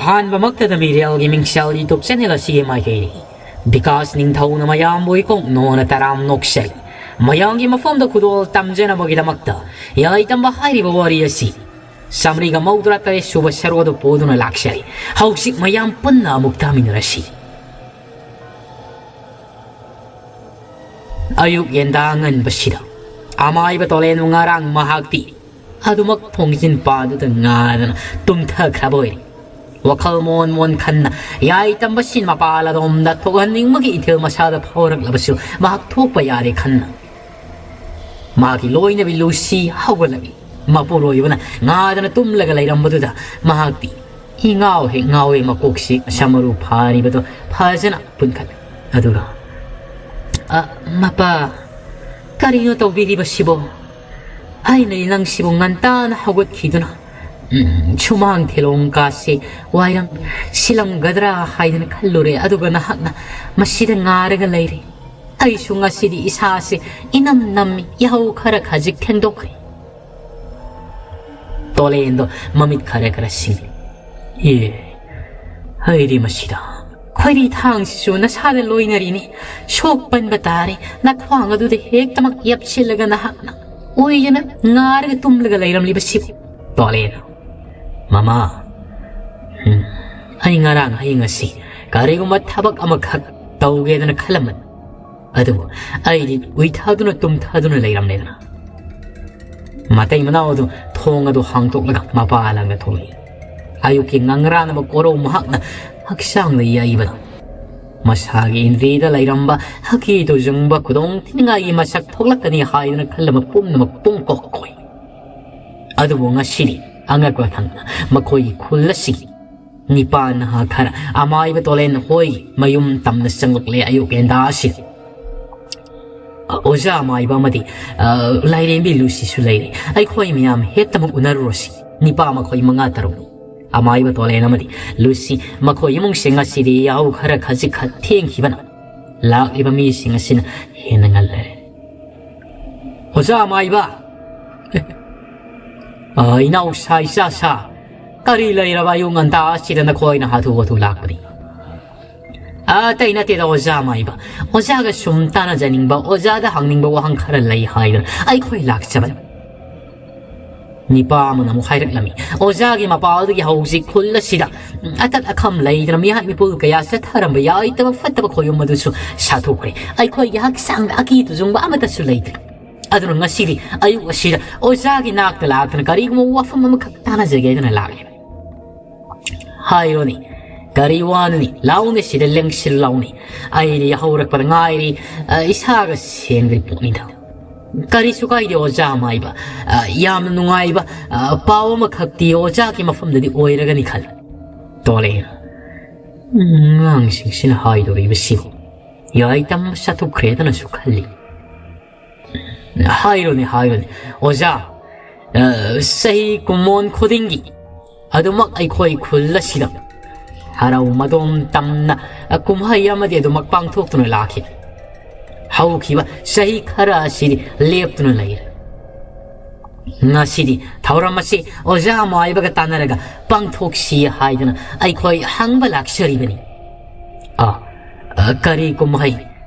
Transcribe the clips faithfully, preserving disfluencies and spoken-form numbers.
ꯑꯍꯥꯟꯕꯃꯛꯇꯗ ꯃꯤꯔꯦꯜꯒꯤ ꯃꯤꯡꯁꯦꯜ YouTube channel ꯑꯁꯤꯒꯤ ꯃꯥꯏꯀꯩꯅꯤ꯫ ꯕꯤꯀꯥꯁ ꯅꯤꯡꯊꯧꯅ ꯃꯌꯥꯝꯕꯨ ꯏꯀꯣꯛ ꯅꯣꯅ ꯇꯔꯥꯝ ꯅꯣꯛꯆꯔꯤ꯫ ꯃꯌꯥꯝꯒꯤ ꯃꯐꯝꯗ ꯈꯨꯗꯣꯜ ꯇꯝꯖꯅꯕꯒꯤꯗꯃꯛꯇ ꯌꯥꯏ ꯇꯝꯕ ꯍꯥꯏꯔꯤꯕ ꯋꯥꯔꯤ ꯑꯁꯤ ꯆꯥꯃꯔꯤꯒ ꯃꯧꯗ꯭ꯔꯥ ꯇꯔꯦꯠ ꯁꯨꯕ ꯁꯔꯨꯛ ꯑꯗꯨ ꯄꯨꯗꯨꯅ ꯂꯥꯛꯆꯔꯤ꯫ ꯍꯧꯖꯤꯛ ꯃꯌꯥꯝ ꯄꯨꯟꯅ ꯑꯃꯨꯛ ꯇꯥꯃꯤꯟꯅꯔꯁꯤ꯫ ꯑꯌꯨꯛ ꯌꯦꯟꯗꯥ ꯉꯟꯕꯁꯤꯗ ꯑꯃꯥꯏꯕ ꯇꯣꯂꯦꯟꯕꯨ ꯉꯔꯥꯡ ꯃꯍꯥꯛꯇꯤ ꯑꯗꯨꯃꯛ ꯊꯣꯡꯖꯤꯟ ꯄꯥꯗꯨꯗ ꯉꯥꯗꯅ ꯇꯨꯝꯊꯈ꯭ꯔꯕ ꯑꯣꯏꯔꯦ꯫ ꯋꯥꯈꯜ ꯃꯣꯟ ꯃꯣꯟ ꯈꯟꯅ ꯌꯥꯏ ꯇꯝꯕꯁꯤꯡ ꯃꯄꯥꯜ ꯑꯗꯣꯝꯗ ꯊꯣꯛꯍꯟꯅꯤꯡꯕꯒꯤ ꯏꯊꯤꯜ ꯃꯁꯥꯗ ꯐꯥꯎꯔꯛꯂꯕꯁꯨ ꯃꯍꯥꯛ ꯊꯣꯛꯄ ꯌꯥꯔꯦ ꯈꯟꯅ ꯃꯥꯒꯤ ꯂꯣꯏꯅꯕꯤ ꯂꯨꯁꯤ ꯍꯧꯒꯠꯂꯛꯏ꯫ ꯃꯄꯨꯔꯣꯏꯕꯅ ꯉꯥꯗꯅ ꯇꯨꯝꯂꯒ ꯂꯩꯔꯝꯕꯗꯨꯗ ꯃꯍꯥꯛꯇꯤ ꯏꯉꯥꯎ ꯍꯦꯛ ꯉꯥꯎꯋꯦ꯫ ꯃꯀꯣꯛꯁꯤ ꯁꯃꯔꯨ ꯐꯥꯔꯤꯕꯗꯨ ꯐꯖꯅ ꯄꯨꯟꯈꯠꯂꯦ꯫ ꯑꯗꯨꯒ, "ꯑ, ꯃꯄꯥ, ꯀꯔꯤꯅꯣ ꯇꯧꯕꯤꯔꯤꯕꯁꯤꯕꯣ? ꯑꯩꯅ ꯅꯪꯁꯤꯕꯨ ꯉꯟꯇꯥꯅ ꯍꯧꯒꯠꯈꯤꯗꯨꯅ, ꯎꯝ, ꯁꯨꯃꯥꯡ ꯊꯦꯂꯣꯡ ꯀꯥꯁꯤ ꯋꯥꯏꯔꯝ ꯁꯤꯜꯂꯝꯒꯗ꯭ꯔꯥ ꯍꯥꯏꯗꯅ ꯈꯜꯂꯨꯔꯦ, ꯑꯗꯨꯒ ꯅꯍꯥꯛꯅ ꯃꯁꯤꯗ ꯉꯥꯔꯒ ꯂꯩꯔꯦ꯫ ꯑꯩꯁꯨ ꯉꯁꯤꯗꯤ ꯏꯁꯥꯁꯦ ꯏꯅꯝ ꯅꯝꯃꯤ, ꯌꯥꯍꯧ ꯈꯔ ꯈꯖꯤꯛ ꯊꯦꯡꯗꯣꯛꯈ꯭ꯔꯦ꯫" ꯇꯣꯂꯦꯟꯗꯣ ꯃꯃꯤꯠ ꯈꯔ ꯈꯔ ꯁꯤꯡꯂꯤ꯫ "ꯑꯦ, ꯍꯩꯔꯤ ꯃꯁꯤꯗ꯫ ꯈꯣꯏꯔꯤ ꯊꯥꯡꯁꯤꯁꯨ ꯅꯁꯥꯗ ꯂꯣꯏꯅꯔꯤꯅꯤ꯫ ꯁꯣꯛ ꯄꯟꯕ ꯇꯥꯔꯦ꯫ ꯅꯈ꯭ꯋꯥꯡ ꯑꯗꯨꯗ ꯍꯦꯛꯇꯃꯛ ꯌꯦꯞꯁꯤꯜꯂꯒ ꯅꯍꯥꯛꯅ ꯑꯣꯏꯗꯅ ꯉꯥꯔꯒ ꯇꯨꯝꯂꯒ ꯂꯩꯔꯝꯂꯤꯕꯁꯤꯕꯨ꯫" ꯇꯣꯂꯦꯟ, "ꯃꯃꯥ, ꯎꯝ, ꯑꯩ ꯉꯔꯥꯡ ꯑꯍꯤꯡ ꯑꯁꯤ ꯀꯔꯤꯒꯨꯝꯕ ꯊꯕꯛ ꯑꯃꯈꯛ ꯇꯧꯒꯦꯗꯅ ꯈꯜꯂꯝꯕꯅꯤ꯫ ꯑꯗꯨꯕꯨ ꯑꯩꯗꯤ ꯎꯏꯊꯗꯨꯅ ꯇꯨꯝꯊꯗꯨꯅ ꯂꯩꯔꯝꯂꯦꯗꯅ꯫" ꯃꯇꯩ ꯃꯅꯥꯎ ꯑꯗꯨ ꯊꯣꯡ ꯑꯗꯨ ꯍꯥꯡꯗꯣꯛꯂꯒ ꯃꯄꯥ ꯂꯥꯡꯗ ꯊꯣꯛꯂꯛꯏ꯫ ꯑꯌꯨꯛꯀꯤ ꯉꯪꯔꯥꯅꯕ ꯀꯣꯔꯧ ꯃꯍꯥꯛꯅ ꯍꯛꯆꯥꯡꯗ ꯌꯩꯕꯗ ꯃꯁꯥꯒꯤ ꯏꯟꯗ꯭ꯔꯤꯗ ꯂꯩꯔꯝꯕ ꯍꯛꯀꯤ ꯇꯨꯖꯨꯡꯕ ꯈꯨꯗꯣꯡ ꯊꯤꯅꯤꯡꯉꯥꯏꯒꯤ ꯃꯁꯛ ꯊꯣꯛꯂꯛꯀꯅꯤ ꯍꯥꯏꯗꯨꯅ ꯈꯜꯂꯝꯕ ꯄꯨꯝꯅꯃꯛ ꯄꯨꯡꯀꯣꯛ ꯀꯣꯏ꯫ ꯑꯗꯨꯕꯨ ꯉꯁꯤꯗꯤ ꯑꯉꯛꯄ ꯊꯛꯅ ꯃꯈꯣꯏꯒꯤ ꯈꯨꯜ ꯑꯁꯤꯒꯤ ꯅꯤꯄꯥ ꯅꯍꯥ ꯈꯔ ꯑꯃꯥꯏꯕ ꯇꯣꯂꯦꯟ ꯍꯣꯏꯒꯤ ꯃꯌꯨꯝ ꯇꯝꯅ ꯆꯪꯂꯛꯂꯦ꯫ ꯑꯌꯨꯛ ꯌꯦꯟꯗꯥ ꯑꯁꯤ ꯑꯣꯖꯥ ꯑꯃꯥꯏꯕ ꯑꯃꯗꯤ, ꯑ, ꯂꯥꯏꯔꯦꯝꯕꯤ ꯂꯨꯁꯤꯁꯨ ꯂꯩꯔꯦ꯫ ꯑꯩꯈꯣꯏ ꯃꯌꯥꯝ ꯍꯦꯛꯇꯃꯛ ꯎꯅꯔꯨꯔꯁꯤ꯫ ꯅꯤꯄꯥ ꯃꯈꯣꯏ ꯃꯉꯥ ꯇꯔꯨꯛꯅꯤ꯫ ꯑꯃꯥꯏꯕ ꯇꯣꯂꯦꯟ ꯑꯃꯗꯤ ꯂꯨꯁꯤ ꯃꯈꯣꯏ ꯏꯃꯨꯡꯁꯤꯡ ꯑꯁꯤꯗꯤ ꯌꯥꯍꯧ ꯈꯔ ꯈꯖꯤꯛ ꯈ-, ꯊꯦꯡꯈꯤꯕꯅ ꯂꯥꯛꯂꯤꯕ ꯃꯤꯁꯤꯡ ꯑꯁꯤꯅ ꯍꯦꯟꯅ ꯉꯜꯂꯔꯦ꯫ "ꯑꯣꯖꯥ ꯑꯃꯥꯏꯕ!" "ꯑ, ꯏꯅꯥꯎꯁꯥ, ꯏꯆꯥꯁꯥ, ꯀꯔꯤ ꯂꯩꯔꯕ ꯑꯌꯨꯛ ꯉꯟꯇꯥ ꯑꯁꯤꯗ ꯅꯈꯣꯏꯅ ꯍꯥꯊꯨ ꯍꯥꯊꯨ ꯂꯥꯛꯄꯗꯤ? ꯑꯇꯩ ꯅꯠꯇꯦꯗ ꯑꯣꯖꯥ ꯃꯥꯏꯕ, ꯑꯣꯖꯥꯒ ꯁꯨꯝ ꯇꯥꯟꯅꯖꯅꯤꯡꯕ, ꯑꯣꯖꯥꯗ ꯍꯪꯅꯤꯡꯕ ꯋꯥꯍꯪ ꯈꯔ ꯂꯩ ꯍꯥꯏꯗꯨꯅ ꯑꯩꯈꯣꯏ ꯂꯥꯛꯆꯕꯅꯤ꯫ ꯅꯤꯄꯥ ꯑꯃꯅ ꯑꯃꯨꯛ ꯍꯥꯏꯔꯛꯂꯝꯃꯤ, ꯑꯣꯖꯥꯒꯤ ꯃꯄꯥꯜꯗꯒꯤ ꯍꯧꯖꯤꯛ ꯈꯨꯜ ꯑꯁꯤꯗ ꯑꯇꯠ ꯑꯈꯝ ꯂꯩꯗꯅ ꯃꯤꯍꯥꯠ ꯃꯤꯄꯨꯜ ꯀꯌꯥ ꯆꯠꯊꯔꯝꯕ ꯌꯥꯏꯇꯕ ꯐꯠꯇꯕ ꯈꯣꯌꯨꯝ ꯑꯗꯨꯁꯨ ꯁꯥꯊꯣꯛꯈ꯭ꯔꯦ꯫ ꯑꯩꯈꯣꯏꯒꯤ ꯍꯛꯆꯥꯡꯗ ꯑꯀꯤ ꯇꯨꯖꯨꯡꯕ ꯑꯃꯠꯇꯁꯨ ꯂꯩꯇ꯭ꯔꯦ꯫ ꯑꯗꯨꯅ ꯉꯁꯤꯗꯤ ꯑꯌꯨꯛ ꯑꯁꯤꯗ ꯑꯣꯖꯥꯒꯤ ꯅꯥꯛꯇ ꯂꯥꯛꯇꯨꯅ ꯀꯔꯤꯒꯨꯝꯕ ꯋꯥꯐꯝ ꯑꯃꯈꯛ ꯇꯥꯟꯅꯖꯒꯦ ꯍꯥꯏꯗꯨꯅ ꯂꯥꯛꯂꯤꯕꯅꯤ꯫ ꯍꯥꯏꯔꯣꯅꯦ, ꯀꯔꯤ ꯋꯥꯅꯣꯅꯦ? ꯂꯥꯎꯅꯦ, ꯁꯤꯗ ꯂꯦꯡꯁꯤꯜ ꯂꯥꯎꯅꯦ꯫ ꯑꯩꯗꯤ ꯌꯥꯍꯧꯔꯛꯄꯗ ꯉꯥꯏꯔꯤ, ꯑ, ꯏꯁꯥꯒ ꯁꯦꯡꯗ꯭ꯔꯤ ꯄꯣꯠꯅꯤꯗ꯫ ꯀꯔꯤꯁꯨ ꯀꯥꯏꯗꯦ ꯑꯣꯖꯥ ꯃꯥꯏꯕ꯫ ꯑ, ꯌꯥꯝꯅ ꯅꯨꯡꯉꯥꯏꯕ, ꯑ, ꯄꯥꯎ ꯑꯃꯈꯛꯇꯤ ꯑꯣꯖꯥꯒꯤ ꯃꯐꯝꯗꯗꯤ ꯑꯣꯏꯔꯒꯅꯤ ꯈꯜꯂꯤ꯫ ꯇꯣꯂꯦꯅ, "ꯎꯝ, ꯑꯉꯥꯡꯁꯤꯡꯁꯤꯅ ꯍꯥꯏꯗꯧꯔꯤꯕꯁꯤꯕꯨ ꯌꯥꯏꯇꯝ ꯆꯠꯊꯣꯛꯈ꯭ꯔꯦꯗꯅꯁꯨ ꯈꯜꯂꯤ꯫" ꯍꯥꯏꯔꯣꯅꯦ, ꯍꯥꯏꯔꯣꯅꯦ꯫ ꯑꯣꯖꯥ, ꯑ, ꯆꯍꯤ ꯀꯨꯝꯑꯣꯟ ꯈꯨꯗꯤꯡꯒꯤ ꯑꯗꯨꯃꯛ ꯑꯩꯈꯣꯏ ꯈꯨꯜ ꯑꯁꯤꯗ ꯍꯔꯥꯎ ꯃꯗꯣꯝ ꯇꯝꯅ, ꯑ, ꯀꯨꯝꯍꯩ ꯑꯃꯗꯤ ꯑꯗꯨꯃꯛ ꯄꯥꯡꯊꯣꯛꯇꯨꯅ ꯂꯥꯛꯈꯤ꯫ ꯍꯧꯈꯤꯕ ꯆꯍꯤ ꯈꯔ ꯑꯁꯤꯗꯤ ꯂꯦꯞꯇꯨꯅ ꯂꯩꯔꯦ꯫ ꯉꯁꯤꯗꯤ ꯊꯧꯔꯝ ꯑꯁꯤ ꯑꯣꯖꯥ ꯃꯥꯏꯕꯒ ꯇꯥꯟꯅꯔꯒ ꯄꯥꯡꯊꯣꯛꯁꯤ ꯍꯥꯏꯗꯨꯅ ꯑꯩꯈꯣꯏ ꯍꯪꯕ ꯂꯥꯛꯆꯔꯤꯕꯅꯤ꯫ ꯑ, ꯑ, ꯀꯔꯤ ꯀꯨꯝꯍꯩ?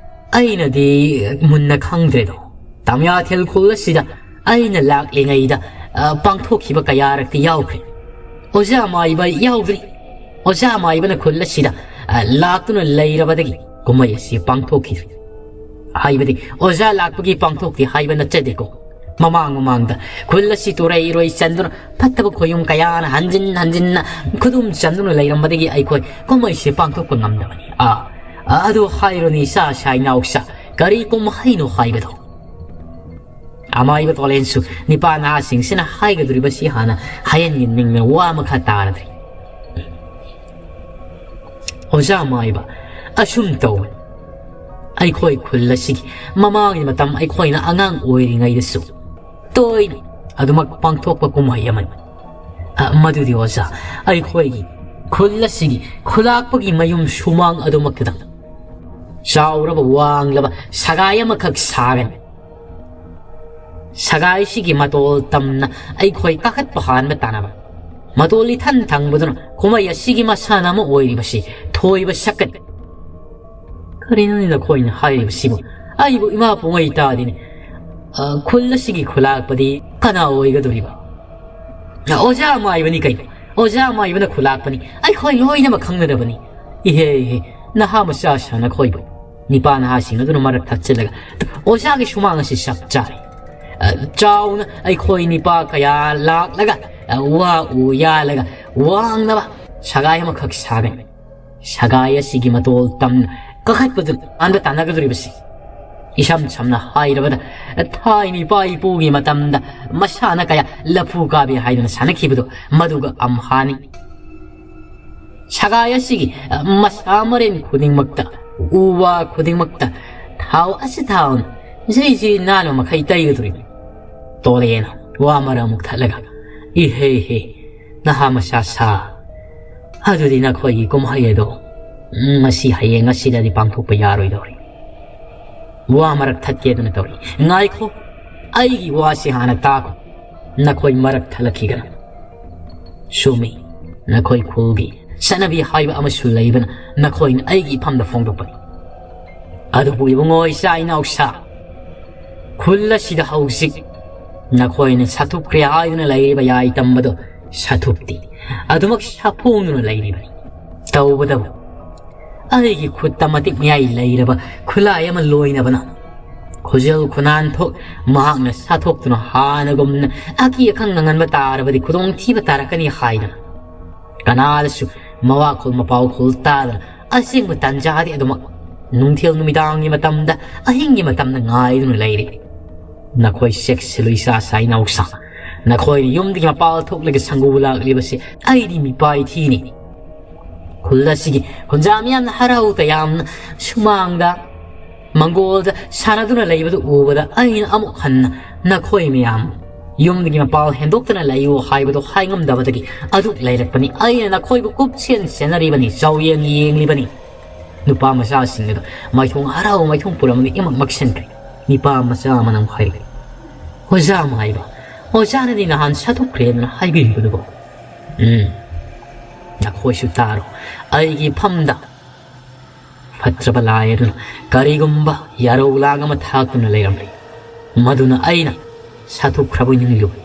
ꯑꯩꯅꯗꯤ ꯃꯨꯟꯅ ꯈꯪꯗ꯭ꯔꯦꯗꯣ꯫ ꯇꯥꯃꯤꯌꯥꯊꯦꯜ ꯈꯨꯜ ꯑꯁꯤꯗ ꯑꯩꯅ ꯂꯥꯛꯂꯤꯉꯩꯗ, ꯑ, ꯄꯥꯡꯊꯣꯛꯈꯤꯕ ꯀꯌꯥꯔꯛꯇꯤ ꯌꯥꯎꯈ꯭ꯔꯦ꯫ ꯑꯣꯖꯥ ꯃꯥꯏꯕ ꯌꯥꯎꯗ꯭ꯔꯤ꯫ ꯑꯣꯖꯥ ꯃꯥꯏꯕꯅ ꯈꯨꯜ ꯑꯁꯤꯗ, ꯑ, ꯂꯥꯛꯇꯨꯅ ꯂꯩꯔꯕꯗꯒꯤ ꯀꯨꯝꯍꯩ ꯑꯁꯤ ꯄꯥꯡꯊꯣꯛꯈꯤꯗ꯭ꯔꯤ꯫ ꯍꯥꯏꯕꯗꯤ ꯑꯣꯖꯥ ꯂꯥꯛꯄꯒꯤ ꯄꯥꯡꯊꯣꯛꯇꯦ ꯍꯥꯏꯕ ꯅꯠꯆꯗꯦꯀꯣ꯫ ꯃꯃꯥꯡ ꯃꯃꯥꯡꯗ ꯈꯨꯜ ꯑꯁꯤ ꯇꯨꯔꯩ ꯏꯔꯣꯏ ꯆꯟꯗꯨꯅ ꯐꯠꯇꯕ ꯈꯣꯌꯨꯝ ꯀꯌꯥꯅ ꯍꯟꯖꯤꯟ ꯍꯟꯖꯤꯟꯅ ꯈꯨꯗꯨꯝ ꯆꯟꯗꯨꯅ ꯂꯩꯔꯝꯕꯗꯒꯤ ꯑꯩꯈꯣꯏ ꯀꯨꯝꯍꯩꯁꯤ ꯄꯥꯡꯊꯣꯛꯄ ꯉꯝꯗꯕꯅꯤ꯫ ꯑꯥ, ꯑꯥ, ꯑꯗꯨ ꯍꯥꯏꯔꯣꯅꯦ ꯏꯆꯥ ꯁꯥꯏ ꯅꯥꯎꯆꯥ, ꯀꯔꯤ ꯀꯨꯝꯍꯩꯅꯣ ꯍꯥꯏꯕꯗꯣ? ꯑꯃꯥꯏꯕ ꯇꯣꯂꯦꯟꯁꯨ ꯅꯤꯄꯥ ꯅꯍꯥꯁꯤꯡꯁꯤꯅ ꯍꯥꯏꯒꯗꯧꯔꯤꯕꯁꯤ ꯍꯥꯟꯅ ꯍꯥꯏꯍꯟꯅꯤꯡꯅꯤꯡꯗꯅ ꯋꯥ ꯃꯈꯥ ꯇꯥꯔꯗ꯭ꯔꯦ꯫ ꯑꯣꯖꯥ ꯃꯥꯏꯕ, ꯑꯁꯨꯝ ꯇꯧꯕꯅꯤ꯫ ꯑꯩꯈꯣꯏ ꯈꯨꯜ ꯑꯁꯤꯒꯤ ꯃꯃꯥꯡꯒꯤ ꯃꯇꯝ ꯑꯩꯈꯣꯏꯅ ꯑꯉꯥꯡ ꯑꯣꯏꯔꯤꯉꯩꯗꯁꯨ ꯇꯣꯏꯅ ꯑꯗꯨꯃꯛ ꯄꯥꯡꯊꯣꯛꯄ ꯀꯨꯝꯍꯩ ꯑꯃꯅꯤ꯫ ꯑ, ꯃꯗꯨꯗꯤ ꯑꯣꯖꯥ, ꯑꯩꯈꯣꯏꯒꯤ ꯈꯨꯜ ꯑꯁꯤꯒꯤ ꯈꯨꯂꯥꯛꯄꯒꯤ ꯃꯌꯨꯝ ꯁꯨꯃꯥꯡ ꯑꯗꯨꯃꯛꯇꯗ ꯆꯥꯎꯔꯕ ꯋꯥꯡꯂꯕ ꯁꯒꯥꯏ ꯑꯃꯈꯛ ꯁꯥꯒꯅꯤ꯫ ꯁꯒꯥꯏꯁꯤꯒꯤ ꯃꯇꯣꯜ ꯇꯝꯅ ꯑꯩꯈꯣꯏ ꯀꯥꯈꯠꯄ ꯍꯥꯟꯕ ꯇꯥꯅꯕ꯫ ꯃꯇꯣꯜ ꯏꯊꯟ ꯊꯪꯕꯗꯨꯅ ꯀꯨꯝꯍꯩ ꯑꯁꯤꯒꯤ ꯃꯁꯥꯟꯅ ꯑꯃ ꯑꯣꯏꯔꯤꯕꯁꯤ ꯊꯣꯏꯕ ꯁꯛꯀꯅꯤ꯫ ꯀꯔꯤꯅꯣꯅꯦ ꯅꯈꯣꯏꯅ ꯍꯥꯏꯔꯤꯕꯁꯤꯕꯨ? ꯑꯩꯕꯨ ꯏꯃꯥ ꯄꯨꯡꯉꯩ ꯇꯥꯗꯦꯅꯦ꯫ ꯑ, ꯈꯨꯜ ꯑꯁꯤꯒꯤ ꯈꯨꯂꯥꯛꯄꯗꯤ ꯀꯅꯥ ꯑꯣꯏꯒꯗꯧꯔꯤꯕ? ꯑꯣꯖꯥ ꯃꯥꯏꯕꯅꯤ ꯀꯩꯅꯣ꯫ ꯑꯣꯖꯥ ꯃꯥꯏꯕꯅ ꯈꯨꯂꯥꯛꯄꯅꯤ꯫ ꯑꯩꯈꯣꯏ ꯂꯣꯏꯅꯃꯛ ꯈꯪꯅꯔꯕꯅꯤ꯫ ꯏꯍꯦ, ꯏꯍꯦ, ꯅꯍꯥ ꯃꯆꯥ ꯁꯥ ꯅꯈꯣꯏꯕꯨ꯫ ꯅꯤꯄꯥ ꯅꯍꯥꯁꯤꯡ ꯑꯗꯨꯅ ꯃꯔꯛ ꯊꯠꯆꯤꯜꯂꯒ, ꯑꯣꯖꯥꯒꯤ ꯁꯨꯃꯥꯡ ꯑꯁꯤ ꯆꯞ ꯆꯥꯔꯦ꯫ ꯑ, ꯆꯥꯎꯅ ꯑꯩꯈꯣꯏ ꯅꯤꯄꯥ ꯀꯌꯥ ꯂꯥꯛꯂꯒ, ꯑ, ꯋꯥ ꯎ ꯌꯥꯜꯂꯒ ꯋꯥꯡꯅꯕ ꯁꯒꯥꯏ ꯑꯃꯈꯛ ꯁꯥꯒꯅꯤ꯫ ꯁꯒꯥꯏ ꯑꯁꯤꯒꯤ ꯃꯇꯣꯜ ꯇꯝꯅ ꯀꯥꯈꯠꯄꯗꯨ ꯇꯥꯟꯕ ꯇꯥꯟꯅꯒꯗꯧꯔꯤꯕꯁꯤ꯫ ꯏꯁꯝ ꯁꯝꯅ ꯍꯥꯏꯔꯕꯗ, ꯊꯥꯏꯅ ꯏꯄꯥ ꯏꯄꯨꯒꯤ ꯃꯇꯝꯗ ꯃꯁꯥꯟꯅ ꯀꯌꯥ ꯂꯐꯨ ꯀꯥꯕꯤ ꯍꯥꯏꯗꯨꯅ ꯁꯥꯟꯅꯈꯤꯕꯗꯨ ꯃꯗꯨꯒ ꯑꯝꯍꯥꯅꯤ꯫ ꯁꯒꯥꯏ ꯑꯁꯤꯒꯤ, ꯑ, ꯃꯁꯥ ꯃꯔꯦꯟ ꯈꯨꯗꯤꯡꯃꯛꯇ, ꯎ ꯋꯥ ꯈꯨꯗꯤꯡꯃꯛꯇ ꯊꯥꯎ ꯑꯁꯤ ꯊꯥꯎꯅ ꯖꯤꯔꯤ ꯖꯤꯔꯤ ꯅꯥꯟꯕ ꯃꯈꯩ ꯇꯩꯒꯗꯧꯔꯤꯕꯅꯤ꯫ ꯇꯣꯂꯦꯅ ꯋꯥ ꯃꯔꯛ ꯑꯃꯨꯛ ꯊꯠꯂꯒ, ꯏꯍꯦ ꯍꯦ, ꯅꯍꯥ ꯃꯆꯥ ꯁꯥ, ꯑꯗꯨꯗꯤ ꯅꯈꯣꯏꯒꯤ ꯀꯨꯝꯍꯩ ꯑꯗꯣ, ꯎꯝ, ꯉꯁꯤ ꯍꯌꯦꯡ ꯑꯁꯤꯗꯗꯤ ꯄꯥꯡꯊꯣꯛꯄ ꯌꯥꯔꯣꯏꯗꯧꯔꯤ꯫ ꯋꯥ ꯃꯔꯛ ꯊꯠꯀꯦꯗꯅ ꯇꯧꯔꯤ꯫ ꯉꯥꯏꯈꯣ, ꯑꯩꯒꯤ ꯋꯥꯁꯤ ꯍꯥꯟꯅ ꯇꯥꯈꯣ꯫ ꯅꯈꯣꯏ ꯃꯔꯛ ꯊꯠꯂꯛꯈꯤꯒꯅꯨ꯫ ꯆꯨꯝꯃꯤ, ꯅꯈꯣꯏ ꯈꯨꯜꯒꯤ ꯆꯠꯅꯕꯤ ꯍꯥꯏꯕ ꯑꯃꯁꯨ ꯂꯩꯕꯅ ꯅꯈꯣꯏꯅ ꯑꯩꯒꯤ ꯏꯐꯝꯗ ꯐꯣꯡꯗꯣꯛꯄꯅꯤ꯫ ꯑꯗꯨꯕꯨ ꯏꯕꯨꯡꯉꯣ, ꯏꯆꯥ ꯏꯅꯥꯎꯁꯥ, ꯈꯨꯜ ꯑꯁꯤꯗ ꯍꯧꯖꯤꯛ ꯅꯈꯣꯏꯅ ꯁꯥꯊꯨꯞꯈ꯭ꯔꯦ ꯍꯥꯏꯗꯨꯅ ꯂꯩꯔꯤꯕ ꯌꯥꯏ ꯇꯝꯕꯗꯣ ꯁꯥꯊꯨꯞꯇꯤ ꯑꯗꯨꯃꯛ ꯁꯥꯐꯣꯡꯗꯨꯅ ꯂꯩꯔꯤꯕꯅꯤ꯫ ꯇꯧꯕꯗꯕꯨ ꯑꯩꯒꯤ ꯈꯨꯠꯇ ꯃꯇꯤꯛ ꯃꯌꯥꯏ ꯂꯩꯔꯕ ꯈꯨꯠꯂꯥꯏ ꯑꯃ ꯂꯣꯏꯅꯕꯅ ꯈꯨꯖꯤꯜ ꯈꯨꯅꯥꯟ ꯊꯣꯛ ꯃꯍꯥꯛꯅ ꯁꯥꯊꯣꯛꯇꯨꯅ ꯍꯥꯟꯅꯒꯨꯝꯅ ꯑꯀꯤ ꯑꯈꯪ ꯉꯪꯍꯟꯕ ꯇꯥꯔꯕꯗꯤ ꯈꯨꯗꯣꯡꯊꯤꯕ ꯇꯥꯔꯛꯀꯅꯤ ꯍꯥꯏꯗꯅ ꯀꯅꯥꯗꯁꯨ ꯃꯋꯥꯈꯣꯜ ꯃꯄꯥꯎꯈꯣꯜ ꯇꯥꯗꯅ ꯑꯁꯦꯡꯕ ꯇꯥꯟꯖꯥꯗꯤ ꯑꯗꯨꯃꯛ ꯅꯨꯡꯊꯤꯜ ꯅꯨꯃꯤꯗꯥꯡꯒꯤ ꯃꯇꯝꯗ, ꯑꯍꯤꯡꯒꯤ ꯃꯇꯝꯗ ꯉꯥꯏꯗꯨꯅ ꯂꯩꯔꯤ꯫ ꯅꯈꯣꯏ ꯆꯦꯛꯁꯤꯜꯂꯨ ꯏꯆꯥ ꯁꯥ ꯏꯅꯥꯎꯁꯥ꯫ ꯅꯈꯣꯏꯅ ꯌꯨꯝꯗꯒꯤ ꯃꯄꯥꯜ ꯊꯣꯛꯂꯒ ꯁꯪꯒꯨ ꯂꯥꯛꯂꯤꯕꯁꯤ ꯑꯩꯗꯤ ꯃꯤꯄꯥꯏ ꯊꯤꯅꯤ꯫ ꯈꯨꯜ ꯑꯁꯤꯒꯤ ꯈꯨꯟꯖꯥ ꯃꯤꯌꯥꯝꯅ ꯍꯔꯥꯎ ꯇꯌꯥꯝꯅ ꯁꯨꯃꯥꯡꯗ ꯃꯪꯒꯣꯜꯗ ꯁꯥꯟꯅꯗꯨꯅ ꯂꯩꯕꯗꯨ ꯎꯕꯗ ꯑꯩꯅ ꯑꯃꯨꯛ ꯍꯟꯅ ꯅꯈꯣꯏ ꯃꯌꯥꯝ ꯌꯨꯝꯗꯒꯤ ꯃꯄꯥꯜ ꯍꯦꯟꯗꯣꯛꯇꯅ ꯂꯩꯌꯨ ꯍꯥꯏꯕꯗꯨ ꯍꯥꯏꯉꯝꯗꯕꯗꯒꯤ ꯑꯗꯨꯛ ꯂꯩꯔꯛꯄꯅꯤ꯫ ꯑꯩꯅ ꯅꯈꯣꯏꯕꯨ ꯀꯨꯞꯁꯦꯟ ꯁꯦꯟꯅꯔꯤꯕꯅꯤ, ꯆꯥꯎꯌꯦꯡ ꯌꯦꯡꯂꯤꯕꯅꯤ꯫ ꯅꯨꯄꯥ ꯃꯆꯥꯁꯤꯡ ꯑꯗꯨ ꯃꯥꯏꯊꯣꯡ ꯍꯔꯥꯎ ꯃꯥꯏꯊꯣꯡ ꯄꯨꯔꯝꯃꯒ ꯏꯃꯛ ꯃꯛꯁꯤꯟꯈ꯭ꯔꯦ꯫ ꯅꯤꯄꯥ ꯃꯆꯥ ꯑꯃꯅ ꯑꯃꯨꯛ ꯍꯥꯏꯔꯛꯏ, "ꯑꯣꯖꯥ ꯃꯥꯏꯕ, ꯑꯣꯖꯥꯅꯗꯤ ꯅꯍꯥꯟ ꯁꯥꯊꯨꯞꯈ꯭ꯔꯦꯗꯅ ꯍꯥꯏꯕꯤꯔꯤꯕꯗꯨꯕꯨ?" ꯎꯝ, ꯅꯈꯣꯏꯁꯨ ꯇꯥꯔꯣ꯫ ꯑꯩꯒꯤ ꯐꯝꯗ ꯐꯠꯇ꯭ꯔꯕ ꯂꯥꯏ ꯑꯗꯨꯅ ꯀꯔꯤꯒꯨꯝꯕ ꯌꯥꯔꯧ ꯂꯥꯡ ꯑꯃ ꯊꯥꯛꯇꯨꯅ ꯂꯩꯔꯝꯂꯤ꯫ ꯃꯗꯨꯅ ꯑꯩꯅ ꯁꯥꯊꯨꯈ꯭ꯔꯕꯣꯏ ꯅꯤꯡꯂꯨꯕꯅꯤ꯫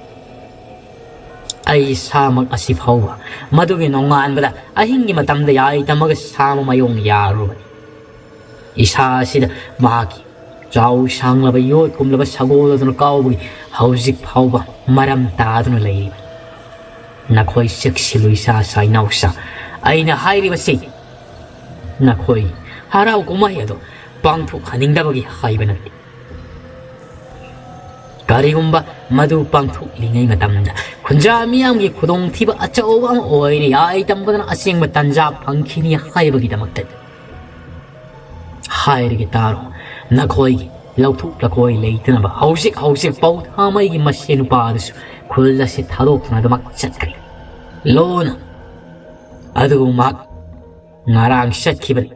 ꯑꯩ ꯏꯁꯥꯃꯛ ꯑꯁꯤ ꯐꯥꯎꯕ ꯃꯗꯨꯒꯤ ꯅꯣꯡꯉꯥꯟꯕꯗ ꯑꯍꯤꯡꯒꯤ ꯃꯇꯝꯗ ꯌꯥꯏ ꯇꯝꯃꯒ ꯁꯥꯕ ꯃꯥꯌꯣꯡ ꯌꯥꯔꯨꯔꯕꯅꯤ꯫ ꯏꯁꯥ ꯑꯁꯤꯗ ꯃꯍꯥꯛꯀꯤ ꯆꯥꯎ ꯁꯥꯡꯂꯕ ꯌꯣꯠ ꯀꯨꯝꯂꯕ ꯁꯒꯣꯜ ꯑꯗꯨꯅ ꯀꯥꯎꯕꯒꯤ ꯍꯧꯖꯤꯛ ꯐꯥꯎꯕ ꯃꯔꯝ ꯇꯥꯗꯨꯅ ꯂꯩꯔꯤꯕꯅꯤ꯫ ꯅꯈꯣꯏ ꯆꯦꯛꯁꯤꯜꯂꯨ ꯏꯁꯥ ꯁꯥ ꯏꯅꯥꯎꯁꯥ꯫ ꯑꯩꯅ ꯍꯥꯏꯔꯤꯕꯁꯤ ꯅꯈꯣꯏ ꯍꯔꯥꯎ ꯀꯨꯝꯍꯩ ꯑꯗꯨ ꯄꯥꯡꯊꯣꯛꯍꯟꯅꯤꯡꯗꯕꯒꯤ ꯍꯥꯏꯕ ꯅꯠꯇꯦ꯫ ꯀꯔꯤꯒꯨꯝꯕ ꯃꯗꯨ ꯄꯥꯡꯊꯣꯛꯂꯤꯉꯩ ꯃꯇꯝꯗ ꯈꯨꯟꯖꯥ ꯃꯤꯌꯥꯝꯒꯤ ꯈꯨꯗꯣꯡꯊꯤꯕ ꯑꯆꯧꯕ ꯑꯃ ꯑꯣꯏꯔꯦ ꯌꯥꯏ ꯇꯝꯕꯗꯅ ꯑꯁꯦꯡꯕ ꯇꯥꯟꯖꯥ ꯐꯪꯈꯤꯅꯤ ꯍꯥꯏꯕꯒꯤꯗꯃꯛꯇꯅꯤ꯫ ꯍꯥꯏꯔꯒꯦ ꯇꯥꯔꯣ, ꯅꯈꯣꯏꯒꯤ ꯂꯧꯊꯣꯛ ꯂꯈꯣꯏ ꯂꯩꯇꯅꯕ ꯍꯧꯖꯤꯛ ꯍꯧꯖꯤꯛ ꯄꯧꯊꯥꯃꯩꯒꯤ ꯃꯁꯦ ꯅꯨꯄꯥ ꯑꯗꯨꯁꯨ ꯈꯨꯜ ꯑꯁꯤ ꯊꯥꯗꯣꯛꯇꯨꯅ ꯑꯗꯨꯃꯛ ꯆꯠꯈ꯭ꯔꯦ꯫ ꯂꯣꯟꯅ ꯑꯗꯨꯕꯨ ꯃꯍꯥꯛ ꯉꯔꯥꯡ ꯆꯠꯈꯤꯕꯅꯤ꯫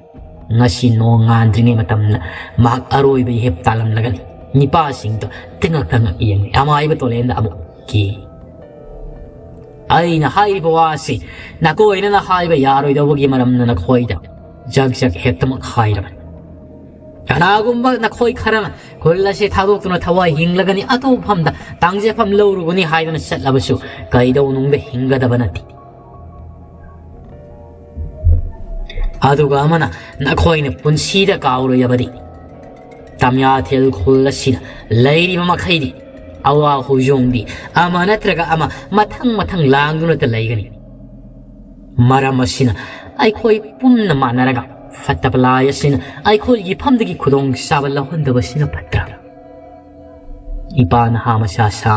ꯉꯁꯤ ꯅꯣꯡꯉꯥꯟꯗ꯭ꯔꯤꯉꯩ ꯃꯇꯝꯗ ꯃꯍꯥꯛ ꯑꯔꯣꯏꯕ ꯏꯍꯦꯞ ꯇꯥꯜꯂꯝꯂꯒꯅꯤ꯫ ꯅꯤꯄꯥꯁꯤꯡꯗꯣ ꯇꯉꯛ ꯇꯉꯛ ꯌꯦꯡꯂꯤ꯫ ꯑꯃꯥꯏꯕ ꯇꯣꯂꯦꯟꯗ ꯑꯃꯨꯛ ꯀꯤ꯫ ꯑꯩꯅ ꯍꯥꯏꯔꯤꯕ ꯋꯥꯁꯤ ꯅꯀꯣꯏꯅꯅ ꯍꯥꯏꯕ ꯌꯥꯔꯣꯏꯗꯧꯕꯒꯤ ꯃꯔꯝꯅ ꯅꯈꯣꯏꯗ ꯖꯛ ꯖꯛ ꯍꯦꯛꯇꯃꯛ ꯍꯥꯏꯔꯕꯅꯤ꯫ ꯀꯅꯥꯒꯨꯝꯕ ꯅꯈꯣꯏ ꯈꯔꯅ ꯈꯨꯜ ꯑꯁꯤ ꯊꯥꯗꯣꯛꯇꯨꯅ ꯊꯋꯥꯏ ꯍꯤꯡꯂꯒꯅꯤ, ꯑꯇꯣꯞꯄ ꯃꯐꯝꯗ ꯇꯥꯡꯖꯐꯝ ꯂꯧꯔꯨꯒꯅꯤ ꯍꯥꯏꯗꯨꯅ ꯆꯠꯂꯕꯁꯨ ꯀꯩꯗꯧꯅꯨꯡꯗ ꯍꯤꯡꯒꯗꯕ ꯅꯠꯇꯦ꯫ ꯑꯗꯨꯒ ꯑꯃꯅ ꯅꯈꯣꯏꯅ ꯄꯨꯟꯁꯤꯗ ꯀꯥꯎꯔꯣꯏꯗꯕꯗꯤ, ꯇꯝꯌꯥꯊꯦꯜ ꯈꯨꯜ ꯑꯁꯤꯗ ꯂꯩꯔꯤꯕ ꯃꯈꯩꯗꯤ ꯑꯋꯥ ꯍꯧꯖꯣꯡꯗꯤ ꯑꯃ ꯅꯠꯇ꯭ꯔꯒ ꯑꯃ ꯃꯊꯪ ꯃꯊꯪ ꯂꯥꯡꯗꯨꯅꯇ ꯂꯩꯒꯅꯤ꯫ ꯃꯔꯝ ꯑꯁꯤꯅ ꯑꯩꯈꯣꯏ ꯄꯨꯝꯅ ꯃꯥꯟꯅꯔꯒ ꯐꯠꯇꯕ ꯂꯥꯏ ꯑꯁꯤꯅ ꯑꯩꯈꯣꯏꯒꯤ ꯐꯝꯗꯒꯤ ꯈꯨꯗꯣꯡ ꯆꯥꯕ ꯂꯧꯍꯟꯗꯕꯁꯤꯅ ꯐꯠꯇ꯭ꯔꯥ? ꯏꯄꯥ ꯅꯍꯥ ꯃꯆꯥ ꯁꯥ,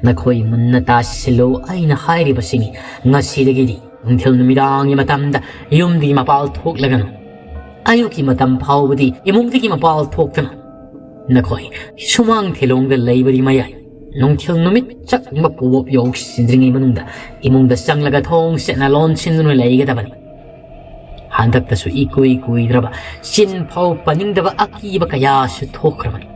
ꯅꯈꯣꯏ ꯃꯨꯟꯅ ꯇꯥꯁꯤꯜꯂꯨ, ꯑꯩꯅ ꯍꯥꯏꯔꯤꯕꯁꯤꯅꯤ꯫ ꯉꯁꯤꯗꯒꯤꯗꯤ ꯅꯨꯡꯊꯤꯜ ꯅꯨꯃꯤꯗꯥꯡꯒꯤ ꯃꯇꯝꯗ ꯌꯨꯝꯗꯒꯤ ꯃꯄꯥꯜ ꯊꯣꯛꯂꯒꯅꯨ꯫ ꯑꯌꯨꯛꯀꯤ ꯃꯇꯝ ꯐꯥꯎꯕꯗꯤ ꯏꯃꯨꯡꯗꯒꯤ ꯃꯄꯥꯜ ꯊꯣꯛꯇꯅ ꯅꯈꯣꯏ ꯁꯨꯃꯥꯡ ꯊꯦꯂꯣꯡꯗ ꯂꯩꯕꯗꯤ ꯃꯌꯥꯏ꯫ ꯅꯨꯡꯊꯤꯜ ꯅꯨꯃꯤꯠ ꯆꯪꯕ ꯄꯣꯞ ꯌꯧꯁꯤꯟꯗ꯭ꯔꯤꯉꯩ ꯃꯅꯨꯡꯗ ꯏꯃꯨꯡꯗ ꯆꯪꯂꯒ ꯊꯣꯡ ꯁꯦꯠꯅ ꯂꯣꯟꯁꯤꯟꯗꯨꯅ ꯂꯩꯒꯗꯕꯅꯤ꯫ ꯍꯟꯗꯛꯇꯁꯨ ꯏꯀꯨꯏ ꯀꯨꯏꯗ꯭ꯔꯕ ꯆꯤꯟ ꯐꯥꯎ ꯄꯟꯅꯤꯡꯗꯕ ꯑꯀꯤꯕ ꯀꯌꯥꯁꯨ ꯊꯣꯛꯈ꯭ꯔꯕꯅꯤ꯫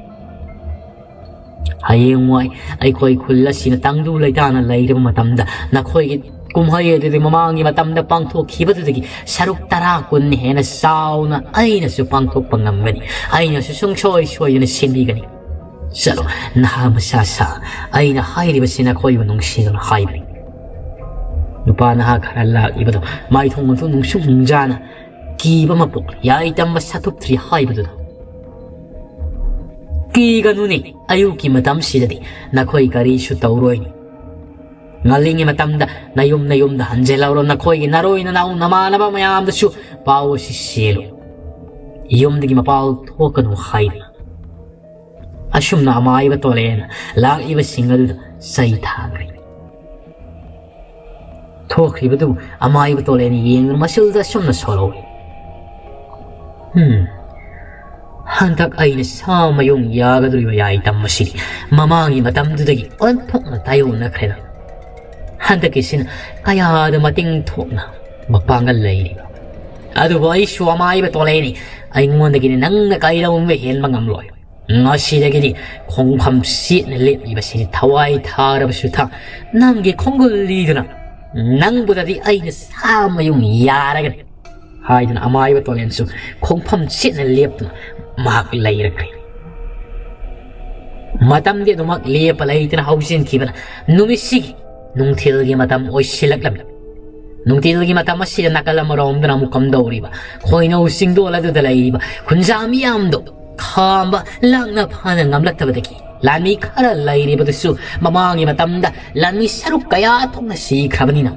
ꯍꯌꯦꯡꯋꯥꯏ ꯑꯩꯈꯣꯏ ꯈꯨꯜ ꯑꯁꯤꯅ ꯇꯪꯗꯨ ꯂꯩꯇꯥꯅ ꯂꯩꯔꯕ ꯃꯇꯝꯗ ꯅꯈꯣꯏꯒꯤ ꯀꯨꯝꯍꯩ ꯑꯗꯨꯗꯤ ꯃꯃꯥꯡꯒꯤ ꯃꯇꯝꯗ ꯄꯥꯡꯊꯣꯛꯈꯤꯕꯗꯨꯗꯒꯤ ꯁꯔꯨꯛ ꯇꯔꯥ ꯀꯨꯟ ꯍꯦꯟꯅ ꯆꯥꯎꯅ ꯑꯩꯅꯁꯨ ꯄꯥꯡꯊꯣꯛꯄ ꯉꯝꯒꯅꯤ꯫ ꯑꯩꯅꯁꯨ ꯁꯨꯡꯁꯣꯏ ꯁꯣꯏꯗꯅ ꯁꯤꯟꯕꯤꯒꯅꯤ꯫ ꯆꯠꯂꯣ, ꯅꯍꯥ ꯃꯆꯥꯁꯥ, ꯑꯩꯅ ꯍꯥꯏꯔꯤꯕꯁꯤ ꯅꯈꯣꯏꯕꯨ ꯅꯨꯡꯁꯤꯗꯨꯅ ꯍꯥꯏꯕꯅꯤ꯫ ꯅꯨꯄꯥ ꯅꯍꯥ ꯈꯔ ꯂꯥꯛꯂꯤꯕꯗꯣ ꯃꯥꯏꯊꯣꯡ ꯑꯗꯨ ꯅꯨꯡꯁꯨ ꯅꯨꯡꯖꯥꯅ ꯀꯤꯕ ꯑꯃ ꯄꯣꯛꯂꯤ꯫ ꯌꯥꯏ ꯇꯝꯕ ꯁꯥꯊꯨꯞꯇ꯭ꯔꯤ ꯍꯥꯏꯕꯗꯨꯗ꯫ ꯀꯤꯒꯅꯨꯅꯦ, ꯑꯌꯨꯛꯀꯤ ꯃꯇꯝꯁꯤꯗꯗꯤ ꯅꯈꯣꯏ ꯀꯔꯤꯁꯨ ꯇꯧꯔꯣꯏꯅꯦ꯫ ꯉꯜꯂꯤꯉꯩ ꯃꯇꯝꯗ ꯅꯌꯨꯝ ꯅꯌꯨꯝꯗ ꯍꯟꯖꯤꯜꯍꯧꯔꯣ, ꯅꯈꯣꯏꯒꯤ ꯅꯔꯣꯏ ꯅꯅꯥꯎ ꯅꯃꯥꯟꯅꯕ ꯃꯌꯥꯝꯗꯁꯨ ꯄꯥꯎ ꯑꯁꯤ ꯆꯦꯜꯂꯨ꯫ ꯌꯨꯝꯗꯒꯤ ꯃꯄꯥꯜ ꯊꯣꯛꯀꯅꯨ ꯍꯥꯏꯗꯨꯅ꯫ ꯑꯁꯨꯝꯅ ꯑꯃꯥꯏꯕ ꯇꯣꯂꯦꯅ ꯂꯥꯛꯂꯤꯕꯁꯤꯡ ꯑꯗꯨꯗ ꯆꯩ ꯊꯥꯈ꯭ꯔꯦ꯫ ꯊꯣꯛꯈ꯭ꯔꯤꯕꯗꯨ ꯑꯃꯥꯏꯕ ꯇꯣꯂꯦꯅ ꯌꯦꯡꯗꯨꯅ ꯃꯆꯨꯗ ꯑꯁꯨꯝꯅ ꯁꯣꯜꯍꯧꯏ꯫ ꯎꯝ, ꯍꯟꯗꯛ ꯑꯩꯅ ꯁꯥ ꯃꯌꯨꯡ ꯌꯥꯒꯗꯧꯔꯤꯕ ꯌꯥꯏ ꯇꯝꯕꯁꯤꯗꯤ ꯃꯃꯥꯡꯒꯤ ꯃꯇꯝꯗꯨꯗꯒꯤ ꯑꯣꯟꯊꯣꯛꯅ ꯇꯥꯏꯌꯣꯟꯅꯈ꯭ꯔꯦꯗ꯫ ꯍꯟꯗꯛꯀꯤꯁꯤꯅ ꯀꯌꯥꯗ ꯃꯇꯤꯡ ꯊꯣꯛꯅ ꯃꯄꯥꯡꯒꯜ ꯂꯩꯔꯤꯕ꯫ ꯑꯗꯨꯕꯨ ꯑꯩꯁꯨ ꯑꯃꯥꯏꯕ ꯇꯣꯂꯦꯅꯤ, ꯑꯩꯉꯣꯟꯗꯒꯤꯗꯤ ꯅꯪꯅ ꯀꯩꯗꯧꯅꯨꯡꯗ ꯍꯦꯟꯕ ꯉꯝꯂꯣꯏ꯫ ꯉꯁꯤꯗꯒꯤꯗꯤ ꯈꯣꯡꯐꯝ ꯆꯦꯠꯅ ꯂꯦꯞꯂꯤꯕꯁꯤꯅꯤ꯫ ꯊꯋꯥꯏ ꯊꯥꯔꯕꯁꯨ ꯊꯥ ꯅꯪꯒꯤ ꯈꯣꯡꯒꯨꯜ ꯂꯤꯗꯨꯅ ꯅꯪꯕꯨꯗꯗꯤ ꯑꯩꯅ ꯁꯥ ꯃꯌꯨꯡ ꯌꯥꯔꯒꯅꯤ ꯍꯥꯏꯗꯨꯅ ꯑꯃꯥꯏꯕ ꯇꯣꯂꯦꯟꯁꯨ ꯈꯣꯡꯐꯝ ꯆꯦꯠꯅ ꯂꯦꯞꯇꯨꯅ ꯃꯍꯥꯛ ꯂꯩꯔꯛꯈ꯭ꯔꯦ꯫ ꯃꯇꯝꯗꯤ ꯑꯗꯨꯃꯛ ꯂꯦꯞꯄ ꯂꯩꯇꯅ ꯍꯧꯖꯤꯟꯈꯤꯕꯅ ꯅꯨꯃꯤꯠꯁꯤꯒꯤ ꯅꯨꯡꯊꯤꯜꯒꯤ ꯃꯇꯝ ꯑꯣꯏꯁꯤꯜꯂꯛꯂꯝꯃꯤ꯫ ꯅꯨꯡꯊꯤꯜꯒꯤ ꯃꯇꯝ ꯑꯁꯤꯗ ꯅꯥꯀꯜ ꯑꯃꯔꯣꯝꯗꯅ ꯑꯃꯨꯛ ꯀꯝꯗꯧꯔꯤꯕ ꯈꯣꯏꯅꯧ ꯆꯤꯡꯗꯣꯜ ꯑꯗꯨꯗ ꯂꯩꯔꯤꯕ ꯈꯨꯟꯖꯥ ꯃꯤꯌꯥꯝꯗꯣ ꯈꯥꯝꯕ ꯂꯥꯛꯅ ꯐꯥꯅ ꯉꯝꯂꯛꯇꯕꯗꯒꯤ ꯂꯥꯟꯃꯤ ꯈꯔ ꯂꯩꯔꯤꯕꯗꯨꯁꯨ ꯃꯃꯥꯡꯒꯤ ꯃꯇꯝꯗ ꯂꯥꯟꯃꯤ ꯁꯔꯨꯛ ꯀꯌꯥ ꯊꯣꯛꯅ ꯁꯤꯈ꯭ꯔꯕꯅꯤꯅ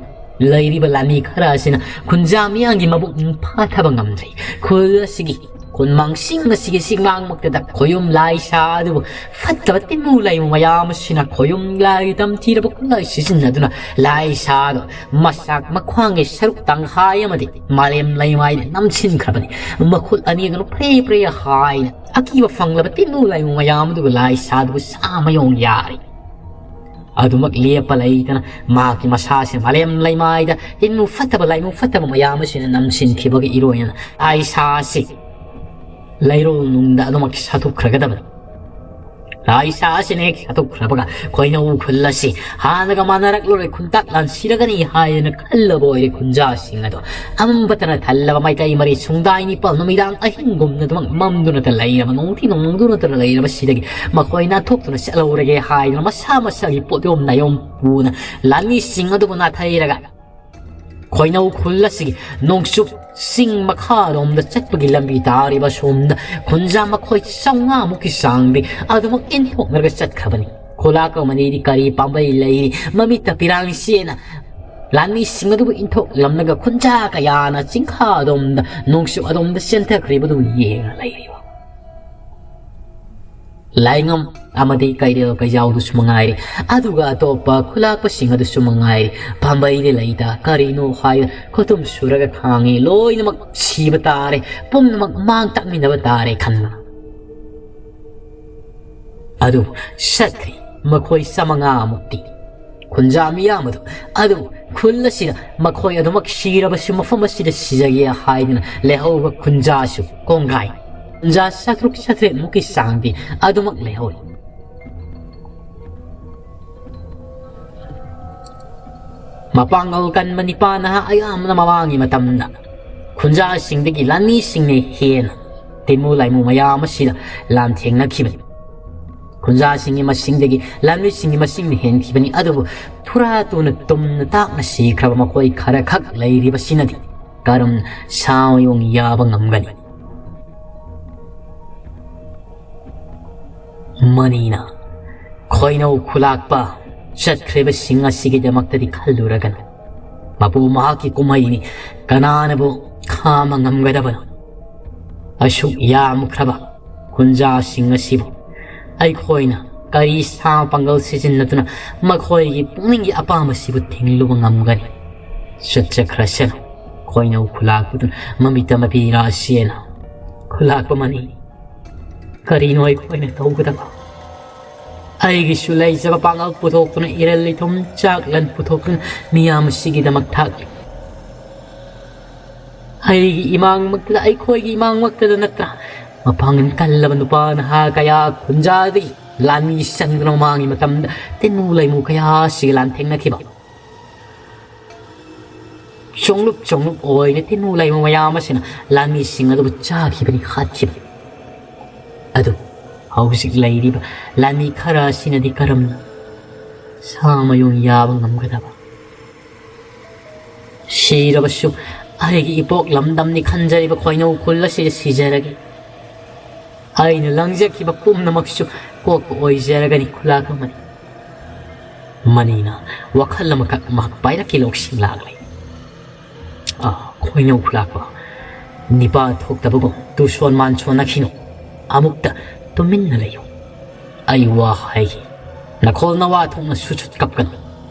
ꯂꯩꯔꯤꯕ ꯂꯥꯟꯃꯤ ꯈꯔ ꯑꯁꯤꯅ ꯈꯨꯟꯖꯥ ꯃꯤꯌꯥꯝꯒꯤ ꯃꯕꯨꯛꯅꯤꯡ ꯐꯥꯊꯕ ꯉꯝꯗ꯭ꯔꯤ꯫ ꯈꯨꯜ ꯑꯁꯤꯒꯤ ꯈꯨꯟꯃꯥꯡꯁꯤꯡ ꯑꯁꯤꯒꯤ ꯁꯤꯛꯃꯥꯡꯃꯛꯇꯗ ꯈꯣꯌꯨꯝ ꯂꯥꯏꯁꯥ ꯑꯗꯨꯕꯨ ꯐꯠꯇꯕ ꯇꯤꯟꯃꯨ ꯂꯩꯃꯨ ꯃꯌꯥꯝ ꯑꯁꯤꯅ ꯈꯣꯌꯨꯝ ꯂꯥꯏꯒꯤ ꯇꯝꯊꯤꯔꯕ ꯈꯨꯠꯂꯥꯏ ꯁꯤꯖꯤꯟꯅꯗꯨꯅ ꯂꯥꯏꯁꯥꯗꯣ ꯃꯁꯥꯛ ꯃꯈ꯭ꯋꯥꯡꯒꯤ ꯁꯔꯨꯛ ꯇꯪꯈꯥꯏ ꯑꯃꯗꯤ ꯃꯥꯂꯦꯝ ꯂꯩꯃꯥꯏꯗ ꯅꯝꯁꯤꯟꯈ꯭ꯔꯕꯅꯤ꯫ ꯃꯈꯨꯠ ꯑꯅꯤ ꯑꯗꯨꯅ ꯐ꯭ꯔꯦ ꯐ꯭ꯔꯦ ꯍꯥꯏꯅ ꯑꯀꯤꯕ ꯐꯪꯂꯕ ꯇꯤꯟꯃꯨ ꯂꯩꯃꯨ ꯃꯌꯥꯝ ꯑꯗꯨꯕꯨ ꯂꯥꯏꯁꯥꯗꯨꯕꯨ ꯁꯥ ꯃꯌꯣꯡ ꯌꯥꯔꯤ꯫ ꯑꯗꯨꯃꯛ ꯂꯦꯞꯄ ꯂꯩꯇꯅ ꯃꯍꯥꯛꯀꯤ ꯃꯁꯥꯁꯦ ꯃꯥꯂꯦꯝ ꯂꯩꯃꯥꯏꯗ ꯇꯤꯟꯃꯨ ꯐꯠꯇꯕ ꯂꯥꯏꯃꯨ ꯐꯠꯇꯕ ꯃꯌꯥꯝ ꯑꯁꯤꯅ ꯅꯝꯁꯤꯟꯈꯤꯕꯒꯤ ꯏꯔꯣꯏꯅ ꯂꯥꯏꯁꯥꯁꯤ ꯂꯩꯔꯣꯜ ꯅꯨꯡꯗ ꯑꯗꯨꯃꯛ ꯁꯥꯊꯨꯞꯈ꯭ꯔꯒꯗꯕꯅꯤ꯫ ꯂꯥꯏꯁꯥ ꯑꯁꯤꯅ ꯍꯦꯛ ꯆꯠꯊꯣꯛꯈ꯭ꯔꯕꯒ ꯈꯣꯏꯅꯧ ꯈꯨꯜ ꯑꯁꯤ ꯍꯥꯟꯅꯒ ꯃꯥꯟꯅꯔꯛꯂꯔꯣꯏ, ꯈꯨꯟꯇꯥꯛ ꯂꯥꯟꯁꯤꯔꯒꯅꯤ ꯍꯥꯏꯗꯅ ꯈꯜꯂꯕ ꯑꯣꯏꯔꯦ ꯈꯨꯟꯖꯥꯁꯤꯡ ꯑꯗꯣ꯫ ꯑꯃꯝꯕꯇꯅ ꯊꯜꯂꯕ ꯃꯥꯏꯀꯩ ꯃꯔꯤ ꯁꯨꯡꯗꯥꯏ ꯅꯤꯄꯥꯜ ꯅꯨꯃꯤꯗꯥꯡ ꯑꯍꯤꯡꯒꯨꯝꯅꯗꯃꯛ ꯃꯝꯗꯨꯅꯇ ꯂꯩꯔꯕ, ꯅꯣꯡꯊꯤ ꯅꯣꯡꯃꯪꯗꯨꯅꯇ ꯂꯩꯔꯕꯁꯤꯗꯒꯤ ꯃꯈꯣꯏ ꯅꯥꯟꯊꯣꯛꯇꯨꯅ ꯆꯠꯍꯧꯔꯒꯦ ꯍꯥꯏꯗꯅ ꯃꯁꯥ ꯃꯁꯥꯒꯤ ꯄꯣꯠꯌꯣꯝ ꯅꯥꯌꯣꯝ ꯄꯨꯅ ꯂꯥꯟꯃꯤꯁꯤꯡ ꯑꯗꯨꯕꯨ ꯅꯥꯊꯩꯔꯒ ꯈꯣꯏꯅꯧ ꯈꯨꯜ ꯑꯁꯤꯒꯤ ꯅꯣꯡꯆꯨꯞ ꯆꯤꯡ ꯃꯈꯥꯔꯣꯝꯗ ꯆꯠꯄꯒꯤ ꯂꯝꯕꯤ ꯇꯥꯔꯤꯕ ꯁꯣꯝꯗ ꯈꯨꯟꯖꯥ ꯃꯈꯣꯏ ꯆꯥꯝꯃꯉꯥꯃꯨꯛꯀꯤ ꯆꯥꯡꯗꯤ ꯑꯗꯨꯃꯛ ꯏꯟꯊꯣꯛꯅꯔꯒ ꯆꯠꯈ꯭ꯔꯕꯅꯤ꯫ ꯈꯨꯂꯥꯛꯄ ꯃꯅꯤꯗꯤ ꯀꯔꯤ ꯄꯥꯝꯕꯩ ꯂꯩꯔꯤ? ꯃꯃꯤꯠꯇ ꯄꯤꯔꯥꯡ ꯁꯦꯠꯅ ꯂꯥꯟꯃꯤꯁꯤꯡ ꯑꯗꯨꯕꯨ ꯏꯟꯊꯣꯛꯂꯝꯂꯒ ꯈꯨꯟꯖꯥ ꯀꯌꯥꯅ ꯆꯤꯡꯈꯥ ꯑꯗꯣꯝꯗ, ꯅꯣꯡꯆꯨꯞ ꯑꯗꯣꯝꯗ ꯆꯦꯟꯊꯈ꯭ꯔꯤꯕꯗꯨ ꯌꯦꯡꯉ ꯂꯩꯔꯤꯕ꯫ ꯂꯥꯏꯉꯝ ꯑꯃꯗꯤ ꯀꯩꯔꯦꯜ ꯀꯩꯖꯥꯎꯗꯨꯁꯨ ꯃꯉꯥꯏꯔꯦ, ꯑꯗꯨꯒ ꯑꯇꯣꯞꯄ ꯈꯨꯂꯥꯛꯄꯁꯤꯡ ꯑꯗꯨꯁꯨ ꯃꯉꯥꯏꯔꯦ, ꯄꯥꯝꯕꯩꯗꯤ ꯂꯩꯇ ꯀꯔꯤꯅꯣ ꯍꯥꯏ ꯈꯨꯇꯨꯝ ꯁꯨꯔꯒ ꯈꯥꯡꯉꯤ꯫ ꯂꯣꯏꯅꯃꯛ ꯁꯤꯕ ꯇꯥꯔꯦ, ꯄꯨꯝꯅꯃꯛ ꯃꯥꯡ ꯇꯥꯛꯃꯤꯟꯅꯕ ꯇꯥꯔꯦ ꯈꯟꯕ꯫ ꯑꯗꯨ ꯆꯠꯈ꯭ꯔꯤ ꯃꯈꯣꯏ ꯆꯥꯃꯉꯥꯃꯨꯛꯇꯤ꯫ ꯈꯨꯟꯖꯥ ꯃꯤꯌꯥꯝ ꯑꯗꯨ, ꯑꯗꯨ ꯈꯨꯜ ꯑꯁꯤꯗ ꯃꯈꯣꯏ ꯑꯗꯨꯃꯛ ꯁꯤꯔꯕꯁꯨ ꯃꯐꯝ ꯑꯁꯤꯗ ꯁꯤꯖꯒꯦ ꯍꯥꯏꯗꯨꯅ ꯂꯩꯍꯧꯕ ꯈꯨꯟꯖꯥꯁꯨ ꯀꯣꯡꯒꯥꯏ ꯈꯨꯟꯖꯥ ꯆꯥꯇ꯭ꯔꯨꯛ ꯆꯥꯇ꯭ꯔꯦꯠꯃꯨꯛꯀꯤ ꯆꯥꯡꯗꯤ ꯑꯗꯨꯃꯛ ꯂꯩꯍꯧꯔꯤ꯫ ꯃꯄꯥꯡꯒꯜ ꯀꯟꯕ ꯅꯤꯄꯥ ꯅꯍꯥ ꯑꯌꯥꯝꯕꯅ ꯃꯃꯥꯡꯒꯤ ꯃꯇꯝꯗ ꯈꯨꯟꯖꯥꯁꯤꯡꯗꯒꯤ ꯂꯥꯟꯃꯤꯁꯤꯡꯅ ꯍꯦꯟꯅ ꯇꯤꯃꯨ ꯂꯥꯏꯃꯨ ꯃꯌꯥꯝ ꯑꯁꯤꯗ ꯂꯥꯟꯊꯦꯡꯅꯈꯤꯕꯅꯤ꯫ ꯈꯨꯟꯖꯥꯁꯤꯡꯒꯤ ꯃꯁꯤꯡꯗꯒꯤ ꯂꯥꯟꯃꯤꯁꯤꯡꯒꯤ ꯃꯁꯤꯡꯅ ꯍꯦꯟꯈꯤꯕꯅꯤ꯫ ꯑꯗꯨꯕꯨ ꯊꯨꯔꯥ ꯇꯨꯅ ꯇꯨꯝꯅ ꯇꯥꯛꯅ ꯁꯤꯈ꯭ꯔꯕ ꯃꯈꯣꯏ ꯈꯔꯈꯛ ꯂꯩꯔꯤꯕꯁꯤꯅꯗꯤ ꯀꯔꯝ ꯁꯥ ꯌꯣꯡ ꯌꯥꯕ ꯉꯝꯒꯅꯤ? ꯃꯅꯤꯅ ꯈꯣꯏꯅꯧ ꯈꯨꯂꯥꯛꯄ ꯆꯠꯈ꯭ꯔꯤꯕꯁꯤꯡ ꯑꯁꯤꯒꯤꯗꯃꯛꯇꯗꯤ ꯈꯜꯂꯨꯔꯒꯅꯨ꯫ ꯃꯄꯨ ꯃꯍꯥꯛꯀꯤ ꯀꯨꯝꯍꯩꯅꯤ, ꯀꯅꯥꯅꯕꯨ ꯈꯥꯝꯕ ꯉꯝꯒꯗꯕꯅꯣ? ꯑꯁꯨꯛ ꯌꯥꯝꯈ꯭ꯔꯕ ꯈꯨꯟꯖꯥꯁꯤꯡ ꯑꯁꯤꯕꯨ ꯑꯩꯈꯣꯏꯅ ꯀꯔꯤ ꯁꯥ ꯄꯥꯡꯒꯜ ꯁꯤꯖꯤꯟꯅꯗꯨꯅ ꯃꯈꯣꯏꯒꯤ ꯄꯨꯛꯅꯤꯡꯒꯤ ꯑꯄꯥꯝꯕꯁꯤꯕꯨ ꯊꯤꯡꯂꯨꯕ ꯉꯝꯒꯅꯤ? ꯆꯠꯆꯈ꯭ꯔꯁꯅꯨ꯫ ꯈꯣꯏꯅꯧ ꯈꯨꯂꯥꯛꯄꯗꯨꯅ ꯃꯃꯤꯠꯇ ꯃꯄꯤ ꯔꯥꯁꯤꯅ ꯈꯨꯂꯥꯛꯄ ꯃꯅꯤ꯫ ꯀꯔꯤꯅꯣ ꯑꯩꯈꯣꯏꯅ ꯇꯧꯒꯗꯕ? ꯑꯩꯒꯤꯁꯨ ꯂꯩꯖꯕ ꯄꯥꯡꯒꯜ ꯄꯨꯊꯣꯛꯇꯨꯅ ꯏꯔꯜ ꯏꯊꯨꯝ ꯆꯥꯛꯂꯟ ꯄꯨꯊꯣꯛꯇꯨꯅ ꯃꯤꯌꯥꯝ ꯑꯁꯤꯒꯤꯗꯃꯛ ꯊꯥꯛꯂꯤ꯫ ꯑꯩꯒꯤ ꯏꯃꯥꯡꯃꯛꯇꯗ, ꯑꯩꯈꯣꯏꯒꯤ ꯏꯃꯥꯡꯃꯛꯇꯗ ꯅꯠꯇ꯭ꯔꯥ ꯃꯄꯥꯡꯒꯜ ꯀꯜꯂꯕ ꯅꯨꯄꯥ ꯅꯍꯥ ꯀꯌꯥ ꯈꯨꯟꯖꯥꯗꯒꯤ ꯂꯥꯟꯃꯤ ꯆꯪꯗꯨꯅ ꯃꯃꯥꯡꯒꯤ ꯃꯇꯝꯗ ꯇꯤꯟꯃꯨ ꯂꯩꯃꯨ ꯀꯌꯥ ꯑꯁꯤꯒ ꯂꯥꯟꯊꯦꯡꯅꯈꯤꯕ꯫ ꯆꯣꯡꯂꯨꯞ ꯆꯣꯡꯂꯨꯞ ꯑꯣꯏꯅ ꯇꯤꯟꯃꯨ ꯂꯩꯃꯨ ꯃꯌꯥꯝ ꯑꯁꯤꯅ ꯂꯥꯟꯃꯤꯁꯤꯡ ꯑꯗꯨꯕꯨ ꯆꯥꯈꯤꯕꯅꯤ, ꯍꯥꯠꯈꯤꯕꯅꯤ꯫ ꯑꯗꯨ ꯍꯧꯖꯤꯛ ꯂꯩꯔꯤꯕ ꯂꯥꯟꯃꯤ ꯈꯔ ꯑꯁꯤꯅꯗꯤ ꯀꯔꯝꯅ ꯁꯥ ꯃꯌꯨꯡ ꯌꯥꯕ ꯉꯝꯒꯗꯕ? ꯁꯤꯔꯕꯁꯨ ꯑꯩꯒꯤ ꯏꯄꯣꯛ ꯂꯝꯗꯝꯅꯤ ꯈꯟꯖꯔꯤꯕ ꯈꯣꯏꯅꯧ ꯈꯨꯜ ꯑꯁꯤꯗ ꯁꯤꯖꯔꯒꯦ꯫ ꯑꯩꯅ ꯂꯪꯖꯈꯤꯕ ꯄꯨꯝꯅꯃꯛꯁꯨ ꯀꯣꯛꯄ ꯑꯣꯏꯖꯔꯒꯅꯤ, ꯈꯨꯂꯥꯛꯄ ꯃꯅꯤ꯫ ꯃꯅꯤꯅ ꯋꯥꯈꯜ ꯑꯃꯈꯛ ꯃꯍꯥꯛ ꯄꯥꯏꯔꯛꯈꯤ ꯂꯧꯁꯤꯡ ꯂꯥꯛꯂꯦ꯫ ꯑꯥ, ꯈꯣꯏꯅꯧ ꯈꯨꯂꯥꯛꯄ, ꯅꯤꯄꯥ ꯊꯣꯛꯇꯕꯒꯨꯝ ꯇꯨꯁꯣꯟ ꯃꯥꯟꯁꯣꯟꯅꯈꯤꯅꯨ꯫ ꯑꯃꯨꯛꯇ ꯇꯨꯃꯤꯟꯅ ꯂꯩꯌꯨ꯫ ꯑꯩ ꯋꯥ ꯍꯥꯏꯒꯦ꯫ ꯅꯈꯣꯜ ꯅꯋꯥ ꯊꯣꯛꯅ ꯁꯨꯠ ꯁꯨꯠ ꯀꯞꯀꯅꯨ꯫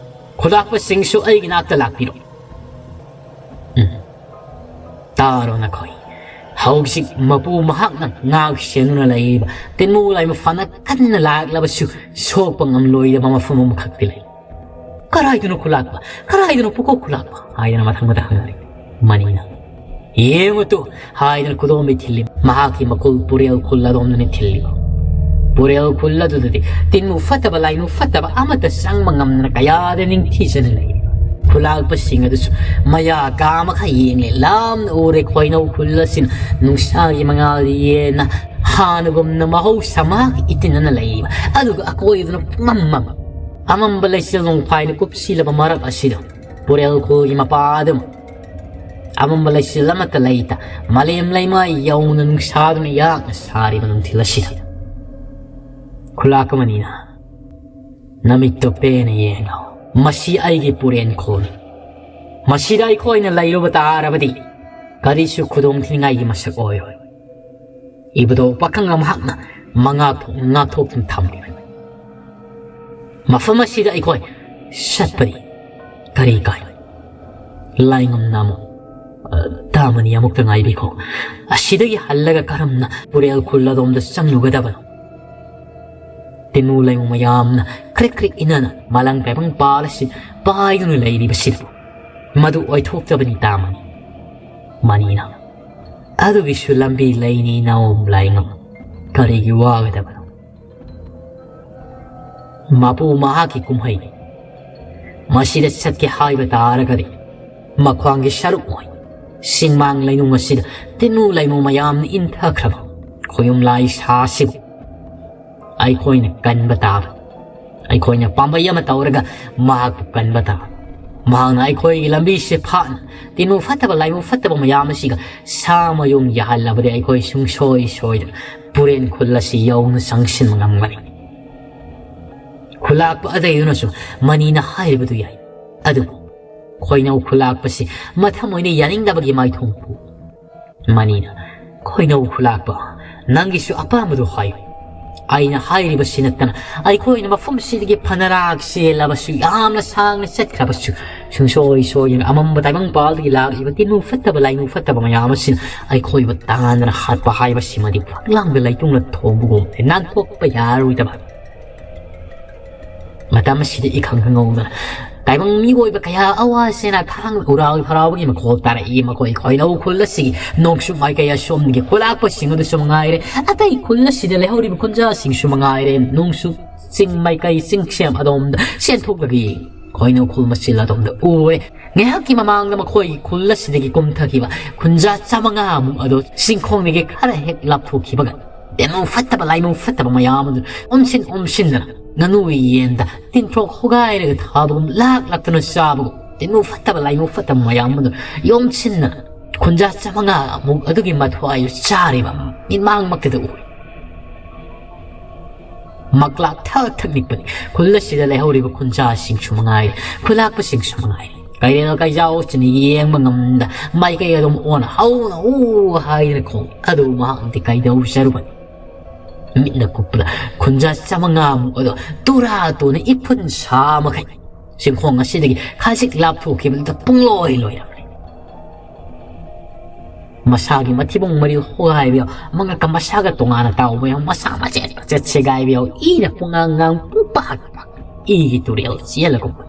ꯈꯨꯂꯥꯛꯄꯁꯤꯡꯁꯨ ꯑꯩꯒꯤ ꯅꯥꯛꯇ ꯂꯥꯛꯄꯤꯔꯣ꯫ ꯎꯝ꯫ ꯇꯥꯔꯣ ꯅꯈꯣꯏ꯫ ꯍꯧꯖꯤꯛ ꯃꯄꯨ ꯃꯍꯥꯛꯅ ꯉꯥꯛ ꯁꯦꯟꯗꯨꯅ ꯂꯩꯔꯤꯕ ꯇꯤꯟꯃꯨ ꯂꯥꯏꯃ ꯐꯅ ꯀꯟꯅ ꯂꯥꯛꯂꯕꯁꯨ ꯁꯣꯛꯄ ꯉꯝꯂꯣꯏꯗꯕ ꯃꯐꯝ ꯑꯃꯈꯛꯇꯤ ꯂꯩ꯫ "ꯀꯔꯥꯏꯗꯅꯣ ꯈꯨꯂꯥꯛꯄ? ꯀꯔꯥꯏꯗꯅꯣ ꯄꯨꯀꯣꯛ ꯈꯨꯂꯥꯛꯄ?" ꯍꯥꯏꯗꯅ ꯃꯊꯪ ꯃꯊꯪ ꯍꯪꯅꯔꯤ꯫ ꯃꯅꯤꯅ, "ꯌꯦꯡꯉꯨ ꯇꯨ!" ꯍꯥꯏꯗꯅ ꯈꯨꯗꯣꯝꯕꯤ ꯊꯤꯜꯂꯤ꯫ ꯃꯍꯥꯛꯀꯤ ꯃꯀꯨꯜ ꯄꯨꯔꯦꯜ ꯈꯨꯜ ꯑꯗꯣꯝꯗꯅꯤ ꯊꯤꯜꯂꯤꯕ꯫ ꯄꯨꯔꯦꯜ ꯈꯨꯜ ꯑꯗꯨꯗꯗꯤ ꯇꯤꯟꯃꯨ ꯐꯠꯇꯕ ꯂꯥꯏꯃꯨ ꯐꯠꯇꯕ ꯑꯃꯠꯇ ꯆꯪꯕ ꯉꯝꯗꯅ ꯀꯌꯥꯗ ꯅꯤꯡꯊꯤꯖꯅ ꯂꯩꯔꯤꯕ꯫ ꯈꯨꯂꯥꯛꯄꯁꯤꯡ ꯑꯗꯨꯁꯨ ꯃꯌꯥ ꯀꯥ ꯃꯈꯩ ꯌꯦꯡꯂꯦ, ꯂꯥꯞꯅ ꯎꯔꯦ꯫ ꯈꯣꯏꯅꯧ ꯈꯨꯜ ꯑꯁꯤꯅ ꯅꯨꯡꯁꯥꯒꯤ ꯃꯉꯥꯜ ꯌꯦꯟꯅ ꯍꯥꯟꯅꯒꯨꯝꯅ ꯃꯍꯧꯁꯥ ꯃꯍꯥꯛ ꯏꯇꯤꯟꯅꯅ ꯂꯩꯔꯤꯕ꯫ ꯑꯗꯨꯒ ꯑꯀꯣꯏꯕꯗꯨꯅ ꯄꯨꯝꯃꯝ ꯃꯝ꯫ ꯑꯃꯝꯕ ꯂꯩꯆꯤꯜ ꯅꯣꯡꯐꯥꯏꯅ ꯀꯨꯞꯁꯤꯜꯂꯕ ꯃꯔꯛ ꯑꯁꯤꯗ ꯄꯨꯔꯦꯜ ꯈꯨꯜꯒꯤ ꯃꯄꯥ ꯑꯗꯨꯝ ꯑꯃꯝꯕ ꯂꯩꯆꯤꯜ ꯑꯃꯠꯇ ꯂꯩꯇ, ꯃꯥꯂꯦꯝ ꯂꯩꯃꯥꯏ ꯌꯧꯅ ꯅꯨꯡꯁꯥꯗꯨꯅ ꯌꯥꯛꯅ ꯁꯥꯔꯤꯕ ꯅꯨꯡꯊꯤꯜ ꯑꯁꯤꯗ꯫ ꯈꯨꯂꯥꯛꯄ ꯃꯅꯤꯅ, ꯅꯃꯤꯠꯇꯣ ꯄꯦꯟꯅ ꯌꯦꯡꯂꯣ꯫ ꯃꯁꯤ ꯑꯩꯒꯤ ꯄꯨꯔꯦꯟ ꯈꯨꯜꯅꯤ꯫ ꯃꯁꯤꯗ ꯑꯩꯈꯣꯏꯅ ꯂꯩꯔꯨꯕ ꯇꯥꯔꯕꯗꯤ ꯀꯔꯤꯁꯨ ꯈꯨꯗꯣꯡ ꯊꯤꯅꯤꯡꯉꯥꯏꯒꯤ ꯃꯁꯛ ꯑꯣꯏꯔꯣꯏ꯫ ꯏꯕꯨꯙꯧ ꯄꯥꯈꯪ ꯑꯃꯍꯥꯛꯅ ꯃꯉꯥꯛ ꯊꯣꯛꯅ ꯉꯥꯛꯊꯣꯛꯇꯨꯅ ꯊꯝꯂꯤꯕꯅꯤ꯫ ꯃꯐꯝ ꯑꯁꯤꯗ ꯑꯩꯈꯣꯏ ꯆꯠꯄꯗꯤ ꯀꯔꯤ ꯀꯥꯏ? ꯂꯥꯏꯉꯝꯅ ꯑꯃꯨꯛ, ꯑ, ꯇꯥꯃꯅꯤ, ꯑꯃꯨꯛꯇ ꯉꯥꯏꯕꯤꯈꯣ꯫ ꯑꯁꯤꯗꯒꯤ ꯍꯜꯂꯒ ꯀꯔꯝꯅ ꯄꯨꯔꯦꯜ ꯈꯨꯜ ꯑꯗꯣꯝꯗ ꯆꯪꯂꯨꯒꯗꯕꯅꯣ? ꯇꯤꯃꯨ ꯂꯩꯃꯨ ꯃꯌꯥꯝꯅ ꯀ꯭ꯔꯤꯛ ꯀ꯭ꯔꯤꯛ ꯏꯅꯅ ꯃꯥꯂꯪ ꯇꯥꯏꯕꯪ ꯄꯥꯜ ꯑꯁꯤ ꯄꯥꯏꯗꯨꯅ ꯂꯩꯔꯤꯕꯁꯤꯗꯕꯨ ꯃꯗꯨ ꯑꯣꯏꯊꯣꯛꯇꯕꯅꯤ ꯇꯥꯃꯅꯤ꯫ ꯃꯅꯤꯅ, ꯑꯗꯨꯒꯤꯁꯨ ꯂꯝꯕꯤ ꯂꯩꯅꯤ ꯅꯥꯎꯝ ꯂꯥꯏꯉꯝ꯫ ꯀꯔꯤꯒꯤ ꯋꯥꯒꯗꯕꯅꯣ? ꯃꯄꯨ ꯃꯍꯥꯛꯀꯤ ꯀꯨꯝꯍꯩꯅꯤ꯫ ꯃꯁꯤꯗ ꯆꯠꯀꯦ ꯍꯥꯏꯕ ꯇꯥꯔꯒꯗꯤ ꯃꯈ꯭ꯋꯥꯡꯒꯤ ꯁꯔꯨꯛ ꯑꯣꯏ ꯁꯤꯡꯃꯥꯡ ꯂꯩꯅꯨꯡ ꯑꯁꯤꯗ ꯇꯤꯟꯃꯨ ꯂꯩꯃꯨ ꯃꯌꯥꯝꯅ ꯏꯟꯊꯈ꯭ꯔꯕ ꯈꯣꯌꯨꯝ ꯂꯥꯏꯁꯥ ꯑꯁꯤꯕꯨ ꯑꯩꯈꯣꯏꯅ ꯀꯟꯕ ꯇꯥꯕ꯫ ꯑꯩꯈꯣꯏꯅ ꯄꯥꯝꯕꯩ ꯑꯃ ꯇꯧꯔꯒ ꯃꯍꯥꯛꯄꯨ ꯀꯟꯕ ꯇꯥꯕ꯫ ꯃꯍꯥꯛꯅ ꯑꯩꯈꯣꯏꯒꯤ ꯂꯝꯕꯤꯁꯦ ꯐꯥꯠꯅ ꯇꯤꯟꯃꯨ ꯐꯠꯇꯕ ꯂꯥꯏꯃꯨ ꯐꯠꯇꯕ ꯃꯌꯥꯝ ꯑꯁꯤꯒ ꯁꯥ ꯃꯌꯨꯝ ꯌꯥꯍꯜꯂꯕꯗꯤ ꯑꯩꯈꯣꯏ ꯁꯨꯡꯁꯣꯏ ꯁꯣꯏꯗꯅ ꯄꯨꯔꯦꯟ ꯈꯨꯜ ꯑꯁꯤ ꯌꯧꯅ ꯆꯪꯁꯤꯟꯕ ꯉꯝꯒꯅꯤ꯫ ꯈꯨꯂꯥꯛꯄ ꯑꯇꯩꯗꯨꯅꯁꯨ ꯃꯅꯤꯅ ꯍꯥꯏꯔꯤꯕꯗꯨ ꯌꯥꯏ꯫ ꯑꯗꯨꯕꯨ ꯈꯣꯏꯅꯧ ꯈꯨꯂꯥꯛꯄꯁꯤ ꯃꯊꯃꯣꯏꯅ ꯌꯥꯅꯤꯡꯗꯕꯒꯤ ꯃꯥꯏꯊꯣꯡ ꯄꯨ꯫ ꯃꯅꯤꯅ, "ꯈꯣꯏꯅꯧ ꯈꯨꯂꯥꯛꯄ, ꯅꯪꯒꯤꯁꯨ ꯑꯄꯥꯝꯕꯗꯨ ꯍꯥꯏꯌꯨ꯫ ꯑꯩꯅ ꯍꯥꯏꯔꯤꯕꯁꯤ ꯅꯠꯇꯅ ꯑꯩꯈꯣꯏꯅ ꯃꯐꯝꯁꯤꯗꯒꯤ ꯐꯅꯔꯥꯛ ꯆꯦꯜꯂꯕꯁꯨ, ꯌꯥꯝꯅ ꯁꯥꯡꯅ ꯆꯠꯈ꯭ꯔꯕꯁꯨ, ꯁꯨꯡꯁꯣꯏ ꯁꯣꯏꯗꯅ ꯑꯃꯝꯕ ꯇꯥꯏꯕꯪꯄꯥꯜꯗꯒꯤ ꯂꯥꯛꯂꯤꯕ ꯇꯤꯟꯃꯨ ꯐꯠꯇꯕ ꯂꯥꯏꯃꯨ ꯐꯠꯇꯕ ꯃꯌꯥꯝ ꯑꯁꯤꯅ ꯑꯩꯈꯣꯏꯕꯨ ꯇꯥꯟꯗꯅ ꯍꯥꯠꯄ ꯍꯥꯏꯕꯁꯤꯃꯗꯤ ꯐꯛꯂꯥꯡꯗ ꯂꯩꯇꯨꯡꯅ ꯊꯣꯡꯕꯒꯨꯝ ꯅꯥꯟꯊꯣꯛꯄ ꯌꯥꯔꯣꯏꯗꯕ ꯃꯇꯝ ꯑꯁꯤꯗ ꯏꯈꯪ ꯈꯪꯍꯧꯗꯅ ꯇꯥꯏꯕꯪ ꯃꯤꯑꯣꯏꯕ ꯀꯌꯥ ꯑꯋꯥ ꯆꯦꯅꯥ ꯊꯥꯡ ꯎꯔꯥꯎ ꯊꯔꯥꯎꯕꯒꯤ ꯃꯈꯣꯜ ꯇꯥꯔꯛꯏ꯫ ꯃꯈꯣꯏ ꯈꯣꯏꯅꯧ ꯈꯨꯜ ꯑꯁꯤꯒꯤ ꯅꯣꯡꯆꯨꯞ ꯃꯥꯏꯀꯩ ꯑꯁꯣꯝꯗꯒꯤ ꯈꯨꯂꯥꯛꯄꯁꯤꯡ ꯑꯗꯨꯁꯨ ꯃꯉꯥꯏꯔꯦ, ꯑꯇꯩ ꯈꯨꯜ ꯑꯁꯤꯗ ꯂꯩꯍꯧꯔꯤꯕ ꯈꯨꯟꯖꯥꯁꯤꯡꯁꯨ ꯃꯉꯥꯏꯔꯦ, ꯅꯣꯡꯆꯨꯞ ꯆꯤꯡ ꯃꯥꯏꯀꯩ ꯆꯤꯡꯁꯦꯝ ꯑꯗꯣꯝꯗ ꯆꯦꯟꯊꯣꯛꯂꯒ ꯌꯦꯡꯉꯤ꯫ ꯈꯣꯏꯅꯧ ꯈꯨꯜ ꯃꯁꯤꯜ ꯑꯗꯣꯝꯗ ꯎꯔꯦ꯫ ꯉꯥꯏꯍꯥꯛꯀꯤ ꯃꯃꯥꯡꯗ ꯃꯈꯣꯏꯒꯤ ꯈꯨꯜ ꯑꯁꯤꯗꯒꯤ ꯀꯨꯝꯊꯈꯤꯕ ꯈꯨꯟꯖꯥ ꯆꯥꯃꯉꯥꯃꯨꯛ ꯑꯗꯨ ꯆꯤꯡꯈꯣꯡꯗꯒꯤ ꯈꯔ ꯍꯦꯛ ꯂꯥꯞꯊꯣꯛꯈꯤꯕꯒ ꯇꯦꯅꯧ ꯐꯠꯇꯕ ꯂꯥꯏꯃꯨ ꯐꯠꯇꯕ ꯃꯌꯥꯝ ꯑꯗꯨ ꯑꯣꯝꯁꯤꯟ ꯑꯣꯝꯁꯤꯟꯗꯅ ꯉꯥꯅꯨ ꯌꯦꯟꯗ ꯇꯤꯟꯊ꯭ꯔꯣꯛ ꯍꯣꯒꯥꯏꯔꯒ ꯊꯥꯕꯒꯨꯝ ꯂꯥꯛ ꯂꯥꯛꯇꯅ ꯆꯥꯕꯒꯨꯝ ꯇꯦꯅꯧ ꯐꯠꯇꯕ ꯂꯥꯏꯃꯨ ꯐꯠꯇꯕ ꯃꯌꯥꯝ ꯑꯗꯨ ꯌꯣꯝꯁꯤꯟꯗꯅ ꯈꯨꯟꯖꯥ ꯆꯥꯃꯉꯥꯃꯨꯛ ꯑꯗꯨꯒꯤ ꯃꯊ꯭ꯋꯥꯏꯗꯨ ꯆꯥꯔꯤꯕ ꯃꯤꯠꯃꯥꯡꯃꯛꯇꯗ ꯎꯏ꯫ ꯃꯛꯂꯥꯛ ꯊꯛ ꯊꯛ ꯅꯤꯛꯄꯅꯤ꯫ ꯈꯨꯜ ꯑꯁꯤꯗ ꯂꯩꯍꯧꯔꯤꯕ ꯈꯨꯟꯖꯥꯁꯤꯡꯁꯨ ꯃꯉꯥꯏꯔꯦ, ꯈꯨꯂꯥꯛꯄꯁꯤꯡꯁꯨ ꯃꯉꯥꯏꯔꯦ꯫ ꯀꯩꯔꯦꯜ ꯀꯩꯖꯥꯎꯁꯤꯅ ꯌꯦꯡꯕ ꯉꯝꯗ ꯃꯥꯏꯀꯩ ꯑꯗꯨꯝ ꯑꯣꯟꯅ ꯍꯧꯅ ꯎ ꯍꯥꯏꯗꯅ ꯈꯣꯡꯏ꯫ ꯑꯗꯨꯕꯨ ꯃꯍꯥꯛꯅꯗꯤ ꯀꯩꯗꯧꯖꯔꯨꯕꯅꯤ? ꯃꯤꯠꯅ ꯀꯨꯞꯄꯗ ꯈꯨꯟꯖꯥ ꯆꯥꯃꯉꯥꯃꯨꯛ ꯑꯗꯣ ꯇꯨꯔꯥ ꯇꯨꯅ ꯏꯐꯨꯟ ꯁꯥ ꯃꯈꯩ ꯆꯤꯡꯈꯣꯡ ꯑꯁꯤꯗꯒꯤ ꯈꯖꯤꯛ ꯂꯥꯞꯊꯣꯛꯈꯤꯕꯗꯨꯗ ꯄꯨꯡꯂꯣꯏ ꯂꯣꯏꯔꯝꯂꯦ꯫ ꯃꯁꯥꯒꯤ ꯃꯊꯤꯕꯣꯡ ꯃꯔꯤꯜ ꯍꯣꯒꯥꯏꯕ ꯌꯥꯎ, ꯃꯉꯛꯀ ꯃꯁꯥꯒ ꯇꯣꯉꯥꯟꯅ ꯇꯥꯎꯕ ꯌꯥꯎ, ꯃꯁꯥ ꯃꯆꯦꯠ ꯃꯆꯦꯠ ꯁꯦꯒꯥꯏꯕ ꯌꯥꯎ, ꯏꯅ ꯄꯨꯡꯉꯥꯡ ꯉꯥꯡ ꯄꯨꯡꯄꯥꯛ ꯄꯥꯛ ꯏꯒꯤ ꯇꯨꯔꯦꯜ ꯆꯦꯜꯂꯒꯨꯝꯕ꯫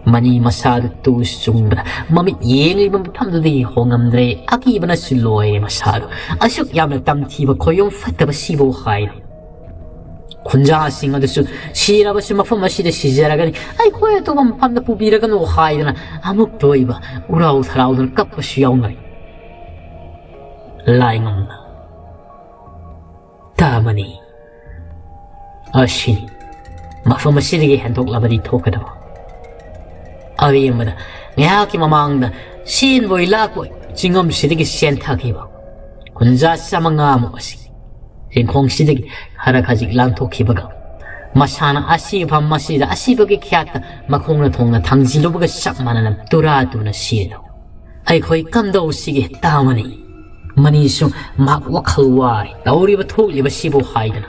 ꯃꯅꯤ ꯃꯁꯥꯗꯨ ꯇꯨ ꯆꯨꯡꯕꯗ ꯃꯃꯤꯠ ꯌꯦꯡꯂꯤꯕ ꯃꯐꯝꯗꯨꯗꯒꯤ ꯍꯣꯡꯉꯝꯗ꯭ꯔꯦ꯫ ꯑꯀꯤꯕꯅꯁꯨ ꯂꯣꯏꯔꯦ ꯃꯁꯥꯗꯨ꯫ ꯑꯁꯨꯛ ꯌꯥꯝꯅ ꯇꯝꯊꯤꯕ ꯈꯣꯌꯨꯝ ꯐꯠꯇꯕ ꯁꯤꯕꯨ ꯍꯥꯏꯅ ꯈꯨꯟꯖꯥꯁꯤꯡ ꯑꯗꯨꯁꯨ ꯁꯤꯔꯕꯁꯨ ꯃꯐꯝ ꯑꯁꯤꯗ ꯁꯤꯖꯔꯒꯅꯤ, ꯑꯩꯈꯣꯏ ꯑꯇꯣꯞꯄ ꯃꯐꯝꯗ ꯄꯨꯕꯤꯔꯒꯅꯨ ꯍꯥꯏꯗꯨꯅ ꯑꯃꯨꯛꯇ ꯑꯣꯏꯕ ꯎꯔꯥꯎ ꯊꯔꯥꯎꯗꯨꯅ ꯀꯞꯄꯁꯨ ꯌꯥꯎꯅꯔꯤ꯫ ꯂꯥꯏꯉꯝꯅ ꯇꯥꯃꯅꯤ꯫ ꯑꯁꯤꯅꯤ ꯃꯐꯝ ꯑꯁꯤꯗꯒꯤ ꯍꯦꯟꯗꯣꯛꯂꯕꯗꯤ ꯊꯣꯛꯀꯗꯕ꯫ ꯑꯔꯦꯝꯕꯗ ꯉꯥꯏꯍꯥꯛꯀꯤ ꯃꯃꯥꯡꯗ ꯁꯤꯟꯕꯣꯏ ꯂꯥꯛꯄꯣꯏ ꯆꯤꯡꯉꯝꯁꯤꯗꯒꯤ ꯆꯦꯟꯊꯈꯤꯕ ꯈꯨꯟꯖꯥ ꯆꯥꯃꯉꯥꯃꯨꯛ ꯑꯁꯤ ꯆꯤꯡꯈꯣꯡꯁꯤꯗꯒꯤ ꯈꯔ ꯈꯖꯤꯛ ꯂꯥꯟꯊꯣꯛꯈꯤꯕꯒ ꯃꯁꯥꯅ ꯑꯁꯤꯕ ꯃꯐꯝ ꯑꯁꯤꯗ ꯑꯁꯤꯕꯒꯤ ꯈꯌꯥꯠꯇ ꯃꯈꯣꯡꯅ ꯊꯣꯡꯅ ꯊꯥꯡꯖꯤꯜꯂꯨꯕꯒ ꯆꯞ ꯃꯥꯟꯅꯅ ꯇꯨꯔꯥ ꯇꯨꯅ ꯁꯤꯔꯦ꯫ ꯑꯩꯈꯣꯏ ꯀꯝꯗꯧꯁꯤꯒꯦ ꯇꯥꯃꯅꯤ? ꯃꯅꯤꯁꯨ ꯃꯍꯥꯛ ꯋꯥꯈꯜ ꯋꯥꯔꯦ, ꯇꯧꯔꯤꯕ ꯊꯣꯛꯂꯤꯕꯁꯤꯕꯨ ꯍꯥꯏꯗꯅ꯫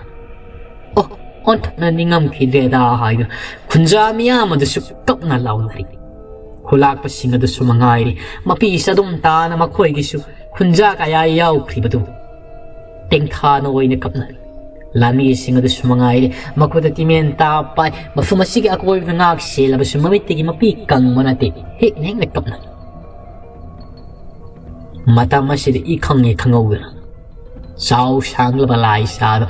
ꯑꯣ, ꯑꯣꯟꯊꯣꯛꯅ ꯅꯤꯡꯉꯝꯈꯤꯗ꯭ꯔꯦꯗ ꯍꯥꯏꯗꯨꯅ ꯈꯨꯟꯖꯥ ꯃꯤꯌꯥꯝ ꯑꯗꯨꯁꯨ ꯀꯞꯅ ꯂꯥꯎꯅꯔꯤ꯫ ꯈꯨꯂꯥꯛꯄꯁꯤꯡ ꯑꯗꯨꯁꯨ ꯃꯉꯥꯏꯔꯤ, ꯃꯄꯤ ꯆꯗꯨꯝ ꯇꯥꯅ ꯃꯈꯣꯏꯒꯤꯁꯨ ꯈꯨꯟꯖꯥ ꯀꯌꯥ ꯌꯥꯎꯈ꯭ꯔꯤꯕꯗꯨ ꯇꯦꯡꯊꯥꯅ ꯑꯣꯏꯅ ꯀꯞꯅꯔꯤ꯫ ꯂꯥꯟꯃꯤꯁꯤꯡ ꯑꯗꯨꯁꯨ ꯃꯉꯥꯏꯔꯦ, ꯃꯈꯨꯠꯇ ꯇꯤꯃꯦꯟ ꯇꯥꯞ ꯄꯥꯏ, ꯃꯐꯝ ꯑꯁꯤꯒꯤ ꯑꯀꯣꯏꯕꯗ ꯉꯥꯛ ꯁꯦꯜꯂꯕꯁꯨ ꯃꯃꯤꯠꯇꯒꯤ ꯃꯄꯤ ꯀꯪꯕ ꯅꯠꯇꯦ, ꯍꯦꯛꯅ ꯍꯦꯛꯅ ꯀꯞꯅꯔꯤ꯫ ꯃꯇꯝ ꯑꯁꯤꯗ ꯏꯈꯪ ꯍꯦꯛ ꯈꯪꯍꯧꯗꯅ ꯆꯥꯎ ꯁꯥꯡꯂꯕ ꯂꯥꯏꯁꯥꯗꯣ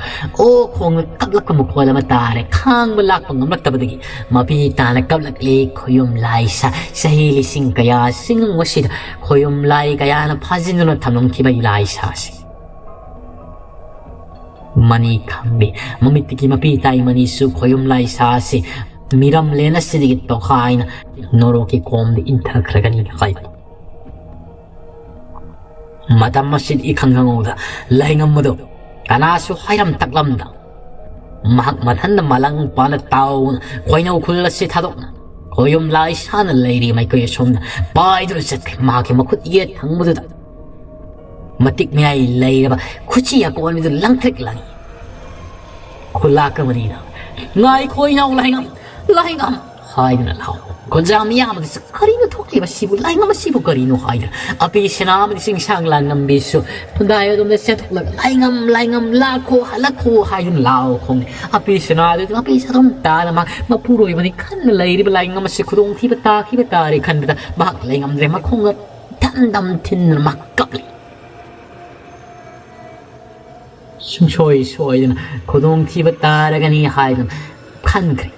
ꯑꯣ ꯈꯣꯡꯅ ꯀꯞꯂꯛꯄ ꯃꯈꯣꯜ ꯑꯃ ꯇꯥꯔꯦ꯫ ꯈꯥꯡꯕ ꯂꯥꯛꯄ ꯉꯝꯂꯛꯇꯕꯗꯒꯤ ꯃꯄꯤ ꯇꯥꯅ ꯀꯞꯂꯛꯂꯤ꯫ ꯈꯣꯌꯨꯝ ꯂꯥꯏꯁꯥ, ꯆꯍꯤ ꯂꯤꯁꯤꯡ ꯀꯌꯥ ꯆꯤꯡꯅꯨꯡ ꯑꯁꯤꯗ ꯈꯣꯌꯨꯝ ꯂꯥꯏ ꯀꯌꯥꯅ ꯐꯥꯖꯤꯟꯗꯨꯅ ꯊꯝꯂꯝꯈꯤꯕ ꯂꯥꯏꯁꯥꯁꯤ꯫ ꯃꯅꯤ ꯈꯪꯗꯦ, ꯃꯃꯤꯠꯇꯒꯤ ꯃꯄꯤ ꯇꯥꯏ꯫ ꯃꯅꯤꯁꯨ ꯈꯣꯌꯨꯝ ꯂꯥꯏꯁꯥꯁꯤ ꯃꯤꯔꯝꯂꯦꯟ ꯑꯁꯤꯗꯒꯤ ꯇꯣꯈꯥꯏꯅ ꯅꯣꯔꯣꯛꯀꯤ ꯀꯣꯝꯗ ꯏꯟꯊꯈ꯭ꯔꯒꯅꯤ ꯍꯥꯏ꯫ ꯃꯇꯝ ꯑꯁꯤꯗ ꯏꯈꯪ ꯈꯪꯍꯧꯗ ꯂꯥꯏꯉꯝ ꯑꯗꯨ ꯀꯅꯥꯁꯨ ꯍꯥꯏꯔꯝ ꯇꯥꯛꯂꯝꯗ ꯃꯍꯥꯛ ꯃꯊꯟꯗ ꯃꯂꯪ ꯄꯥꯅ ꯇꯥꯎꯅ ꯈꯣꯏꯅꯧ ꯈꯨꯜ ꯑꯁꯤ ꯊꯥꯗꯣꯛꯅ ꯈꯣꯌꯨꯝ ꯂꯥꯏꯁꯥꯅ ꯂꯩꯔꯤ ꯃꯥꯏꯀꯩ ꯑꯁꯣꯝꯗ ꯄꯥꯏꯗꯨꯅ ꯆꯠꯈ꯭ꯔꯦ꯫ ꯃꯍꯥꯛꯀꯤ ꯃꯈꯨꯠ ꯌꯦꯠ ꯊꯪꯕꯗꯨꯗ ꯃꯇꯤꯛ ꯃꯌꯥꯏ ꯂꯩꯔꯕ ꯈꯨꯆꯤ ꯑꯀꯣꯟꯕꯤꯗꯨ ꯂꯪꯊ꯭ꯔꯤꯛ ꯂꯪꯏ꯫ ꯈꯨꯂꯥꯛ ꯑꯃꯅꯤꯅ, "ꯉꯥꯏꯈꯣ ꯏꯅꯥꯎ ꯂꯥꯏꯉꯝ, ꯂꯥꯏꯉꯝ!" ꯍꯥꯏꯗꯨꯅ ꯂꯥꯎ꯫ ꯈꯨꯟꯖꯥ ꯃꯤꯌꯥꯝ ꯑꯗꯨꯁꯨ, "ꯀꯔꯤꯅꯣ ꯊꯣꯛꯂꯤꯕꯁꯤꯕꯨ? ꯂꯥꯏꯉꯝ ꯑꯁꯤꯕꯨ ꯀꯔꯤꯅꯣ?" ꯍꯥꯏꯗꯨꯅ ꯑꯄꯤ ꯁꯅꯥꯃꯍꯤ ꯆꯤꯡꯁꯥꯡ ꯂꯥꯟꯉꯝꯕꯤꯁꯨ ꯈꯨꯟꯗꯥꯏ ꯑꯗꯣꯝꯗ ꯆꯦꯟꯊꯣꯛꯂꯒ, "ꯂꯥꯏꯉꯝ, ꯂꯥꯏꯉꯝ, ꯂꯥꯛꯈꯣ, ꯍꯜꯂꯛꯈꯣ!" ꯍꯥꯏꯗꯨꯅ ꯂꯥꯎ ꯈꯣꯡꯅꯤ꯫ ꯑꯄꯤ ꯁꯅꯥꯗꯨ, ꯑꯄꯤ ꯁꯥꯗꯣꯝ ꯇꯥꯅ ꯃꯥ ꯃꯄꯨꯔꯣꯏꯕꯅꯤ ꯈꯟꯅ ꯂꯩꯔꯤꯕ ꯂꯥꯏꯉꯝ ꯑꯁꯤ ꯈꯨꯗꯣꯡꯊꯤꯕ ꯇꯥꯈꯤꯕ ꯇꯥꯔꯦ ꯈꯟꯕꯗ ꯃꯍꯥꯛ ꯂꯩꯉꯝꯗ꯭ꯔꯦ꯫ ꯃꯈꯣꯡꯒ ꯗꯝ ꯗꯝ ꯊꯤꯟꯗꯨꯅ ꯃꯍꯥꯛ ꯀꯞꯂꯤ꯫ ꯁꯨꯡꯁꯣꯏ ꯁꯣꯏꯗꯅ ꯈꯨꯗꯣꯡꯊꯤꯕ ꯇꯥꯔꯒꯅꯤ ꯍꯥꯏꯗꯨꯅ ꯈꯟꯈ꯭ꯔꯦ꯫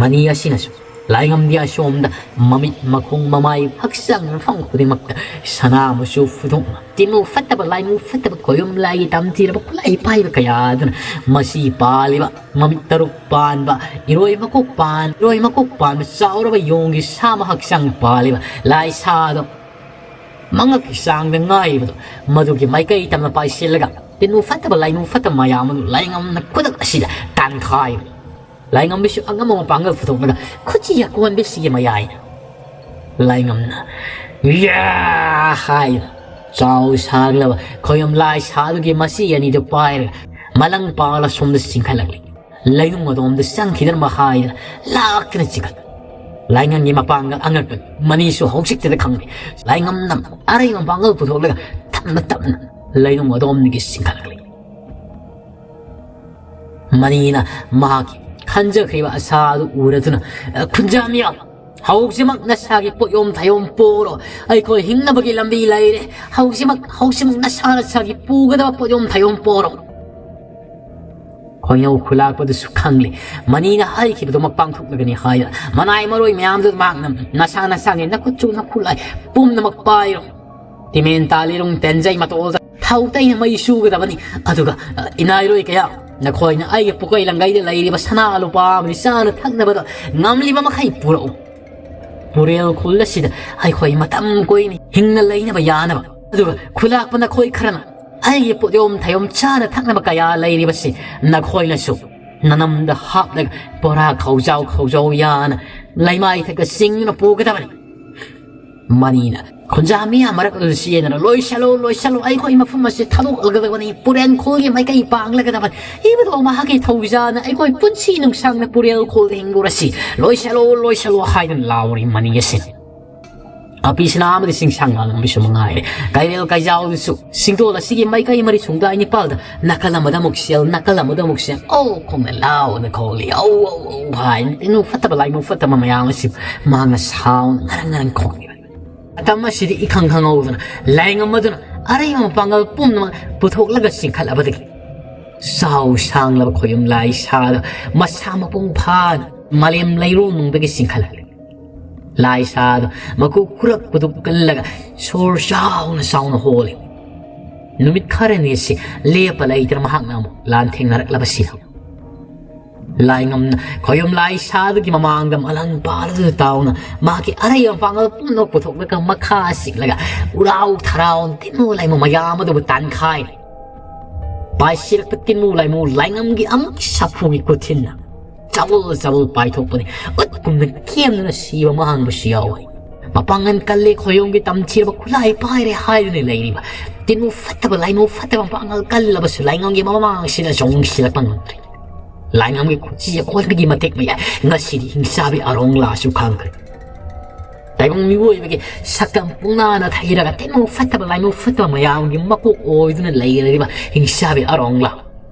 ꯃꯅꯤ ꯑꯁꯤꯅꯁꯨ ꯂꯥꯏꯉꯝꯗꯤ ꯑꯁꯣꯝꯗ ꯃꯃꯤꯠ, ꯃꯈꯣꯡ, ꯃꯃꯥꯏ, ꯍꯛꯆꯥꯡ ꯃꯐꯝ ꯈꯨꯗꯤꯡꯃꯛꯇ ꯁꯅꯥ ꯃꯆꯨ ꯐꯨꯗꯣꯛꯅ, ꯇꯤꯟꯃꯨ ꯐꯠꯇꯕ, ꯂꯥꯏꯃꯨ ꯐꯠꯇꯕ, ꯀꯣꯌꯨꯝ ꯂꯥꯏꯒꯤ ꯇꯝꯊꯤꯔꯕ ꯈꯨꯠꯂꯥꯏ ꯄꯥꯏꯕ ꯀꯌꯥ ꯑꯗꯨꯅ ꯃꯁꯤ ꯄꯥꯜꯂꯤꯕ ꯃꯃꯤꯠ ꯇꯔꯨꯛ ꯄꯥꯟꯕ, ꯏꯔꯣꯏ ꯃꯀꯣꯛ ꯄꯥꯟ-, ꯏꯔꯣꯏ ꯃꯀꯣꯛ ꯄꯥꯟꯕ ꯆꯥꯎꯔꯕ ꯌꯣꯡꯒꯤ ꯁꯥ ꯑꯃ ꯍꯛꯆꯥꯡ ꯄꯥꯜꯂꯤꯕ ꯂꯥꯏ ꯁꯥꯗꯣ ꯃꯉꯛꯀꯤ ꯆꯥꯡꯗ ꯉꯥꯏꯔꯤꯕꯗꯣ, ꯃꯗꯨꯒꯤ ꯃꯥꯏꯀꯩ ꯇꯝꯅ ꯄꯥꯏꯁꯤꯜꯂꯒ ꯇꯤꯟꯃꯨ ꯐꯠꯇꯕ, ꯂꯥꯏꯃꯨ ꯐꯠꯇꯕ ꯃꯌꯥꯝ ꯑꯗꯨ ꯂꯥꯏꯉꯝꯅ ꯈꯨꯗꯛ ꯑꯁꯤꯗ ꯇꯥꯟꯈꯥꯏꯕ꯫ ꯂꯥꯏꯉꯝꯕꯤꯁꯨ ꯑꯉꯝꯕ ꯃꯄꯥꯡꯒꯜ ꯄꯨꯊꯣꯛꯂꯒ ꯈꯨꯠꯁꯤ ꯌꯥꯀꯣꯟꯕꯤꯁꯤꯒꯤ ꯃꯌꯥꯏꯗ ꯂꯥꯏꯉꯝꯅ "ꯌꯥ!" ꯍꯥꯏꯅ ꯆꯥꯎ ꯁꯥꯒꯂꯕ ꯈꯣꯌꯝ ꯂꯥꯏ ꯁꯥꯗꯨꯒꯤ ꯃꯁꯤ ꯑꯅꯤꯗꯨ ꯄꯥꯏꯔꯒ ꯃꯂꯪ ꯄꯥꯡꯂ ꯁꯣꯝꯗ ꯆꯤꯡꯈꯠꯂꯛꯂꯤ꯫ ꯂꯩꯅꯨꯡ ꯑꯗꯣꯝꯗ ꯆꯪꯈꯤꯗꯅꯕ ꯍꯥꯏꯗꯅ ꯂꯥꯛꯇꯅ ꯆꯤꯡꯈꯠ꯫ ꯂꯥꯏꯉꯝꯒꯤ ꯃꯄꯥꯡꯒꯜ ꯑꯉꯛꯄ ꯃꯅꯤꯁꯨ ꯍꯧꯖꯤꯛꯇꯗ ꯈꯪꯂꯦ꯫ ꯂꯥꯏꯉꯝꯅ ꯑꯔꯩꯕ ꯃꯄꯥꯡꯒꯜ ꯄꯨꯊꯣꯛꯂꯒ ꯇꯞꯅ ꯇꯞꯅ ꯂꯩꯅꯨꯡ ꯑꯗꯣꯝꯗꯒꯤ ꯆꯤꯡꯈꯠꯂꯛꯂꯤ꯫ ꯃꯅꯤꯅ ꯃꯍꯥꯛꯀꯤ ꯈꯟꯖꯈ꯭ꯔꯤꯕ ꯑꯁꯥ ꯑꯗꯨ ꯎꯔꯗꯨꯅ, "ꯈꯨꯟꯖꯥꯃꯤꯌꯥ, ꯍꯧꯖꯤꯛꯃꯛ ꯅꯁꯥꯒꯤ ꯄꯣꯠꯌꯣꯝ ꯊꯥꯌꯣꯝ ꯄꯣꯔꯣ꯫ ꯑꯩꯈꯣꯏ ꯍꯤꯡꯅꯕꯒꯤ ꯂꯝꯕꯤ ꯂꯩꯔꯦ꯫ ꯍꯧꯖꯤꯛꯃꯛ, ꯍꯧꯖꯤꯛꯃꯛ ꯅꯁꯥ ꯅꯁꯥꯒꯤ ꯄꯨꯒꯗꯕ ꯄꯣꯠꯌꯣꯝ ꯊꯥꯌꯣꯝ ꯄꯣꯔꯣ꯫" ꯈꯣꯏꯅꯧ ꯈꯨꯂꯥꯛꯄꯗꯨꯁꯨ ꯈꯪꯂꯦ꯫ ꯃꯅꯤꯅ ꯍꯥꯏꯈꯤꯕꯗꯨꯃꯛ ꯄꯥꯡꯊꯣꯛꯂꯒꯅꯤ ꯍꯥꯏꯗꯅ ꯃꯅꯥꯏ ꯃꯔꯣꯏ ꯃꯌꯥꯝꯗꯨ ꯃꯍꯥꯛꯅ ꯅꯁꯥ ꯅꯁꯥꯒꯤ ꯅꯈꯨꯠꯁꯨ ꯅꯈꯨꯠꯂꯥꯏ ꯄꯨꯝꯅꯃꯛ ꯄꯥꯏꯔꯣ꯫ ꯇꯤꯃꯦꯟ ꯇꯥꯂꯤꯔꯨꯡ ꯇꯦꯟꯖꯩ ꯃꯇꯣꯜꯗ ꯊꯥꯎ ꯇꯩꯅ ꯃꯩ ꯁꯨꯒꯗꯕꯅꯤ꯫ ꯑꯗꯨꯒ, ꯑ, ꯏꯅꯥꯏꯔꯣꯏ ꯀꯌꯥ, ꯅꯈꯣꯏꯅ ꯑꯩꯒꯤ ꯄꯨꯀꯩ ꯂꯪꯒꯩꯗ ꯂꯩꯔꯤꯕ ꯁꯅꯥ ꯂꯨꯄꯥ ꯑꯃꯗꯤ ꯆꯥꯅ ꯊꯛꯅꯕꯗꯣ ꯉꯝꯂꯤꯕ ꯃꯈꯩ ꯄꯨꯔꯛꯎ꯫ ꯄꯨꯔꯦꯜ ꯈꯨꯜ ꯑꯁꯤꯗ ꯑꯩꯈꯣꯏ ꯃꯇꯝ ꯀꯨꯏꯅ ꯍꯤꯡꯅ ꯂꯩꯅꯕ ꯌꯥꯅꯕ, ꯑꯗꯨꯒ ꯈꯨꯂꯥꯛꯄ ꯅꯈꯣꯏ ꯈꯔꯅ ꯑꯩꯒꯤ ꯄꯣꯠꯌꯣꯝ ꯊꯌꯣꯝ ꯆꯥꯅ ꯊꯛꯅꯕ ꯀꯌꯥ ꯂꯩꯔꯤꯕꯁꯤ ꯅꯈꯣꯏꯅꯁꯨ ꯅꯅꯝꯗ ꯍꯥꯞꯂꯒ ꯕꯣꯔꯥ ꯈꯧꯖꯥꯎ ꯈꯧꯖꯥꯎ ꯌꯥꯅ ꯂꯩꯃꯥꯏ ꯊꯛꯇ ꯆꯤꯡꯗꯨꯅ ꯄꯨꯒꯗꯕꯅꯤ꯫ ꯃꯅꯤꯅ ꯈꯨꯟꯖꯥ ꯃꯤꯌꯥꯝ ꯃꯔꯛ ꯑꯗꯨꯗ ꯆꯦꯟꯗꯨꯅ, "ꯂꯣꯏꯁꯜꯂꯨ, ꯂꯣꯏꯁꯜꯂꯨ, ꯑꯩꯈꯣꯏ ꯃꯐꯝ ꯑꯁꯤ ꯊꯥꯗꯣꯛꯂꯒꯗꯕꯅꯤ, ꯄꯨꯔꯦꯟ ꯈꯨꯜꯒꯤ ꯃꯥꯏꯀꯩ ꯄꯥꯡꯂꯒꯗꯕꯅꯤ꯫ ꯏꯕꯗꯣ ꯃꯍꯥꯛꯀꯤ ꯊꯧꯖꯥꯅ ꯑꯩꯈꯣꯏ ꯄꯨꯟꯁꯤ ꯅꯨꯡꯁꯥꯡꯅ ꯄꯨꯔꯦꯜ ꯈꯨꯜꯗ ꯍꯤꯡꯂꯨꯔꯁꯤ, ꯂꯣꯏꯁꯜꯂꯨ, ꯂꯣꯏꯁꯜꯂꯨ" ꯍꯥꯏꯗꯨꯅ ꯂꯥꯎꯔꯤ ꯃꯅꯤ ꯑꯁꯤꯅ꯫ ꯑꯄꯤꯁꯅꯥ ꯑꯃꯗꯤ ꯆꯤꯡꯁꯥꯡ ꯂꯥꯡꯂꯝꯕꯤꯁꯨ ꯃꯉꯥꯏꯔꯦ꯫ ꯀꯩꯔꯦꯜ ꯀꯩꯖꯥꯎꯗꯨꯁꯨ ꯁꯤꯡꯗꯣꯜ ꯑꯁꯤꯒꯤ ꯃꯥꯏꯀꯩ ꯃꯔꯤ ꯁꯨꯡꯗꯥꯏ ꯅꯤꯄꯥꯜꯗ ꯅꯥꯀꯜ ꯑꯃꯗ ꯑꯃꯨꯛ ꯁꯦꯜ, ꯅꯥꯀꯜ ꯑꯃꯗ ꯑꯃꯨꯛ ꯁꯦꯜ, "ꯑꯧ" ꯈꯣꯡꯅ ꯂꯥꯎꯅ ꯈꯣꯡꯂꯤ, "ꯑꯧ, ꯑꯧ, ꯑꯧ" ꯍꯥꯏꯅ ꯇꯤꯟꯃꯨ ꯐꯠꯇꯕ ꯂꯥꯏꯃꯨ ꯐꯠꯇꯕ ꯃꯌꯥꯝ ꯑꯁꯤ ꯃꯍꯥꯛꯅ ꯁꯥꯎꯅ ꯉꯔꯪ ꯉꯔꯪ ꯈꯣꯡꯂꯤꯕ꯫ ꯃꯇꯝ ꯑꯁꯤꯗꯤ ꯏꯈꯪ ꯈꯪꯍꯧꯗꯅ ꯂꯥꯏꯉꯝ ꯑꯗꯨꯅ ꯑꯔꯩꯕ ꯃꯄꯥꯡꯒꯜ ꯄꯨꯝꯅꯃꯛ ꯄꯨꯊꯣꯛꯂꯒ ꯆꯤꯡꯈꯠꯂꯕꯗꯒꯤ ꯆꯥꯎ ꯁꯥꯡꯂꯕ ꯈꯣꯌꯨꯝ ꯂꯥꯏ ꯁꯥꯗ ꯃꯁꯥ ꯃꯄꯨꯡ ꯐꯥꯅ ꯃꯥꯂꯦꯝ ꯂꯩꯔꯣꯟꯅꯨꯡꯗꯒꯤ ꯆꯤꯡꯈꯠꯂꯛꯂꯤ꯫ ꯂꯥꯏ ꯁꯥꯗ ꯃꯀꯨ ꯈꯨꯔꯛ ꯈꯨꯗꯨꯛ ꯀꯜꯂꯒ ꯁꯣꯔ ꯆꯥꯎꯅ ꯆꯥꯎꯅ ꯍꯣꯜꯂꯤ꯫ ꯅꯨꯃꯤꯠ ꯈꯔꯅꯤ ꯑꯁꯤ ꯂꯦꯞꯄ ꯂꯩꯇꯅ ꯃꯍꯥꯛꯅ ꯑꯃꯨꯛ ꯂꯥꯟꯊꯦꯡꯅꯔꯛꯂꯕꯁꯤꯗ ꯂꯥꯏꯉꯝꯅ ꯈꯣꯌꯨꯝ ꯂꯥꯏ ꯁꯥꯗꯒꯤ ꯃꯃꯥꯡꯗ ꯃꯂꯪ ꯄꯥꯜꯂꯗꯨꯅ ꯇꯥꯎꯅ ꯃꯍꯥꯛꯀꯤ ꯑꯔꯩꯕ ꯃꯄꯥꯡꯒꯜ ꯄꯨꯝꯅꯃꯛ ꯄꯨꯊꯣꯛꯂꯒ ꯃꯈꯥ ꯆꯤꯛꯂꯒ ꯎꯔꯥꯎ ꯊꯔꯥꯎ ꯇꯤꯟꯃꯨ ꯂꯥꯏꯃꯨ ꯃꯌꯥꯝ ꯑꯗꯨꯕꯨ ꯇꯥꯟꯈꯥꯏꯔꯦ꯫ ꯄꯥꯏꯁꯤꯜꯂꯛꯄ ꯇꯤꯟꯃꯨ ꯂꯥꯏꯃꯨ ꯂꯥꯏꯉꯝꯒꯤ ꯑꯃꯨꯛ ꯁꯥꯐꯨꯒꯤ ꯈꯨꯊꯤꯟꯅ ꯆꯕꯨꯜ ꯆꯕꯨꯜ ꯄꯥꯏꯊꯣꯛꯄꯅꯤ꯫ ꯎꯠ ꯀꯨꯝꯅ ꯀꯦꯝꯗꯨꯅ ꯁꯤꯕ ꯃꯥꯡꯕꯁꯨ ꯌꯥꯎꯏ꯫ ꯃꯄꯥꯡꯒꯜ ꯀꯜꯂꯦ, ꯈꯣꯌꯣꯝꯒꯤ ꯇꯝꯊꯤꯔꯕ ꯈꯨꯠꯂꯥꯏ ꯄꯥꯏꯔꯦ ꯍꯥꯏꯗꯨꯅ ꯂꯩꯔꯤꯕ ꯇꯤꯟꯃꯨ ꯐꯠꯇꯕ ꯂꯥꯏꯃꯨ ꯐꯠꯇꯕ ꯃꯄꯥꯡꯒꯜ ꯀꯜꯂꯕꯁꯨ ꯂꯥꯏꯉꯝꯒꯤ ꯃꯃꯥꯡꯁꯤꯗ ꯆꯣꯡꯁꯤꯜꯂꯛꯄ ꯉꯝꯗ꯭ꯔꯦ꯫ ꯂꯥꯏꯉꯝꯒꯤ ꯈꯨꯠꯁꯤ ꯑꯀꯣꯟꯕꯒꯤ ꯃꯇꯦꯛ ꯃꯌꯥꯏ ꯉꯁꯤꯗꯤ ꯍꯤꯡꯆꯥꯕꯤ ꯑꯔꯣꯡꯂꯥꯁꯨ ꯈꯪꯈ꯭ꯔꯦ꯫ ꯇꯥꯏꯕꯪ ꯃꯤꯑꯣꯏꯕꯒꯤ ꯁꯛꯇꯝ ꯄꯨꯡꯅꯥꯅ ꯊꯩꯔꯒ ꯇꯤꯟꯃꯨ ꯐꯠꯇꯕ ꯂꯥꯏꯃꯨ ꯐꯠꯇꯕ ꯃꯌꯥꯝꯒꯤ ꯃꯀꯣꯛ ꯑꯣꯏꯗꯨꯅ ꯂꯩꯔꯤꯕ ꯍꯤꯡꯆꯥꯕꯤ ꯑꯔꯣꯡꯂꯥ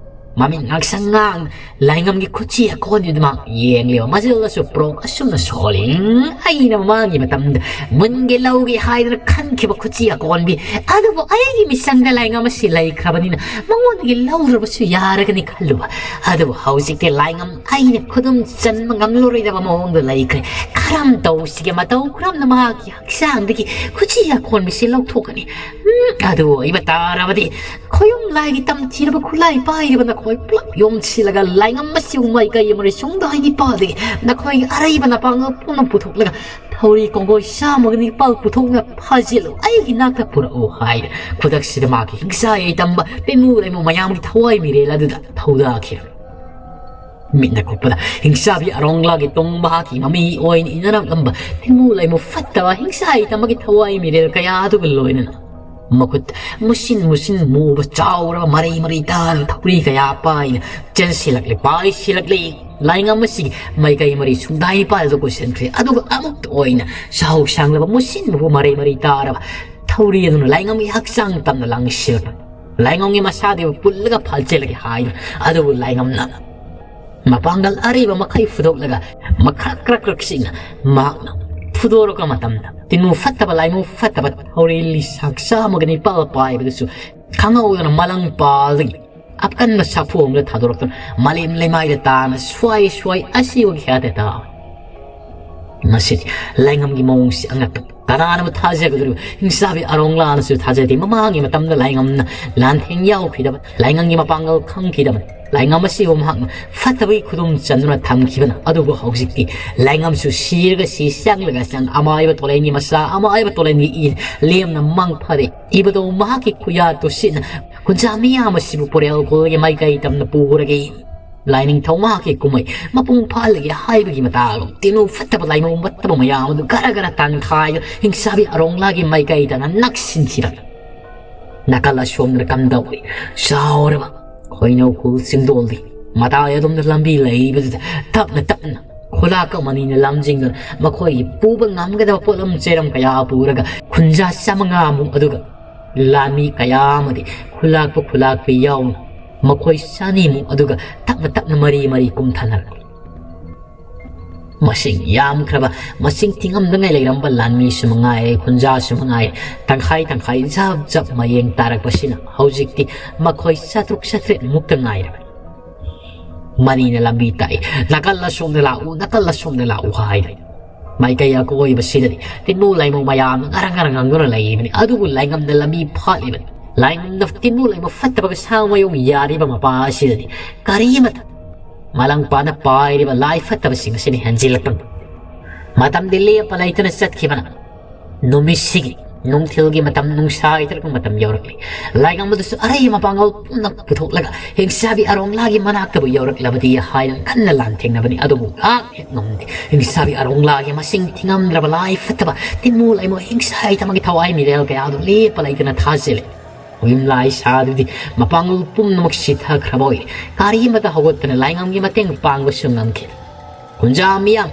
ꯃꯃꯤꯠ ꯉꯥꯛꯁꯪ ꯉꯥꯡ ꯂꯥꯏꯉꯝꯒꯤ ꯈꯨꯠꯁꯤ ꯑꯀꯣꯟꯕꯤꯗꯨꯃꯛ ꯌꯦꯡꯂꯤꯕ ꯃꯆꯤꯜꯗꯁꯨ ꯄ꯭ꯔꯣꯛ ꯑꯁꯨꯝꯅ ꯁꯣꯜꯂꯤ꯫ "ꯎꯝ, ꯑꯩꯅ ꯃꯃꯥꯡꯒꯤ ꯃꯇꯝꯗ ꯃꯨꯟꯒꯦ ꯂꯧꯒꯦ ꯍꯥꯏꯗꯅ ꯈꯟꯈꯤꯕ ꯈꯨꯠꯁꯤ ꯑꯀꯣꯟꯕꯤ ꯑꯗꯨꯕꯨ ꯑꯩꯒꯤ ꯃꯤꯆꯪꯗ ꯂꯥꯏꯉꯝ ꯑꯁꯤ ꯂꯩꯈ꯭ꯔꯕꯅꯤꯅ ꯃꯉꯣꯟꯗꯒꯤ ꯂꯧꯗ꯭ꯔꯕꯁꯨ ꯌꯥꯔꯒꯅꯤ ꯈꯜꯂꯨꯕ꯫ ꯑꯗꯨꯕꯨ ꯍꯧꯖꯤꯛꯇꯤ ꯂꯥꯏꯉꯝ ꯑꯩꯅ ꯈꯨꯗꯨꯝ ꯆꯟꯕ ꯉꯝꯂꯔꯣꯏꯗꯕ ꯃꯑꯣꯡꯗ ꯂꯩꯈ꯭ꯔꯦ꯫ ꯀꯔꯝ ꯇꯧꯁꯤꯒꯦ? ꯃꯇꯧ ꯀꯔꯝꯅ ꯃꯍꯥꯛꯀꯤ ꯍꯛꯆꯥꯡꯗꯒꯤ ꯈꯨꯠꯁꯤ ꯑꯀꯣꯟꯕꯤꯁꯤ ꯂꯧꯊꯣꯛꯀꯅꯤ? ꯎꯝ, ꯑꯗꯨ ꯑꯣꯏꯕ ꯇꯥꯔꯕꯗꯤ ꯈꯣꯌꯨꯝ ꯂꯥꯏꯒꯤ ꯇꯝꯊꯤꯔꯕ ꯈꯨꯠꯂꯥꯏ ꯄꯥꯏꯔꯤꯕ ꯅꯈꯣꯏ ꯄꯨꯂꯞ ꯌꯣꯝꯁꯤꯜꯂꯒ ꯂꯥꯏꯉꯝ ꯑꯁꯤꯕꯨ ꯃꯥꯏꯀꯩ ꯑꯃꯔ ꯁꯨꯡꯗ ꯍꯥꯏꯗꯤ ꯄꯥꯗꯒꯤ ꯅꯈꯣꯏꯒꯤ ꯑꯔꯩꯕ ꯅꯄꯥꯡꯒꯜ ꯄꯨꯝꯅꯃꯛ ꯄꯨꯊꯣꯛꯂꯒ ꯊꯧꯔꯤ ꯀꯣꯡꯒꯣꯏ ꯆꯥꯝꯃꯒ ꯅꯤꯄꯥꯜ ꯄꯨꯊꯣꯛꯅ ꯐꯥꯖꯤꯜꯂꯨ, ꯑꯩꯒꯤ ꯅꯥꯛꯇ ꯄꯨꯔꯛꯎ" ꯍꯥꯏꯗꯅ ꯈꯨꯗꯛꯁꯤꯗ ꯃꯍꯥꯛꯀꯤ ꯍꯤꯡꯁꯥ ꯌꯩꯇꯝꯕ ꯇꯤꯟꯃꯨ ꯂꯩꯃꯨ ꯃꯌꯥꯝꯒꯤ ꯊꯋꯥꯏ ꯃꯤꯔꯦꯜ ꯑꯗꯨꯗ ꯊꯧꯗꯥꯈꯤ꯫ ꯃꯤꯠꯅ ꯀꯨꯞꯄꯗ ꯍꯤꯡꯁꯥꯕꯤ ꯑꯔꯣꯡꯂꯥꯒꯤ ꯇꯨꯡ ꯃꯍꯥꯛꯀꯤ ꯃꯃꯤ ꯑꯣꯏꯅ ꯏꯟꯅꯔꯛꯂꯝꯕ ꯇꯤꯟꯃꯨ ꯂꯩꯃꯨ ꯐꯠꯇꯕ ꯍꯤꯡꯁꯥ ꯌꯩꯇꯝꯕꯒꯤ ꯊꯋꯥꯏ ꯃꯤꯔꯦꯜ ꯀꯌꯥ ꯑꯗꯨꯒ ꯂꯣꯏꯅꯅ ꯃꯈꯨꯠ ꯃꯨꯁꯤꯟ ꯃꯨꯁꯤꯟ ꯃꯨꯕ ꯆꯥꯎꯔꯕ ꯃꯔꯩ ꯃꯔꯩ ꯇꯥꯔꯕ ꯊꯧꯔꯤ ꯀꯌꯥ ꯄꯥꯏꯅ ꯆꯦꯟꯁꯤꯜꯂꯛꯂꯦ, ꯄꯥꯏꯁꯤꯜꯂꯛꯂꯦ꯫ ꯂꯥꯏꯉꯝ ꯑꯁꯤꯒꯤ ꯃꯥꯏꯀꯩ ꯃꯔꯤ ꯁꯨꯡꯗꯥꯏ ꯅꯤꯄꯥꯜꯗ ꯀꯣꯏꯁꯤꯟꯈ꯭ꯔꯦ꯫ ꯑꯗꯨꯒ ꯑꯃꯨꯛꯇ ꯑꯣꯏꯅ ꯁꯥꯍꯧ ꯁꯥꯡꯂꯕ ꯃꯨꯁꯤꯟ ꯃꯨꯕ ꯃꯔꯩ ꯃꯔꯩ ꯇꯥꯔꯕ ꯊꯧꯔꯤ ꯑꯗꯨꯅ ꯂꯥꯏꯉꯝꯒꯤ ꯍꯛꯆꯥꯡ ꯇꯝꯅ ꯂꯥꯡꯁꯤꯜꯂꯛꯄ꯫ ꯂꯥꯏꯉꯝꯒꯤ ꯃꯁꯥꯗꯨ ꯄꯨꯜꯂꯒ ꯐꯥꯖꯤꯜꯂꯒꯦ ꯍꯥꯏꯗꯨꯅ ꯑꯗꯨꯕꯨ ꯂꯥꯏꯉꯝꯅ ꯃꯄꯥꯡꯒꯜ ꯑꯔꯤꯕ ꯃꯈꯩ ꯐꯨꯗꯣꯛꯂꯒ ꯃꯈꯥ ꯀ꯭ꯔꯛ ꯀ꯭ꯔꯛ ꯆꯤꯡꯅ ꯃꯍꯥꯛꯅ ꯊꯥꯗꯣꯔꯛꯄ ꯃꯇꯝꯗ ꯇꯤꯟꯃꯨ ꯐꯠꯇꯕ, ꯂꯥꯏꯃꯨ ꯐꯠꯇꯕ ꯊꯧꯔꯤ ꯂꯤꯁꯥꯛ ꯆꯥꯝꯃꯒ ꯅꯤꯄꯥꯜ ꯄꯥꯏꯕꯗꯨꯁꯨ ꯈꯪꯍꯧꯗꯅ ꯃꯂꯪ ꯄꯥꯜꯗꯒꯤ ꯑꯀꯟꯕ ꯁꯥꯐꯨ ꯑꯃꯗ ꯊꯥꯗꯣꯔꯛꯇꯨꯅ ꯃꯥꯂꯦꯝ ꯂꯩꯃꯥꯏꯗ ꯇꯥꯅ ꯁ꯭ꯋꯥꯏ ꯁ꯭ꯋꯥꯏ ꯑꯁꯤꯕꯒꯤ ꯍꯥꯏꯔ ꯇꯥꯕꯅꯤ꯫ ꯃꯁꯤꯗꯤ ꯂꯥꯏꯉꯝꯒꯤ ꯃꯑꯣꯡꯁꯤ ꯑꯉꯛꯄ꯫ ꯀꯅꯥꯅꯕꯨ ꯊꯥꯖꯒꯗꯧꯔꯤꯕ? ꯍꯤꯡꯆꯥꯕꯤ ꯑꯔꯣꯡꯂꯥꯅꯁꯨ ꯊꯥꯖꯗꯦ꯫ ꯃꯃꯥꯡꯒꯤ ꯃꯇꯝꯗ ꯂꯥꯏꯉꯝꯅ ꯂꯥꯟꯊꯦꯡ ꯌꯥꯎꯈꯤꯗꯕ, ꯂꯥꯏꯉꯝꯒꯤ ꯃꯄꯥꯡꯒꯜ ꯈꯪꯈꯤꯗꯕ, ꯂꯥꯏꯉꯝ ꯑꯁꯤꯕꯨ ꯃꯍꯥꯛꯅ ꯐꯠꯇꯕꯒꯤ ꯈꯨꯗꯨꯝ ꯆꯟꯗꯨꯅ ꯊꯝꯈꯤꯕꯅ꯫ ꯑꯗꯨꯕꯨ ꯍꯧꯖꯤꯛꯇꯤ ꯂꯥꯏꯉꯝꯁꯨ ꯁꯤꯔꯒ ꯁꯤ, ꯆꯪꯂꯒ ꯆꯪ, ꯑꯃꯥꯏꯕ ꯇꯣꯂꯦꯟꯒꯤ ꯃꯆꯥ, ꯑꯃꯥꯏꯕ ꯇꯣꯂꯦꯟꯒꯤ ꯏ ꯂꯦꯝꯅ ꯃꯥꯡ ꯐꯔꯦ꯫ ꯏꯕꯗꯧ ꯃꯍꯥꯛꯀꯤ ꯈꯨꯌꯥꯠꯇꯨ ꯁꯤꯠꯅ ꯈꯨꯟꯖꯥ ꯃꯤꯌꯥꯝ ꯑꯁꯤꯕꯨ ꯄꯣꯔꯦꯜ ꯀꯣꯜꯒꯤ ꯃꯥꯏꯀꯩ ꯇꯝꯅ ꯄꯨꯈ꯭ꯔꯒꯦ꯫ ꯂꯥꯏꯅꯤꯡꯊꯧ ꯃꯍꯥꯛꯀꯤ ꯀꯨꯝꯍꯩ ꯃꯄꯨꯡ ꯐꯥꯍꯜꯂꯒꯦ ꯍꯥꯏꯕꯒꯤ ꯃꯇꯥꯒꯨꯝ ꯇꯤꯅꯨ ꯐꯠꯇꯕ ꯂꯥꯏꯃꯧ ꯐꯠꯇꯕ ꯃꯌꯥꯝ ꯑꯗꯨ ꯈꯔ ꯈꯔ ꯇꯥꯟꯈꯥꯏꯗꯨꯅ ꯍꯤꯡꯆꯥꯕꯤ ꯑꯔꯣꯡꯂꯥꯒꯤ ꯃꯥꯏꯀꯩꯗꯅ ꯅꯛꯁꯤꯟꯈꯤꯕ꯫ ꯅꯥꯀꯜ ꯑꯁꯣꯝꯗ ꯀꯝꯗꯧꯏ? ꯆꯥꯎꯔꯕ ꯈꯣꯏꯅꯧ ꯈꯨꯜ ꯆꯤꯡꯗꯣꯜꯗꯤ ꯃꯇꯥꯏ ꯑꯗꯣꯝꯗ ꯂꯝꯕꯤ ꯂꯩꯕꯗꯨꯗ ꯇꯞꯅ ꯇꯞꯅ ꯈꯨꯂꯥꯛ ꯑꯃꯅꯤꯅ ꯂꯝꯖꯤꯡꯗꯨꯅ ꯃꯈꯣꯏꯒꯤ ꯄꯨꯕ ꯉꯝꯒꯗꯕ ꯄꯣꯠꯂꯝ ꯆꯩꯔꯝ ꯀꯌꯥ ꯄꯨꯔꯒ ꯈꯨꯟꯖꯥ ꯆꯥꯃꯉꯥꯃꯨꯛ ꯑꯗꯨꯒ ꯂꯥꯟꯃꯤ ꯀꯌꯥ ꯑꯃꯗꯤ ꯈꯨꯂꯥꯛꯄ ꯈꯨꯂꯥꯛꯄꯤ ꯌꯥꯎꯅ ꯃꯈꯣꯏ ꯆꯅꯤꯃꯨꯛ ꯑꯗꯨꯒ ꯇꯞꯅ ꯇꯞꯅ ꯃꯔꯤ ꯃꯔꯤ ꯀꯨꯝꯊꯅꯔꯛꯂꯤ꯫ ꯃꯁꯤꯡ ꯌꯥꯝꯈ꯭ꯔꯕ, ꯃꯁꯤꯡ ꯊꯤꯉꯝꯗꯉꯩ ꯂꯩꯔꯝꯕ ꯂꯥꯟꯃꯤꯁꯨ ꯃꯉꯥꯏꯔꯦ, ꯈꯨꯟꯖꯥꯁꯨ ꯃꯉꯥꯏꯔꯦ, ꯇꯪꯈꯥꯏ ꯇꯪꯈꯥꯏ ꯖꯞ ꯖꯞ ꯃꯌꯦꯡ ꯇꯥꯔꯛꯄꯁꯤꯅ ꯍꯧꯖꯤꯛꯇꯤ ꯃꯈꯣꯏ ꯆꯥꯇ꯭ꯔꯨꯛ ꯆꯥꯇ꯭ꯔꯦꯠ ꯃꯨꯛꯇ ꯉꯥꯏꯔꯕꯅꯤ꯫ ꯃꯅꯤꯅ ꯂꯝꯕꯤ ꯇꯥꯛꯏ, "ꯅꯥꯀꯜ ꯑꯁꯣꯝꯗ ꯂꯥꯛꯎ, ꯅꯥꯀꯜ ꯑꯁꯣꯝꯗ ꯂꯥꯛꯎ" ꯍꯥꯏꯗꯅ꯫ ꯃꯥꯏꯀꯩ ꯑꯀꯣꯏꯕꯁꯤꯗꯗꯤ ꯇꯤꯟꯃꯨ ꯂꯥꯏꯃꯨ ꯃꯌꯥꯝꯅ ꯉꯔꯪ ꯉꯔꯪ ꯉꯪꯗꯨꯅ ꯂꯩꯔꯤꯕꯅꯤ꯫ ꯑꯗꯨꯕꯨ ꯂꯥꯏꯉꯝꯅ ꯂꯝꯕꯤ ꯐꯥꯠꯂꯤꯕꯅꯤ꯫ ꯂꯥꯏꯉꯝꯅ ꯇꯤꯟꯃꯨ ꯂꯥꯏꯃꯨ ꯐꯠꯇꯕꯒ ꯁꯥ ꯃꯌꯨꯡ ꯌꯥꯔꯤꯕ ꯃꯄꯥ ꯑꯁꯤꯗꯗꯤ ꯀꯔꯤꯃꯠꯇ ꯃꯂꯪ ꯄꯥꯅ ꯄꯥꯏꯔꯤꯕ ꯂꯥꯏ ꯐꯠꯇꯕꯁꯤꯡ ꯑꯁꯤꯅ ꯍꯦꯟꯖꯤꯜꯂꯛꯄꯅꯤ꯫ ꯃꯇꯝꯗꯤ ꯂꯦꯞꯄ ꯂꯩꯇꯅ ꯆꯠꯈꯤꯕꯅ ꯅꯨꯃꯤꯠꯁꯤꯒꯤ ꯅꯨꯡꯊꯤꯜꯒꯤ ꯃꯇꯝ, ꯅꯨꯡꯁꯥ ꯍꯩꯊꯔꯛꯄ ꯃꯇꯝ ꯌꯧꯔꯛꯂꯤ꯫ ꯂꯥꯏꯉꯝꯕꯗꯨꯁꯨ ꯑꯔꯩ ꯃꯄꯥꯡꯒꯜ ꯄꯨꯝꯅ ꯄꯨꯊꯣꯛꯂꯒ ꯍꯤꯡꯆꯥꯕꯤ ꯑꯔꯣꯡꯂꯥꯒꯤ ꯃꯅꯥꯛꯇꯕꯨ ꯌꯧꯔꯛꯂꯕꯗꯤ ꯍꯥꯏꯅ ꯀꯟꯅ ꯂꯥꯟꯊꯦꯡꯅꯕꯅꯤ꯫ ꯑꯗꯨꯕꯨ ꯉꯥꯛ ꯍꯦꯛ ꯉꯝꯗꯦ꯫ ꯍꯤꯡꯆꯥꯕꯤ ꯑꯔꯣꯡꯂꯥꯒꯤ ꯃꯁꯤꯡ ꯊꯤꯉꯝꯗ꯭ꯔꯕ ꯂꯥꯏ ꯐꯠꯇꯕ ꯇꯤꯟꯃꯨ ꯂꯥꯏꯃꯨ ꯍꯤꯡꯁꯥ ꯍꯩꯇꯃꯒꯤ ꯊꯋꯥꯏ ꯃꯤꯔꯦꯜ ꯀꯌꯥ ꯑꯗꯨ ꯂꯦꯞꯄ ꯂꯩꯇꯅ ꯊꯥꯖꯤꯜꯂꯤ꯫ ꯌꯨꯝ ꯂꯥꯏ ꯁꯥꯗꯨꯗꯤ ꯃꯄꯥꯡꯒꯜ ꯄꯨꯝꯅꯃꯛ ꯁꯤꯊꯈ꯭ꯔꯕ ꯑꯣꯏ꯫ ꯀꯔꯤ ꯑꯃꯠꯇ ꯍꯧꯒꯠꯇꯅ ꯂꯥꯏꯉꯝꯒꯤ ꯃꯇꯦꯡ ꯄꯥꯡꯕꯁꯨ ꯉꯝꯈꯤꯗꯦ꯫ ꯈꯨꯟꯖꯥ ꯃꯤꯌꯥꯝ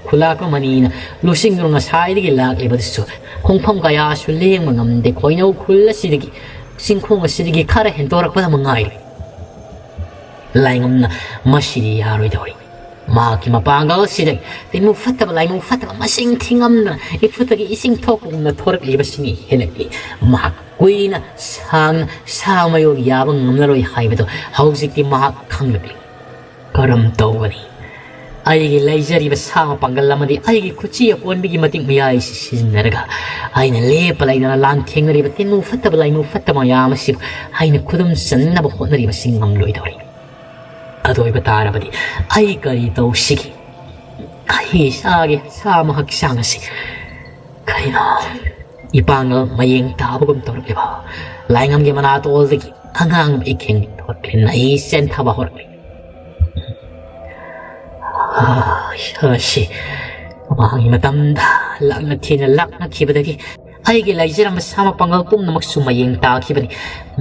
ꯈꯨꯂꯥꯛꯄ ꯃꯅꯤꯅ ꯂꯨꯆꯤꯡꯗꯨꯅ ꯉꯁꯥꯏꯗꯒꯤ ꯂꯥꯛꯂꯤꯕꯗꯨꯁꯨ ꯈꯣꯡꯐꯝ ꯀꯌꯥꯁꯨ ꯂꯦꯡꯕ ꯉꯝꯗꯦ꯫ ꯈꯣꯏꯅꯧ ꯈꯨꯜ ꯑꯁꯤꯗꯒꯤ, ꯆꯤꯡꯈꯣꯡ ꯑꯁꯤꯗꯒꯤ ꯈꯔ ꯍꯦꯟꯗꯣꯔꯛꯄꯗ ꯃꯉꯥꯏꯔꯦ꯫ ꯂꯥꯏꯉꯝꯅ ꯃꯁꯤꯗꯤ ꯌꯥꯔꯣꯏꯗꯧꯔꯤ꯫ ꯃꯍꯥꯛꯀꯤ ꯃꯄꯥꯡꯒꯜ ꯑꯁꯤꯗꯒꯤ ꯇꯤꯟꯃꯨ ꯐꯠꯇꯕ, ꯂꯥꯏꯃꯨ ꯐꯠꯇꯕ ꯃꯁꯤꯡ ꯊꯤꯉꯝꯗꯅ ꯏꯐꯨꯠꯇꯒꯤ ꯏꯁꯤꯡ ꯊꯣꯛꯄꯒꯨꯝꯅ ꯊꯣꯔꯛꯂꯤꯕꯁꯤꯡ ꯍꯦꯜꯂꯛꯂꯤ꯫ ꯃꯍꯥꯛ ꯀꯨꯏꯅ ꯁꯥꯡꯅ ꯁꯥ ꯃꯌꯣꯜ ꯌꯥꯕ ꯉꯝꯂꯔꯣꯏ ꯍꯥꯏꯕꯗꯨ ꯍꯧꯖꯤꯛꯇꯤ ꯃꯍꯥꯛ ꯈꯪꯂꯛꯂꯤ꯫ ꯀꯔꯝ ꯇꯧꯒꯅꯤ? ꯑꯩꯒꯤ ꯂꯩꯖꯔꯤꯕ ꯁꯥ ꯃꯄꯥꯡꯒꯜ ꯑꯃꯗꯤ ꯑꯩꯒꯤ ꯈꯨꯠꯁꯤ ꯑꯀꯣꯟꯕꯒꯤ ꯃꯇꯤꯛ ꯃꯌꯥꯏꯁꯤ ꯁꯤꯖꯤꯟꯅꯔꯒ ꯑꯩꯅ ꯂꯦꯞꯄ ꯂꯩꯗꯅ ꯂꯥꯟꯊꯦꯡꯅꯔꯤꯕ ꯇꯤꯟꯃꯨ ꯐꯠꯇꯕ, ꯂꯥꯏꯃꯨ ꯐꯠꯇꯕ ꯃꯌꯥꯝ ꯑꯁꯤꯕꯨ ꯑꯩꯅ ꯈꯨꯗꯨꯝ ꯆꯟꯅꯕ ꯍꯣꯠꯅꯔꯤꯕꯁꯤ ꯉꯝꯂꯣꯏꯗꯧꯔꯤ꯫ ꯑꯗꯨ ꯑꯣꯏꯕ ꯇꯥꯔꯕꯗꯤ ꯑꯩ ꯀꯔꯤ ꯇꯧꯁꯤꯒꯦ? ꯑꯩ ꯏꯁꯥꯒꯤ ꯁꯥ ꯑꯃ ꯍꯛꯆꯥꯡ ꯑꯁꯤ ꯀꯔꯤꯅꯣ ꯏꯄꯥꯡꯒꯜ ꯃꯌꯦꯡ ꯇꯥꯕꯒꯨꯝ ꯇꯧꯔꯛꯂꯤꯕ ꯂꯥꯏꯉꯝꯒꯤ ꯃꯅꯥꯇꯣꯜꯗꯒꯤ ꯑꯉꯥꯡꯕ ꯏꯈꯦꯡ ꯊꯣꯛꯂꯛꯂꯤ, ꯅꯩ ꯆꯦꯟꯊꯕ ꯍꯧꯔꯛꯂꯤ꯫ ꯑꯥ, ꯏꯁꯥꯁꯤ ꯃꯃꯥꯡꯒꯤ ꯃꯇꯝꯗ ꯂꯥꯛꯅ ꯊꯦꯡꯅ ꯂꯥꯛꯅꯈꯤꯕꯗꯒꯤ ꯑꯩꯒꯤ ꯂꯩꯖꯔꯝꯕ ꯁꯥ ꯃꯄꯥꯡꯒꯜ ꯄꯨꯝꯅꯃꯛꯁꯨ ꯃꯌꯦꯡ ꯇꯥꯈꯤꯕꯅꯤ꯫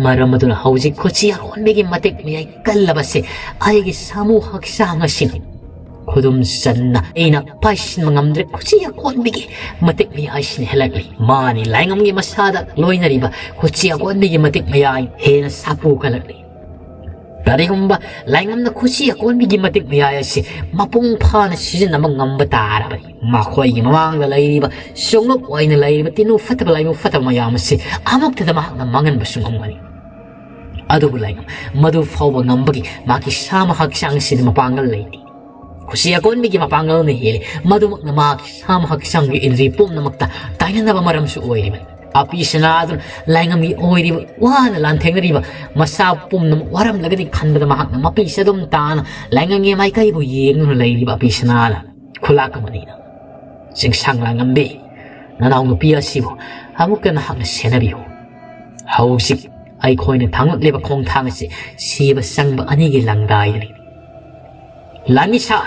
ꯃꯔꯝ ꯑꯗꯨꯅ ꯍꯧꯖꯤꯛ ꯈꯨꯠꯁꯤ ꯑꯀꯣꯟꯕꯒꯤ ꯃꯇꯤꯛ ꯃꯌꯥꯏ ꯀꯜꯂꯕꯁꯦ ꯑꯩꯒꯤ ꯁꯥꯃꯨ ꯍꯛꯆꯥꯡ ꯑꯁꯤꯅꯤ꯫ ꯈꯨꯗꯨꯝ ꯆꯟꯅ ꯑꯩꯅ ꯄꯥꯏꯁꯤꯟꯕ ꯉꯝꯗ꯭ꯔꯦ꯫ ꯈꯨꯠꯁꯤ ꯑꯀꯣꯟꯕꯒꯤ ꯃꯇꯤꯛ ꯃꯌꯥꯏꯁꯤꯅ ꯍꯦꯜꯂꯛꯂꯤ꯫ ꯃꯥꯅꯤ ꯂꯥꯏꯉꯝꯒꯤ ꯃꯁꯥꯗ ꯂꯣꯏꯅꯔꯤꯕ ꯈꯨꯠꯁꯤ ꯑꯀꯣꯟꯕꯒꯤ ꯃꯇꯤꯛ ꯃꯌꯥꯏ ꯍꯦꯟꯅ ꯁꯥꯄꯨ ꯀꯜꯂꯛꯂꯤ꯫ ꯀꯔꯤꯒꯨꯝꯕ ꯂꯥꯏꯉꯝꯅ ꯈꯨꯠꯁꯤ ꯑꯀꯣꯟꯕꯒꯤ ꯃꯇꯤꯛ ꯃꯌꯥꯏ ꯑꯁꯤ ꯃꯄꯨꯡ ꯐꯥꯅ ꯁꯤꯖꯤꯟꯅꯕ ꯉꯝꯕ ꯇꯥꯔꯕꯗꯤ, ꯃꯈꯣꯏꯒꯤ ꯃꯃꯥꯡꯗ ꯂꯩꯔꯤꯕ ꯁꯣꯡꯂꯨꯞ ꯑꯣꯏꯅ ꯂꯩꯔꯤꯕ ꯇꯤꯟꯅꯨ ꯐꯠꯇꯕ ꯂꯥꯏꯃꯨ ꯐꯠꯇꯕ ꯃꯌꯥꯝ ꯑꯁꯤ ꯑꯃꯨꯛꯇꯗ ꯃꯍꯥꯛꯅ ꯃꯥꯡꯍꯟꯕꯁꯨ ꯉꯝꯒꯅꯤ꯫ ꯑꯗꯨꯕꯨ ꯂꯥꯏꯉꯝ ꯃꯗꯨ ꯐꯥꯎꯕ ꯉꯝꯕꯒꯤ ꯃꯍꯥꯛꯀꯤ ꯁꯥꯃ ꯍꯛꯆꯥꯡꯁꯤꯗ ꯃꯄꯥꯡꯒꯜ ꯂꯩꯇꯦ꯫ ꯈꯨꯠꯁꯤ ꯑꯀꯣꯟꯕꯒꯤ ꯃꯄꯥꯡꯒꯜꯅ ꯍꯦꯜꯂꯤ꯫ ꯃꯗꯨꯃꯛꯅ ꯃꯍꯥꯛꯀꯤ ꯁꯥꯃ ꯍꯛꯆꯥꯡꯒꯤ ꯏꯟꯗ꯭ꯔꯤ ꯄꯨꯝꯅꯃꯛꯇ ꯇꯥꯏꯅꯅꯕ ꯃꯔꯝꯁꯨ ꯑꯣꯏꯔꯤꯕꯅꯤ꯫ ꯑꯄꯤ ꯁꯅꯥꯗꯨꯅ ꯂꯥꯏꯉꯝꯒꯤ ꯑꯣꯏꯔꯤꯕ ꯋꯥꯅ ꯂꯥꯟꯊꯦꯡꯅꯔꯤꯕ ꯃꯁꯥ ꯄꯨꯝꯅꯃꯛ ꯋꯥꯔꯝꯂꯒꯅꯤ ꯈꯟꯕꯗ ꯃꯍꯥꯛꯅ ꯃꯄꯤꯁꯦ ꯑꯗꯨꯝ ꯇꯥꯅ ꯂꯥꯏꯉꯝꯒꯤ ꯃꯥꯏꯀꯩꯕꯨ ꯌꯦꯡꯗꯨꯅ ꯂꯩꯔꯤꯕ ꯑꯄꯤ ꯁꯅꯥꯅ ꯈꯨꯂꯥꯛ ꯑꯃꯅꯤꯅ, "ꯆꯤꯡꯁꯥꯡ ꯂꯥꯏꯉꯝꯕꯤ, ꯅꯅꯥꯎ ꯅꯨꯄꯤ ꯑꯁꯤꯕꯨ ꯑꯃꯨꯛꯇ ꯅꯍꯥꯛꯅ ꯁꯦꯟꯅꯕꯤꯌꯨ꯫ ꯍꯧꯖꯤꯛ ꯑꯩꯈꯣꯏꯅ ꯊꯥꯡꯂꯛꯂꯤꯕ ꯈꯣꯡꯊꯥꯡ ꯑꯁꯤ ꯁꯤꯕ ꯆꯪꯕ ꯑꯅꯤꯒꯤ ꯂꯪꯗꯥꯏꯗꯅꯤ꯫ ꯂꯥꯟꯃꯤꯁꯥ,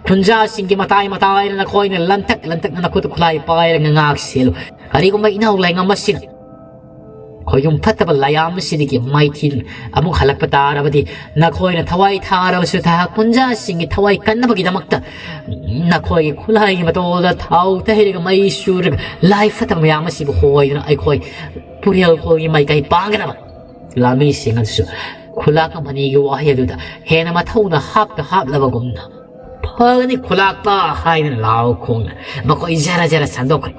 ꯈꯨꯟꯖꯥꯁꯤꯡꯒꯤ ꯃꯇꯥꯏ ꯃꯇꯥꯏꯗ ꯅꯈꯣꯏꯅ ꯂꯟꯇꯛ ꯂꯟꯇꯛꯅ ꯅꯈꯨꯠꯇ ꯈꯨꯠꯂꯥꯏ ꯄꯥꯏꯔꯒ ꯉꯥꯛ ꯁꯦꯜꯂꯨ꯫ ꯀꯔꯤꯒꯨꯝꯕ ꯏꯅꯥꯎ ꯂꯥꯏꯉꯝ ꯑꯁꯤꯅ ꯈꯣꯏꯌꯨꯝ ꯐꯠꯇꯕ ꯂꯥꯏꯌꯥꯝ ꯑꯁꯤꯗꯒꯤ ꯃꯥꯏꯊꯤꯅ ꯑꯃꯨꯛ ꯍꯜꯂꯛꯄ ꯇꯥꯔꯕꯗꯤ, ꯅꯈꯣꯏꯅ ꯊꯋꯥꯏ ꯊꯥꯔꯕꯁꯨ ꯊꯥ ꯈꯨꯟꯖꯥꯁꯤꯡꯒꯤ ꯊꯋꯥꯏ ꯀꯟꯅꯕꯒꯤꯗꯃꯛꯇ ꯅꯈꯣꯏꯒꯤ ꯈꯨꯠꯂꯥꯏꯒꯤ ꯃꯇꯣꯜꯗ ꯊꯥꯎ ꯇꯩꯔꯒ ꯃꯩ ꯁꯨꯔꯒ ꯂꯥꯏ ꯐꯠꯇꯕ ꯃꯌꯥꯝ ꯑꯁꯤꯕꯨ ꯍꯣꯏꯗꯨꯅ ꯑꯩꯈꯣꯏ ꯄꯨꯔꯦꯜ ꯈꯣꯜꯒꯤ ꯃꯥꯏꯀꯩ ꯄꯥꯡꯒꯗꯕ ꯂꯥꯟꯃꯤꯁꯤꯡ ꯑꯗꯨꯁꯨ ꯈꯨꯂꯥꯛ ꯑꯃꯅꯤꯒꯤ ꯋꯥꯍꯩ ꯑꯗꯨꯗ ꯍꯦꯟꯅ ꯃꯊꯧꯅ ꯍꯥꯞꯇ ꯍꯥꯞꯂꯕꯒꯨꯝꯅ "ꯐꯒꯅꯤ ꯈꯨꯂꯥꯛꯄ" ꯍꯥꯏꯗꯨꯅ ꯂꯥꯎ ꯈꯣꯡꯅ ꯃꯈꯣꯏ ꯖꯔ ꯖꯔ ꯁꯟꯗꯣꯛꯈ꯭ꯔꯦ꯫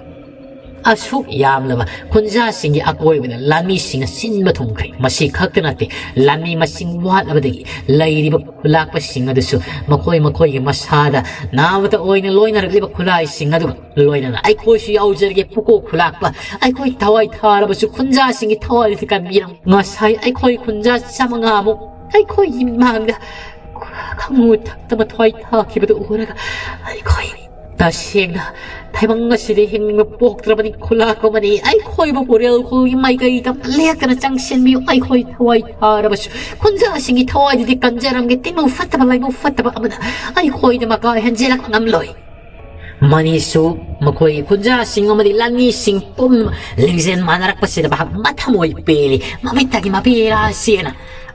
ꯑꯁꯨꯛ ꯌꯥꯝꯂꯕ ꯈꯨꯟꯖꯥꯁꯤꯡꯒꯤ ꯑꯀꯣꯏꯕꯗ ꯂꯥꯟꯃꯤꯁꯤꯡꯅ ꯁꯤꯟꯕ ꯊꯨꯡꯈ꯭ꯔꯦ꯫ ꯃꯁꯤ ꯈꯛꯇ ꯅꯠꯇꯦ, ꯂꯥꯟꯃꯤ ꯃꯁꯤꯡ ꯋꯥꯠꯂꯕꯗꯒꯤ ꯂꯩꯔꯤꯕ ꯈꯨꯂꯥꯛꯄꯁꯤꯡ ꯑꯗꯨꯁꯨ ꯃꯈꯣꯏ ꯃꯈꯣꯏꯒꯤ ꯃꯁꯥꯗ ꯅꯥꯃꯇ ꯑꯣꯏꯅ ꯂꯣꯏꯅꯔꯛꯂꯤꯕ ꯈꯨꯠꯂꯥꯏꯁꯤꯡ ꯑꯗꯨꯒ ꯂꯣꯏꯅꯅ "ꯑꯩꯈꯣꯏꯁꯨ ꯌꯥꯎꯖꯔꯒꯦ ꯄꯨꯀꯣꯛ ꯈꯨꯂꯥꯛꯄ, ꯑꯩꯈꯣꯏ ꯊꯋꯥꯏ ꯊꯥꯔꯕꯁꯨ ꯈꯨꯟꯖꯥꯁꯤꯡꯒꯤ ꯊꯋꯥꯏꯗꯤ ꯀꯟꯕꯤꯔꯝ"꯫ ꯉꯁꯥꯏ ꯑꯩꯈꯣꯏ ꯈꯨꯟꯖꯥ ꯆꯥꯃꯉꯥꯃꯨꯛ ꯑꯩꯈꯣꯏꯒꯤ ꯃꯥꯡꯗ ꯈꯪꯉꯨ ꯊꯛꯇꯕ ꯊꯋꯥꯏ ꯊꯥꯈꯤꯕꯗꯨ ꯎꯔꯒ ꯑꯩꯈꯣꯏ ꯇꯁꯦꯡꯅ ꯇꯥꯏꯕꯪ ꯑꯁꯤꯗ ꯍꯤꯡꯅꯤꯡꯕ ꯄꯣꯛꯇ꯭ꯔꯕꯅꯤ꯫ ꯈꯨꯂꯥꯛꯄ ꯑꯃꯗꯤ ꯑꯩꯈꯣꯏꯕꯨ ꯄꯨꯔꯦꯜ ꯈꯨꯜꯒꯤ ꯃꯥꯏꯀꯩꯗ ꯂꯦꯞꯇꯅ ꯆꯪꯁꯤꯟꯕꯤꯌꯨ꯫ ꯑꯩꯈꯣꯏ ꯊꯋꯥꯏ ꯊꯥꯔꯕꯁꯨ ꯈꯨꯟꯖꯥꯁꯤꯡꯒꯤ ꯊꯋꯥꯏꯗꯨꯗꯤ ꯀꯟꯖꯔꯝꯒꯦ꯫ ꯇꯤꯟꯃꯧ ꯐꯠꯇꯕ ꯂꯥꯏꯃꯧ ꯐꯠꯇꯕ ꯑꯃꯅ ꯑꯩꯈꯣꯏꯗ ꯃꯀꯥ ꯍꯦꯟꯖꯤꯜꯂꯛꯄ ꯉꯝꯂꯣꯏ꯫ ꯃꯅꯤꯁꯨ ꯃꯈꯣꯏꯒꯤ ꯈꯨꯟꯖꯥꯁꯤꯡ ꯑꯃꯗꯤ ꯂꯥꯟꯃꯤꯁꯤꯡ ꯄꯨꯝꯅꯃꯛ ꯂꯤꯡꯖꯦꯜ ꯃꯥꯟꯅꯔꯛꯄꯁꯤꯗ ꯃꯍꯥꯛ ꯃꯊꯃꯣꯏ ꯄꯦꯜꯂꯤ꯫ "ꯃꯃꯤꯠꯇꯒꯤ ꯃꯄꯤ ꯏꯔꯥꯁꯤꯅ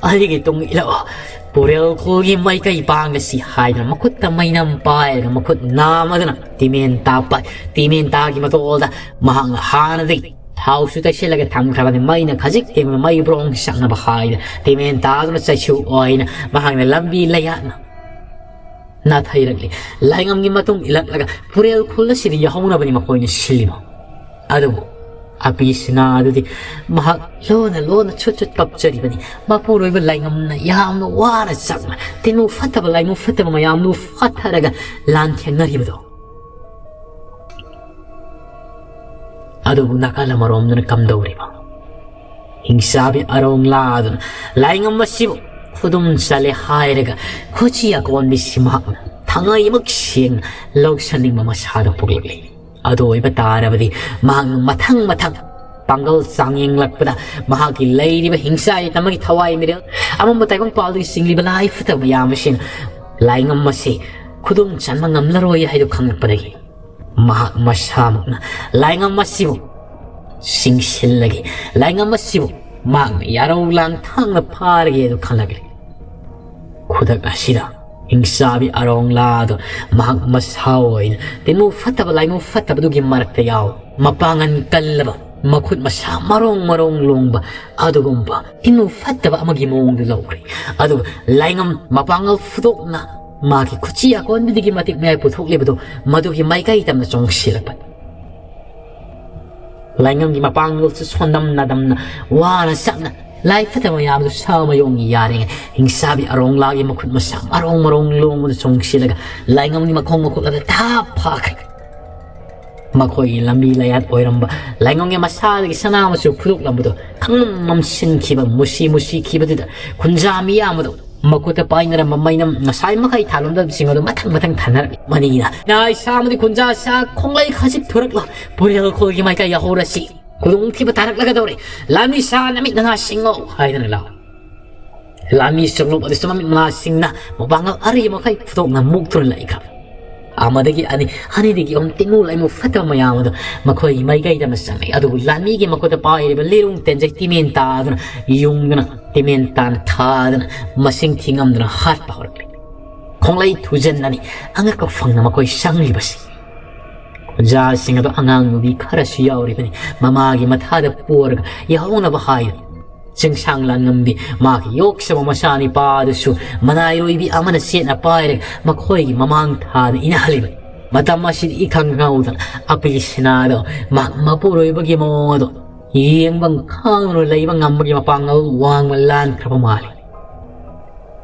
ꯑꯩꯒꯤ ꯇꯨꯡ ꯏꯜꯂꯛꯑꯣ꯫ ꯄꯨꯔꯦꯜ ꯈꯨꯜꯒꯤ ꯃꯥꯏꯀꯩ ꯄꯥꯡꯂꯁꯤ" ꯍꯥꯏꯗꯨꯅ ꯃꯈꯨꯠꯇ ꯃꯩꯅꯝ ꯄꯥꯏꯔꯒ ꯃꯈꯨꯠ ꯅꯥꯝꯃꯗꯨꯅ ꯇꯤꯃꯦꯟ ꯇꯥ ꯄꯥꯏ꯫ ꯇꯤꯃꯦꯟ ꯇꯥꯒꯤ ꯃꯇꯣꯜꯗ ꯃꯍꯥꯛꯅ ꯍꯥꯟꯅꯗꯒꯤ ꯊꯥꯎꯁꯨ ꯇꯩꯁꯤꯜꯂꯒ ꯊꯝꯈ꯭ꯔꯕꯅꯤ꯫ ꯃꯩꯅ ꯈꯖꯤꯛ ꯇꯦꯝꯕꯗ ꯃꯩ ꯕ꯭ꯔꯣꯡ ꯁꯛꯅꯕ ꯍꯥꯏꯗꯨꯅ ꯇꯤꯃꯦꯟ ꯇꯥꯗꯨꯅ ꯆꯩꯁꯨ ꯑꯣꯏꯅ ꯃꯍꯥꯛꯅ ꯂꯝꯕꯤ ꯂꯩꯌꯥꯠꯅ ꯅꯥꯊꯩꯔꯛꯂꯤ꯫ ꯂꯥꯏꯉꯝꯒꯤ ꯃꯇꯨꯡ ꯏꯜꯂꯛꯂꯒ ꯄꯨꯔꯦꯜ ꯈꯨꯜ ꯑꯁꯤꯗ ꯌꯥꯍꯧꯅꯕꯅꯤ ꯃꯈꯣꯏꯅ ꯁꯤꯜꯂꯤꯕ꯫ ꯑꯗꯨꯕꯨ ꯑꯄꯤꯁꯤꯅꯥ ꯑꯗꯨꯗꯤ ꯃꯍꯥꯛ ꯂꯣꯟꯅ ꯂꯣꯟꯅ ꯁꯨꯠ ꯁꯨꯠ ꯀꯞꯆꯔꯤꯕꯅꯤ꯫ ꯃꯄꯨꯔꯣꯏꯕ ꯂꯥꯏꯉꯝꯅ ꯌꯥꯝꯅ ꯋꯥꯅ ꯆꯪꯅ ꯇꯤꯟꯃꯧ ꯐꯠꯇꯕ ꯂꯥꯏꯃꯧ ꯐꯠꯇꯕ ꯃꯌꯥꯝꯗꯨ ꯐꯠꯊꯔꯒ ꯂꯥꯟꯊꯦꯡꯅꯔꯤꯕꯗꯣ꯫ ꯑꯗꯨꯕꯨ ꯅꯥꯀꯜ ꯑꯃꯔꯣꯝꯗꯅ ꯀꯝꯗꯧꯔꯤꯕ? ꯍꯤꯡꯆꯥꯕꯤ ꯑꯔꯣꯡꯂꯥ ꯑꯗꯨꯅ ꯂꯥꯏꯉꯝ ꯑꯁꯤꯕꯨ ꯈꯨꯗꯨꯝ ꯆꯜꯂꯦ ꯍꯥꯏꯔꯒ ꯈꯨꯠꯁꯤ ꯑꯀꯣꯟꯕꯤꯁꯤ ꯃꯍꯥꯛꯅ ꯊꯉꯩꯃꯛ ꯁꯦꯡꯅ ꯂꯧꯁꯟꯅꯤꯡꯕ ꯃꯁꯥꯗ ꯄꯣꯛꯂꯛꯂꯤ꯫ ꯑꯗꯨ ꯑꯣꯏꯕ ꯇꯥꯔꯕꯗꯤ ꯃꯍꯥꯛꯅ ꯃꯊꯪ ꯃꯊꯪ ꯄꯥꯡꯒꯜ ꯆꯥꯡꯌꯦꯡꯂꯛꯄꯗ ꯃꯍꯥꯛꯀꯤ ꯂꯩꯔꯤꯕ ꯍꯤꯡꯆꯥꯏ ꯑꯃꯒꯤ ꯊꯋꯥꯏ ꯃꯤꯔꯦꯜ ꯑꯃꯝꯕ ꯇꯥꯏꯕꯪ ꯄꯥꯜꯗꯒꯤ ꯆꯤꯡꯂꯤꯕ ꯂꯥꯏ ꯐꯠꯇꯕ ꯃꯌꯥꯝ ꯑꯁꯤꯅ ꯂꯥꯏꯉꯝ ꯑꯁꯤ ꯈꯨꯗꯨꯝ ꯆꯟꯕ ꯉꯝꯂꯔꯣꯏ ꯍꯥꯏꯗꯨ ꯈꯪꯂꯛꯄꯗꯒꯤ ꯃꯍꯥꯛ ꯃꯁꯥꯃꯛꯅ ꯂꯥꯏꯉꯝ ꯑꯁꯤꯕꯨ ꯆꯤꯡꯁꯤꯜꯂꯒꯦ, ꯂꯥꯏꯉꯝ ꯑꯁꯤꯕꯨ ꯃꯍꯥꯛꯅ ꯌꯥꯔꯧ ꯂꯥꯡ ꯊꯥꯡꯅ ꯐꯥꯔꯒꯦ ꯑꯗꯨ ꯈꯜꯂꯛꯂꯤ꯫ ꯈꯨꯗꯛ ꯑꯁꯤꯗ ꯍꯤꯡꯆꯥꯕꯤ ꯑꯔꯣꯡꯂꯥꯗꯨ ꯃꯍꯥꯛ ꯃꯁꯥ ꯑꯣꯏꯅ ꯇꯤꯟꯃꯨ ꯐꯠꯇꯕ ꯂꯥꯏꯃꯨ ꯐꯠꯇꯕꯗꯨꯒꯤ ꯃꯔꯛꯇ ꯌꯥꯎ ꯃꯄꯥꯡꯒꯜ ꯀꯜꯂꯕ ꯃꯈꯨꯠ ꯃꯁꯥ ꯃꯔꯣꯡ ꯃꯔꯣꯡ ꯂꯣꯡꯕ ꯑꯗꯨꯒꯨꯝꯕ ꯇꯤꯟꯃꯨ ꯐꯠꯇꯕ ꯑꯃꯒꯤ ꯃꯑꯣꯡꯗ ꯂꯧꯈ꯭ꯔꯦ꯫ ꯑꯗꯨꯒ ꯂꯥꯏꯉꯝ ꯃꯄꯥꯡꯒꯜ ꯐꯨꯗꯣꯛꯅ ꯃꯥꯒꯤ ꯈꯨꯠꯁꯤ ꯑꯀꯣꯟꯕꯗꯒꯤ ꯃꯇꯤꯛ ꯃꯌꯥꯏ ꯄꯨꯊꯣꯛꯂꯤꯕꯗꯨ ꯃꯗꯨꯒꯤ ꯃꯥꯏꯀꯩ ꯇꯝꯅ ꯆꯣꯡꯁꯤꯜꯂꯛꯄꯅꯤ꯫ ꯂꯥꯏꯉꯝꯒꯤ ꯃꯄꯥꯡꯒꯜꯁꯨ ꯁꯣꯟꯗꯝꯅꯗꯝꯅ ꯋꯥꯅ ꯆꯠꯅ ꯂꯥꯏ ꯐꯠꯇꯕ ꯃꯌꯥꯝꯗꯨ ꯁꯥ ꯃꯌꯣꯡꯒꯤ ꯌꯥꯔꯤꯉꯩ ꯍꯤꯡꯁꯥꯕꯤ ꯑꯔꯣꯡꯂꯥꯒꯤ ꯃꯈꯨꯠ ꯃꯁꯥ ꯃꯔꯣꯡ ꯃꯔꯣꯡ ꯂꯣꯡꯕꯗ ꯆꯣꯡꯁꯤꯜꯂꯒ ꯂꯥꯏꯉꯝꯒꯤ ꯃꯈꯣꯡ ꯃꯈꯨꯠ ꯑꯗꯨ ꯊꯥꯞ ꯐꯥꯈ꯭ꯔꯦ꯫ ꯃꯈꯣꯏꯒꯤ ꯂꯝꯕꯤ ꯂꯌꯥꯠ ꯑꯣꯏꯔꯝꯕ ꯂꯥꯏꯉꯝꯒꯤ ꯃꯁꯥꯗꯒꯤ ꯁꯅꯥ ꯃꯆꯨ ꯐꯨꯗꯣꯛꯂꯝꯕꯗꯨ ꯈꯪꯃꯝ ꯃꯝꯁꯤꯟꯈꯤꯕ, ꯃꯨꯁꯤ ꯃꯨꯁꯤꯈꯤꯕꯗꯨꯗ ꯈꯨꯟꯖꯥ ꯃꯤꯌꯥꯝ ꯑꯗꯨ ꯃꯈꯨꯠꯇ ꯄꯥꯏꯅꯔꯝꯕ ꯃꯩꯅꯝ ꯉꯁꯥꯏ ꯃꯈꯩ ꯊꯥꯜꯂꯝꯗꯕꯁꯤꯡ ꯑꯗꯨ ꯃꯊꯪ ꯃꯊꯪ ꯊꯥꯅꯔꯛꯂꯤ꯫ ꯃꯅꯤꯅ, "ꯅꯥꯏ ꯁꯥ ꯑꯃꯗꯤ ꯈꯨꯟꯖꯥ ꯁꯥ ꯈꯣꯡꯂꯩ ꯈꯖꯤꯛ ꯊꯨꯔꯛꯂꯣ, ꯄꯨꯔꯦꯜ ꯈꯨꯜꯒꯤ ꯃꯥꯏꯀꯩ ꯌꯥꯍꯧꯔꯁꯤ꯫ ꯈꯨꯗꯣꯡꯊꯤꯕ ꯇꯥꯔꯛꯂꯒꯗꯧꯔꯦ꯫ ꯂꯥꯟꯃꯤ ꯁꯥ ꯅꯃꯤꯠ ꯅꯅꯥ ꯁꯤꯡꯉꯣ" ꯍꯥꯏꯗꯨꯅ ꯂꯥꯎ꯫ ꯂꯥꯟꯃꯤ ꯁꯨꯡꯂꯨꯞ ꯑꯗꯨꯁꯨ ꯃꯃꯤꯠ ꯃꯅꯥ ꯁꯤꯡꯅ ꯃꯄꯥꯡꯒꯜ ꯑꯔꯤ ꯃꯈꯩ ꯐꯨꯗꯣꯛꯅ ꯃꯨꯛꯇꯨꯅ ꯂꯩꯈ꯭ꯔꯕ꯫ ꯑꯃꯗꯒꯤ ꯑꯅꯤ, ꯑꯅꯤꯗꯒꯤ ꯑꯍꯨꯝ ꯇꯤꯡꯉꯨ ꯂꯩꯃꯨ ꯐꯠꯇꯕ ꯃꯌꯥꯝ ꯑꯗꯨ ꯃꯈꯣꯏꯒꯤ ꯃꯥꯏꯀꯩꯗ ꯑꯃ ꯆꯪꯂꯛꯏ꯫ ꯑꯗꯨꯕꯨ ꯂꯥꯟꯃꯤꯒꯤ ꯃꯈꯨꯠꯇ ꯄꯥꯏꯔꯤꯕ ꯂꯤꯔꯨꯡ ꯇꯦꯟꯖꯩ ꯇꯤꯃꯦꯟ ꯇꯥꯗꯨꯅ, ꯌꯨꯡꯗꯨꯅ, ꯇꯤꯃꯦꯟ ꯇꯥꯅ ꯊꯥꯗꯨꯅ ꯃꯁꯤꯡ ꯊꯤꯉꯝꯗꯨꯅ ꯍꯥꯠꯄ ꯍꯧꯔꯛꯂꯤ꯫ ꯈꯣꯡꯂꯩ ꯊꯨꯖꯟꯅꯅꯤ ꯑꯉꯛꯄ ꯐꯪꯅ ꯃꯈꯣꯏ ꯆꯪꯂꯤꯕꯁꯤ꯫ ꯑꯣꯖꯥꯁꯤꯡ ꯑꯗꯨ ꯑꯉꯥꯡ ꯅꯨꯄꯤ ꯈꯔꯁꯨ ꯌꯥꯎꯔꯤꯕꯅꯤ꯫ ꯃꯃꯥꯒꯤ ꯃꯊꯥꯗ ꯄꯣꯔꯒ ꯌꯥꯍꯧꯅꯕ ꯍꯥꯏꯗꯨꯅ ꯆꯤꯡꯁꯥꯡ ꯂꯥꯟꯉꯝꯕꯤ ꯃꯥꯒꯤ ꯌꯣꯛꯆꯕ ꯃꯆꯥꯅꯤꯄꯥꯗꯨꯁꯨ ꯃꯅꯥꯏꯔꯣꯏꯕꯤ ꯑꯃꯅ ꯆꯦꯠꯅ ꯄꯥꯏꯔꯒ ꯃꯈꯣꯏꯒꯤ ꯃꯃꯥꯡ ꯊꯥꯗ ꯏꯅꯍꯜꯂꯤꯕꯅꯤ꯫ ꯃꯇꯝ ꯑꯁꯤꯗ ꯏꯈꯪ ꯈꯪꯍꯧꯗꯅ ꯑꯄꯤ ꯁꯤꯅꯥꯗꯣ ꯃꯍꯥꯛ ꯃꯄꯨꯔꯣꯏꯕꯒꯤ ꯃꯑꯣꯡ ꯑꯗꯣ ꯌꯦꯡꯕ ꯈꯪꯗꯅ ꯂꯩꯕ ꯉꯝꯕꯒꯤ ꯃꯄꯥꯡꯒꯜ ꯋꯥꯡꯃ ꯂꯥꯟꯈ꯭ꯔꯕ ꯃꯥꯜꯂꯤ꯫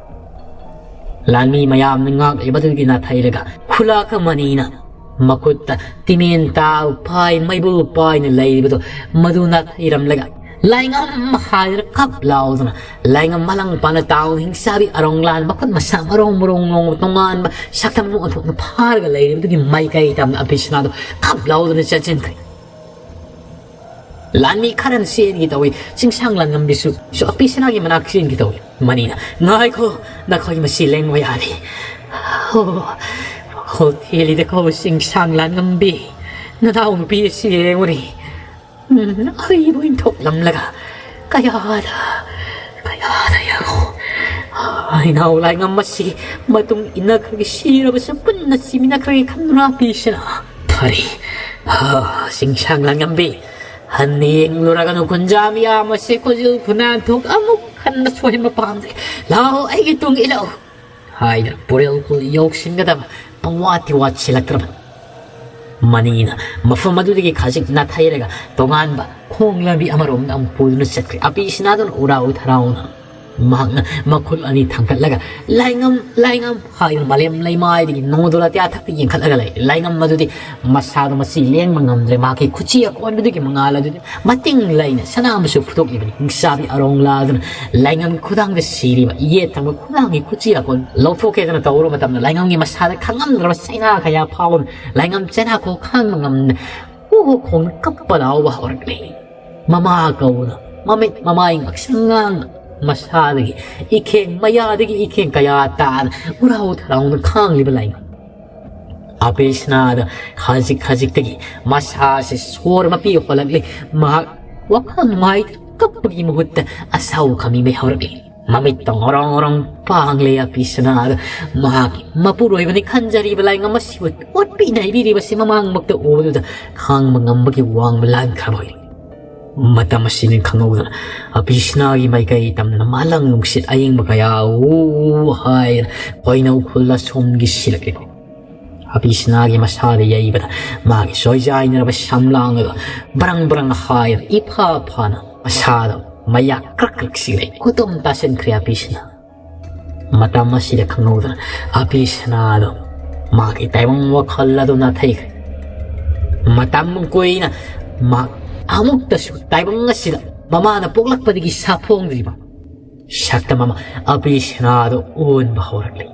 ꯂꯥꯟꯃꯤ ꯃꯌꯥꯝꯅ ꯉꯥꯛꯂꯤꯕꯗꯨꯒꯤ ꯅꯥꯊꯩꯔꯒ ꯈꯨꯂꯥꯛ ꯑꯃꯅꯤꯅ ꯃꯈꯨꯠꯇ ꯇꯤꯃꯦꯟ ꯇꯥꯕ ꯄꯥꯏ, ꯃꯩꯕꯨꯜ ꯄꯥꯏꯅ ꯂꯩꯔꯤꯕꯗꯨ ꯃꯗꯨ ꯅꯥꯊꯩꯔꯝꯂꯒ ꯂꯥꯏꯉꯝ ꯍꯥꯏꯗꯨꯅ ꯀꯞ ꯂꯥꯎꯗꯨꯅ ꯂꯥꯏꯉꯝ ꯃꯂꯪ ꯄꯥꯅ ꯇꯥꯎ ꯍꯤꯡꯁꯥꯕꯤ ꯑꯔꯣꯡ ꯂꯥꯟ ꯃꯈꯨꯠ ꯃꯁꯥ ꯃꯔꯣꯡ ꯃꯔꯣꯡ ꯂꯣꯡꯕ ꯇꯣꯉꯥꯟꯕ ꯁꯛꯇꯝ ꯑꯣꯟꯊꯣꯛꯅ ꯐꯥꯔꯒ ꯂꯩꯔꯤꯕꯗꯨꯒꯤ ꯃꯥꯏꯀꯩ ꯇꯝꯅ ꯑꯄꯤꯁꯅꯥꯗꯨ ꯀꯞ ꯂꯥꯎꯗꯨꯅ ꯆꯦꯟꯁꯤꯟꯈ꯭ꯔꯦ꯫ ꯂꯥꯟꯃꯤ ꯈꯔꯅ ꯆꯦꯟꯒꯦ ꯇꯧꯏ꯫ ꯆꯤꯡꯁꯥꯡ ꯂꯥꯟꯉꯝꯕꯤꯁꯨ ꯁꯨ ꯑꯄꯤꯁꯅꯥꯒꯤ ꯃꯅꯥꯛ ꯆꯦꯟꯒꯦ ꯇꯧꯏ꯫ ꯃꯅꯤꯅ, "ꯉꯥꯏꯈꯣ, ꯅꯈꯣꯏ ꯃꯁꯤ ꯂꯦꯡꯕ ꯌꯥꯗꯦ꯫ ꯍꯣ, ꯍꯣ, ꯊꯦꯜꯂꯤꯗꯀꯣ ꯆꯤꯡꯁꯥꯡ ꯂꯥꯟꯉꯝꯕꯤ꯫ ꯅꯅꯥꯎ ꯅꯨꯄꯤ ꯑꯁꯤ ꯌꯦꯡꯉꯨꯅꯦ꯫ ꯎꯝ, ꯑꯩꯕꯨ ꯏꯟꯊꯣꯛꯂꯝꯂꯒ ꯀꯌꯥꯗ, ꯀꯌꯥꯗ ꯌꯦꯡꯉꯨ꯫ ꯏꯅꯥꯎ ꯂꯥꯏꯉꯝ ꯑꯁꯤ ꯃꯇꯨꯡ ꯏꯟꯅꯈ꯭ꯔꯒꯦ, ꯁꯤꯔꯕꯁꯨ ꯄꯨꯟꯅ ꯁꯤꯃꯤꯟꯅꯈ꯭ꯔꯒꯦ ꯈꯟꯗꯨꯅ ꯑꯄꯤꯁꯅꯥ꯫ ꯐꯔꯦ, ꯍꯥ, ꯆꯤꯡꯁꯥꯡ ꯂꯥꯟꯉꯝꯕꯤ, ꯍꯟꯅ ꯌꯦꯡꯂꯨꯔꯒꯅꯨ ꯈꯨꯟꯖꯥ ꯃꯤꯌꯥꯝ ꯑꯁꯤ ꯈꯨꯖꯤꯜ ꯈꯨꯅꯥꯟꯊꯣꯛ ꯑꯃꯨꯛ ꯍꯟꯅ ꯁꯣꯏꯍꯟꯕ ꯄꯥꯝꯗ꯭ꯔꯦ꯫ ꯂꯥꯛꯑꯣ, ꯑꯩꯒꯤ ꯇꯨꯡ ꯏꯜꯂꯛꯎ꯫ ꯍꯥꯏꯗꯨꯅ ꯄꯨꯔꯦꯜ ꯈꯨꯜ ꯌꯧꯁꯤꯟꯒꯗꯕ ꯄꯪꯋꯥꯠꯇꯤ ꯋꯥꯠꯁꯤꯜꯂꯛꯇ꯭ꯔꯕꯅꯤ꯫ ꯃꯅꯤꯅ ꯃꯐꯝ ꯑꯗꯨꯗꯒꯤ ꯈꯖꯤꯛ ꯅꯥꯊꯩꯔꯒ ꯇꯣꯉꯥꯟꯕ ꯈꯣꯡ ꯂꯝꯕꯤ ꯑꯃꯔꯣꯝꯗ ꯑꯃꯨꯛ ꯄꯨꯗꯨꯅ ꯆꯠꯈ꯭ꯔꯦ꯫ ꯑꯄꯤꯁꯤꯅꯥꯗꯨꯅ ꯎꯔꯥꯎ ꯊꯔꯥꯎꯅ ꯃꯍꯥꯛꯅ ꯃꯈꯨꯜ ꯑꯅꯤ ꯊꯥꯡꯒꯠꯂꯒ, "ꯂꯥꯏꯉꯝ, ꯂꯥꯏꯉꯝ!" ꯍꯥꯏꯗꯨꯅ ꯃꯥꯂꯦꯝ ꯂꯩꯃꯥꯏꯗꯒꯤ ꯅꯣꯡꯗꯣꯂꯥ ꯇꯌꯥꯊꯛꯇ ꯌꯦꯡꯈꯠꯂꯒ ꯂꯩ꯫ ꯂꯥꯏꯉꯝ ꯑꯗꯨꯗꯤ ꯃꯁꯥꯗꯣ ꯃꯁꯤ ꯂꯦꯡꯕ ꯉꯝꯗ꯭ꯔꯦ꯫ ꯃꯍꯥꯛꯀꯤ ꯈꯨꯠꯆꯤ ꯑꯀꯣꯟꯕꯗꯨꯒꯤ ꯃꯉꯥꯜ ꯑꯗꯨꯗꯤ ꯃꯇꯤꯡ ꯂꯩꯅ ꯁꯅꯥ ꯑꯃꯁꯨ ꯐꯨꯗꯣꯛꯂꯤꯕꯅꯤ꯫ ꯍꯤꯡꯆꯥꯕꯤ ꯑꯔꯣꯡꯂꯥꯗꯨꯅ ꯂꯥꯏꯉꯝꯒꯤ ꯈꯨꯗꯥꯡꯗ ꯁꯤꯔꯤꯕ ꯌꯦꯠ ꯊꯪꯕ ꯈꯨꯗꯥꯡꯒꯤ ꯈꯨꯠꯆꯤ ꯑꯀꯣꯟ ꯂꯧꯊꯣꯛꯀꯦꯗꯅ ꯇꯧꯔꯨꯕ ꯃꯇꯝꯗ, ꯂꯥꯏꯉꯝꯒꯤ ꯃꯁꯥꯗ ꯈꯪꯉꯝꯗ꯭ꯔꯕ ꯆꯩꯅꯥ ꯀꯌꯥ ꯐꯥꯎꯕꯅ ꯂꯥꯏꯉꯝ ꯆꯩꯅꯥꯈꯣꯛ ꯈꯥꯡꯕ ꯉꯝꯗ ꯎꯍꯨ ꯈꯣꯡꯅ ꯀꯞꯄ ꯂꯥꯎꯕ ꯍꯧꯔꯛꯂꯦ꯫ ꯃꯃꯥ ꯀꯧꯅ ꯃꯃꯤꯠ ꯃꯃꯥꯏ ꯉꯛꯁꯪ ꯉꯥꯡꯅ ꯃꯁꯥꯗꯒꯤ ꯏꯈꯦꯡ ꯃꯌꯥꯗꯒꯤ ꯏꯈꯦꯡ ꯀꯌꯥ ꯇꯥꯅ ꯎꯔꯥꯎ ꯊꯔꯥꯎꯅ ꯈꯥꯡꯂꯤꯕ ꯂꯥꯏꯉꯝ꯫ ꯑꯕꯦꯁꯅꯥꯗ ꯈꯖꯤꯛ ꯈꯖꯤꯛꯇꯒꯤ ꯃꯁꯥꯁꯦ ꯁꯣꯔ ꯃꯄꯤ ꯍꯣꯜꯂꯛꯂꯦ꯫ ꯃꯍꯥꯛ ꯋꯥꯈꯜ ꯅꯨꯡꯉꯥꯏꯇ ꯀꯞꯄꯒꯤ ꯃꯍꯨꯠꯇ ꯑꯁꯥꯎ ꯈꯥꯃꯤ ꯃꯩ ꯍꯧꯔꯛꯂꯦ꯫ ꯃꯃꯤꯠꯇ ꯉꯣꯔꯣꯡ ꯉꯣꯔꯣꯡ ꯄꯥꯡꯂꯦ ꯑꯕꯦꯁꯅꯥꯗ꯫ ꯃꯍꯥꯛꯀꯤ ꯃꯄꯨꯔꯣꯏꯕꯅꯤ ꯈꯟꯖꯔꯤꯕ ꯂꯥꯏꯉꯝ ꯑꯁꯤꯕꯨ ꯑꯣꯠꯄꯤ ꯅꯩꯕꯤꯔꯤꯕꯁꯤ ꯃꯃꯥꯡꯃꯛꯇ ꯎꯕꯗꯨꯗ ꯈꯥꯡꯕ ꯉꯝꯕꯒꯤ ꯋꯥꯡꯃ ꯂꯥꯟꯈ꯭ꯔꯕ ꯑꯣꯏꯔꯦ꯫ ꯃꯇꯝ ꯑꯁꯤꯅꯤ ꯈꯪꯍꯧꯗꯅ ꯑꯕꯤꯁꯅꯥꯒꯤ ꯃꯥꯏꯀꯩ ꯇꯝꯅ ꯃꯥꯂꯪ ꯅꯨꯡꯁꯤꯠ ꯑꯌꯤꯡꯕ ꯀꯌꯥ ꯎ ꯍꯥꯏꯅ ꯈꯣꯏꯅꯧ ꯈꯨꯜ ꯑꯁꯣꯝꯒꯤ ꯁꯤꯜꯂꯛꯂꯤꯕ꯫ ꯑꯕꯤꯁꯅꯥꯒꯤ ꯃꯁꯥꯗ ꯌꯩꯕꯗ ꯃꯥꯒꯤ ꯁꯣꯏꯖꯥꯏꯅꯔꯕ ꯁꯝꯂꯥꯡ ꯑꯗꯨ ꯕ꯭ꯔꯪ ꯕ꯭ꯔꯪ ꯍꯥꯏꯅ ꯏꯐꯥ ꯐꯥꯅ ꯃꯁꯥꯗ ꯃꯌꯥ ꯀ꯭ꯔꯛ ꯀ꯭ꯔꯛ ꯁꯤꯔꯛꯏ꯫ ꯈꯨꯇꯨꯝ ꯇꯥꯁꯤꯟꯈ꯭ꯔꯦ ꯑꯕꯤꯁꯅꯥ꯫ ꯃꯇꯝ ꯑꯁꯤꯗ ꯈꯪꯍꯧꯗꯅ ꯑꯕꯤꯁꯅꯥꯗꯣ ꯃꯥꯒꯤ ꯇꯥꯏꯕꯪ ꯋꯥꯈꯜ ꯑꯗꯨ ꯅꯥꯊꯩꯈ꯭ꯔꯦ꯫ ꯃꯇꯝ ꯀꯨꯏꯅ ꯃꯥ ꯑꯃꯨꯛꯇꯁꯨ ꯇꯥꯏꯕꯪ ꯑꯁꯤꯗ ꯃꯃꯥꯅ ꯄꯣꯛꯂꯛꯄꯗꯒꯤ ꯁꯥꯐꯣꯡꯗ꯭ꯔꯤꯕ ꯁꯛꯇꯝ ꯑꯃ ꯑꯕꯤꯁꯅꯥꯗꯣ ꯑꯣꯟꯕ ꯍꯧꯔꯛꯂꯤ꯫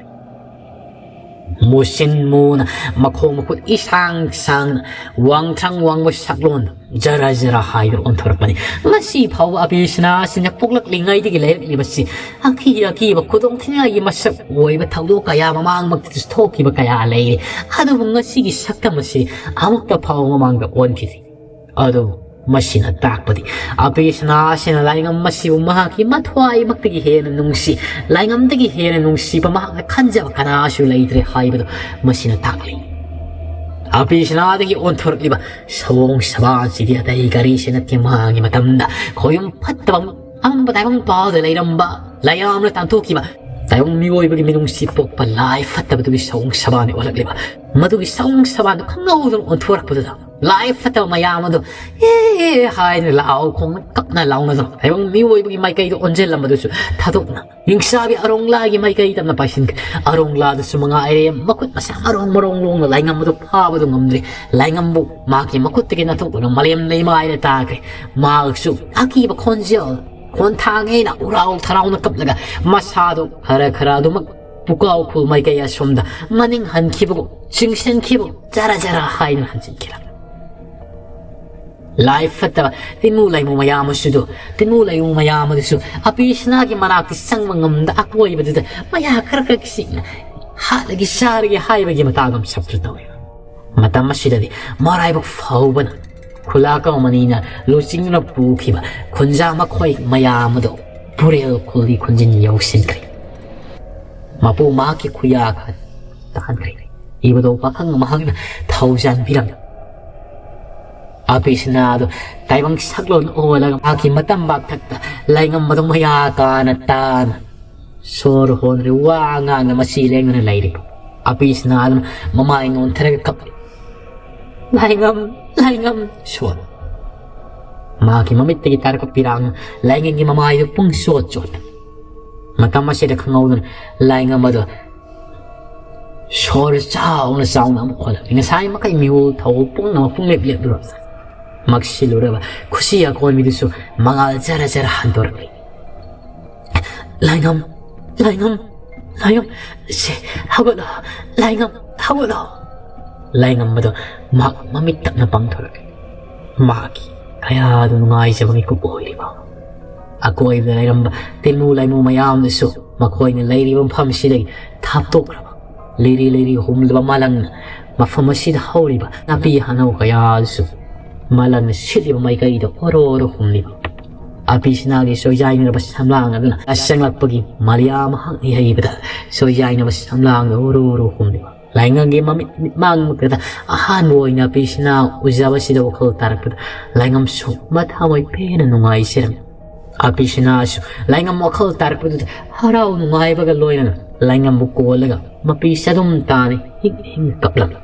ꯃꯨꯁꯤꯟ ꯃꯨꯅ ꯃꯈꯣꯡ ꯃꯈꯨꯠ ꯏꯁꯥꯡ ꯁꯥꯡꯅ ꯋꯥꯡꯊ꯭ꯔꯪ ꯋꯥꯡꯕ ꯁꯛꯂꯣꯟ ꯖꯔ ꯖꯔ ꯍꯥꯏꯗꯨꯅ ꯑꯣꯟꯊꯣꯔꯛꯄꯅꯤ꯫ ꯉꯁꯤ ꯐꯥꯎꯕ ꯑꯕꯤꯁꯅꯥ ꯑꯁꯤꯅ ꯄꯣꯛꯂꯛꯂꯤꯉꯩꯗꯒꯤ ꯂꯩꯔꯛꯂꯤꯕꯁꯤ ꯑꯀꯤ ꯑꯀꯤꯕ ꯈꯨꯗꯣꯡꯊꯤꯅꯤꯡꯉꯥꯏꯒꯤ ꯃꯁꯛ ꯑꯣꯏꯕ ꯊꯧꯗꯣꯛ ꯀꯌꯥ ꯃꯃꯥꯡꯃꯛꯇꯁꯨ ꯊꯣꯛꯈꯤꯕ ꯀꯌꯥ ꯂꯩꯔꯦ꯫ ꯑꯗꯨꯕꯨ ꯉꯁꯤꯒꯤ ꯁꯛꯇꯝ ꯑꯁꯤ ꯑꯃꯨꯛꯇ ꯐꯥꯎꯕ ꯃꯃꯥꯡꯗ ꯑꯣꯟꯈꯤꯗꯦ꯫ ꯑꯗꯨꯕꯨ ꯃꯁꯤꯅ ꯇꯥꯛꯄꯗꯤ ꯑꯕꯤꯁꯅꯥ ꯑꯁꯤꯅ ꯂꯥꯏꯉꯝ ꯑꯁꯤꯕꯨ ꯃꯍꯥꯛꯀꯤ ꯃꯊ꯭ꯋꯥꯏꯃꯛꯇꯒꯤ ꯍꯦꯟꯅ ꯅꯨꯡꯁꯤ, ꯂꯥꯏꯉꯝꯗꯒꯤ ꯍꯦꯟꯅ ꯅꯨꯡꯁꯤꯕ ꯃꯍꯥꯛꯅ ꯈꯟꯖꯕ ꯀꯅꯥꯁꯨ ꯂꯩꯇ꯭ꯔꯦ ꯍꯥꯏꯕꯗꯨ ꯃꯁꯤꯅ ꯇꯥꯛꯂꯤ꯫ ꯑꯕꯤꯁꯅꯥꯗꯒꯤ ꯑꯣꯟꯊꯣꯔꯛꯂꯤꯕ ꯁꯑꯣꯡ ꯁꯕꯥꯟꯁꯤꯗꯤ ꯑꯇꯩ ꯀꯔꯤꯁꯨ ꯅꯠꯇꯦ, ꯃꯍꯥꯛꯀꯤ ꯃꯇꯝꯗ ꯈꯣꯌꯨꯝ ꯐꯠꯇꯕ ꯑꯃꯝꯕ ꯇꯥꯏꯕꯪ ꯄꯥꯎꯗ ꯂꯩꯔꯝꯕ ꯂꯥꯏꯌꯥꯝꯅ ꯇꯥꯟꯊꯣꯛꯈꯤꯕ ꯇꯥꯏꯕꯪ ꯃꯤꯑꯣꯏꯕꯒꯤ ꯃꯤꯅꯨꯡꯁꯤ ꯄꯣꯛꯄ ꯂꯥꯏ ꯐꯠꯇꯕꯗꯨꯒꯤ ꯁꯑꯣꯡ ꯁꯕꯥꯟꯅ ꯑꯣꯜꯂꯛꯂꯤꯕ꯫ ꯃꯗꯨꯒꯤ ꯁꯑꯣꯡ ꯁꯕꯥꯟꯗꯨ ꯈꯪꯍꯧꯗꯅ ꯑꯣꯟꯊꯣꯔꯛꯄꯗꯨꯗ ꯂꯥꯏ ꯐꯠꯇꯕ ꯃꯌꯥꯝ ꯑꯗꯨ "ꯑꯦ" ꯍꯥꯏꯅ ꯂꯥꯎ ꯈꯣꯡꯅ ꯀꯞꯅ ꯂꯥꯎꯅꯗꯨꯅ ꯇꯥꯏꯕꯪ ꯃꯤꯑꯣꯏꯕꯒꯤ ꯃꯥꯏꯀꯩꯗ ꯑꯣꯟꯁꯤꯜꯂꯝꯕꯗꯨꯁꯨ ꯊꯥꯗꯣꯛꯅ ꯍꯤꯡꯁꯥꯕꯤ ꯑꯔꯣꯡꯂꯥꯒꯤ ꯃꯥꯏꯀꯩꯗ ꯄꯥꯏꯁꯤꯟꯈ꯭ꯔꯦ꯫ ꯑꯔꯣꯡꯂꯥꯗꯨꯁꯨ ꯃꯉꯥꯏꯔꯦ, ꯃꯈꯨꯠ ꯃꯁꯥ ꯃꯔꯣꯡ ꯃꯔꯣꯡ ꯂꯣꯡꯅ ꯂꯥꯏꯉꯝꯕꯗꯨ ꯐꯥꯕꯗꯨ ꯉꯝꯗ꯭ꯔꯦ꯫ ꯂꯥꯏꯉꯝꯕꯨ ꯃꯍꯥꯛꯀꯤ ꯃꯈꯨꯠꯇꯒꯤ ꯅꯥꯟꯊꯣꯛꯇꯨꯅ ꯃꯥꯂꯦꯝ ꯂꯩꯃꯥꯏꯗ ꯇꯥꯈ꯭ꯔꯦ꯫ ꯃꯍꯥꯛꯁꯨ ꯑꯀꯤꯕ ꯈꯣꯟꯖꯦꯜ ꯈꯣꯟꯊꯥꯡ ꯑꯩꯅ ꯎꯔꯥꯎ ꯊꯔꯥꯎꯅ ꯀꯞꯂꯒ ꯃꯁꯥꯗꯣ ꯈꯔ ꯈꯔ ꯑꯗꯨꯃꯛ ꯄꯨꯀꯥꯎ ꯈꯨꯜ ꯃꯥꯏꯀꯩ ꯑꯁꯣꯝꯗ ꯃꯅꯤꯡ ꯍꯟꯈꯤꯕꯒꯨꯝ, ꯆꯤꯡꯁꯤꯟꯈꯤꯕꯒꯨꯝ, ꯖꯔ ꯖꯔ ꯍꯥꯏꯅ ꯍꯟꯖꯤꯟꯈꯤꯔꯝꯃꯤ꯫ ꯂꯥꯏ ꯐꯠꯇꯕ ꯇꯤꯟꯃꯨ ꯂꯩꯃꯨ ꯃꯌꯥꯝ ꯑꯁꯤꯗꯨ, ꯇꯤꯟꯃꯨ ꯂꯩꯃꯨ ꯃꯌꯥꯝ ꯑꯗꯨꯁꯨ ꯑꯄꯤꯁꯅꯥꯒꯤ ꯃꯅꯥꯛꯇ ꯆꯪꯕ ꯉꯝꯗ ꯑꯀꯣꯏꯕꯗꯨꯗ ꯃꯌꯥ ꯈꯔ ꯈꯔ ꯁꯤꯡꯅ ꯍꯥꯠꯂꯒꯦ ꯆꯥꯔꯒꯦ ꯍꯥꯏꯕꯒꯤ ꯃꯇꯥꯒꯨꯝ ꯁꯛꯇꯨ ꯇꯧꯏ꯫ ꯃꯇꯝ ꯑꯁꯤꯗꯗꯤ ꯃꯔꯥꯏꯕꯛ ꯐꯥꯎꯕꯅ ꯈꯨꯂꯥ ꯀꯧꯃꯅꯤꯅ ꯂꯨꯆꯤꯡꯗꯨꯅ ꯄꯨꯈꯤꯕ ꯈꯨꯟꯖꯥ ꯃꯈꯣꯏ ꯃꯌꯥꯝ ꯑꯗꯨ ꯄꯨꯔꯦꯜ ꯈꯨꯜꯒꯤ ꯈꯨꯟꯖꯤꯟ ꯌꯧꯁꯤꯟꯈ꯭ꯔꯦ꯫ ꯃꯄꯨ ꯃꯍꯥꯛꯀꯤ ꯈꯨꯌꯥ ꯈꯔ ꯇꯥꯍꯟꯈ꯭ꯔꯦ꯫ ꯏꯕꯗꯣ ꯄꯥꯈꯪ ꯃꯍꯥꯛꯅ ꯊꯧꯖꯥꯟꯕꯤꯔꯝꯃꯤ꯫ ꯑꯄꯤꯁꯅꯥ ꯑꯗꯨ ꯇꯥꯏꯕꯪ ꯁꯛꯂꯣꯟ ꯑꯣꯜꯂꯒ ꯃꯍꯥꯛꯀꯤ ꯃꯇꯝ ꯕꯥꯛꯊꯛꯇ ꯂꯥꯏꯉꯝꯕꯗꯣ ꯃꯌꯥ ꯀꯥꯅ ꯇꯥꯅ ꯁꯣꯔ ꯍꯣꯟꯗ꯭ꯔꯦ, ꯋꯥ ꯉꯥꯡꯅ ꯃꯁꯤ ꯂꯦꯡꯗꯅ ꯂꯩꯔꯤꯕ꯫ ꯑꯄꯤꯁꯅꯥ ꯑꯗꯨꯅ ꯃꯃꯥꯏ ꯅꯣꯟꯊꯔꯒ ꯀꯞꯂꯤ꯫ "ꯂꯥꯏꯉꯝ, ꯂꯥꯏꯉꯝ!" ꯁꯣꯟ꯫ ꯃꯍꯥꯛꯀꯤ ꯃꯃꯤꯠꯇꯒꯤ ꯇꯥꯔꯛꯄ ꯄꯤꯔꯥꯡꯅ ꯂꯥꯏꯉꯝꯒꯤ ꯃꯃꯥꯏꯗꯨ ꯄꯨꯡ ꯆꯣꯠ ꯆꯣꯠ꯫ ꯃꯇꯝ ꯑꯁꯤꯗ ꯈꯪꯍꯧꯗꯅ ꯂꯥꯏꯉꯝ ꯑꯗꯨ ꯁꯣꯔ ꯆꯥꯎꯅ ꯆꯥꯎꯅ ꯑꯃꯨꯛ ꯍꯣꯜꯂꯛꯂꯤ꯫ ꯉꯁꯥꯏ ꯃꯈꯩ ꯃꯤꯍꯨꯜ ꯊꯧ ꯄꯨꯝꯅꯃꯛ ꯄꯨꯡꯂꯦꯞ ꯂꯦꯞꯂꯨꯔꯕ ꯃꯛꯁꯤꯜꯂꯨꯔꯕ ꯈꯨꯁꯤ ꯑꯀꯣꯟꯕꯤꯗꯨꯁꯨ ꯃꯉꯥꯜ ꯖꯔ ꯖꯔ ꯍꯟꯗꯣꯔꯛꯂꯤ꯫ "ꯂꯥꯏꯉꯝ, ꯂꯥꯏꯉꯝ, ꯂꯥꯏꯉꯝ, ꯁꯦ, ꯍꯧꯒꯠꯂꯣ, ꯂꯥꯏꯉꯝ, ꯍꯧꯒꯠꯂꯣ!" ꯂꯥꯏꯉꯝꯕꯗꯣ ꯃꯍꯥꯛ ꯃꯃꯤꯠ ꯇꯞꯅ ꯄꯥꯡꯊꯣꯔꯛꯂꯤ꯫ ꯃꯍꯥꯛꯀꯤ ꯀꯌꯥꯗ ꯅꯨꯡꯉꯥꯏꯖꯕ ꯃꯤꯀꯨꯞ ꯑꯣꯏꯔꯤꯕ꯫ ꯑꯀꯣꯏꯕꯗ ꯂꯩꯔꯝꯕ ꯇꯤꯜꯃꯨ ꯂꯥꯏꯃꯨ ꯃꯌꯥꯝꯗꯨꯁꯨ ꯃꯈꯣꯏꯅ ꯂꯩꯔꯤꯕ ꯃꯐꯝꯁꯤꯗꯒꯤ ꯊꯥꯞꯇꯣꯛꯈ꯭ꯔꯕ꯫ ꯂꯤꯔꯤ ꯂꯤꯔꯤ ꯍꯨꯝꯂꯕ ꯃꯥꯂꯪꯅ ꯃꯐꯝ ꯑꯁꯤꯗ ꯍꯧꯔꯤꯕ ꯅꯥꯄꯤ ꯍꯅꯧ ꯀꯌꯥꯗꯨꯁꯨ ꯃꯥꯂꯪꯅ ꯁꯤꯠꯂꯤꯕ ꯃꯥꯏꯀꯩꯗ ꯑꯣꯔꯣ ꯑꯣꯔꯣ ꯍꯨꯝꯂꯤꯕ꯫ ꯑꯄꯤꯁꯅꯥꯒꯤ ꯁꯣꯏꯖꯥꯏꯅꯔꯕ ꯁꯝꯂꯥꯡ ꯑꯗꯨꯅ ꯆꯪꯂꯛꯄꯒꯤ ꯃꯔꯤꯌꯥ ꯃꯍꯥꯛꯅ ꯌꯩꯕꯗ ꯁꯣꯏꯖꯥꯏꯅꯕ ꯁꯝꯂꯥꯡꯗ ꯎꯔꯨ ꯎꯔꯨ ꯍꯨꯝꯂꯤꯕ꯫ ꯂꯥꯏꯉꯝꯒꯤ ꯃꯃꯤꯠ ꯃꯤꯠꯃꯥꯡꯃꯛꯇꯗ ꯑꯍꯥꯟꯕ ꯑꯣꯏꯅ ꯑꯄꯤꯁꯅꯥ ꯎꯖꯕꯁꯤꯗ ꯋꯥꯈꯜ ꯇꯥꯔꯛꯄꯗ ꯂꯥꯏꯉꯝꯁꯨ ꯃꯊꯃꯣꯏ ꯄꯦꯟꯅ ꯅꯨꯡꯉꯥꯏꯖꯔꯝꯃꯤ꯫ ꯑꯄꯤꯁꯤꯅꯥꯁꯨ ꯂꯥꯏꯉꯝ ꯋꯥꯈꯜ ꯇꯥꯔꯛꯄꯗꯨꯗ ꯍꯔꯥꯎ ꯅꯨꯡꯉꯥꯏꯕꯒ ꯂꯣꯏꯅꯅ ꯂꯥꯏꯉꯝꯕꯨ ꯀꯣꯜꯂꯒ ꯃꯄꯤꯁꯦ ꯑꯗꯨꯝ ꯇꯥꯅ ꯍꯤꯡ ꯍꯤꯡ ꯀꯞꯂꯝꯃꯤ꯫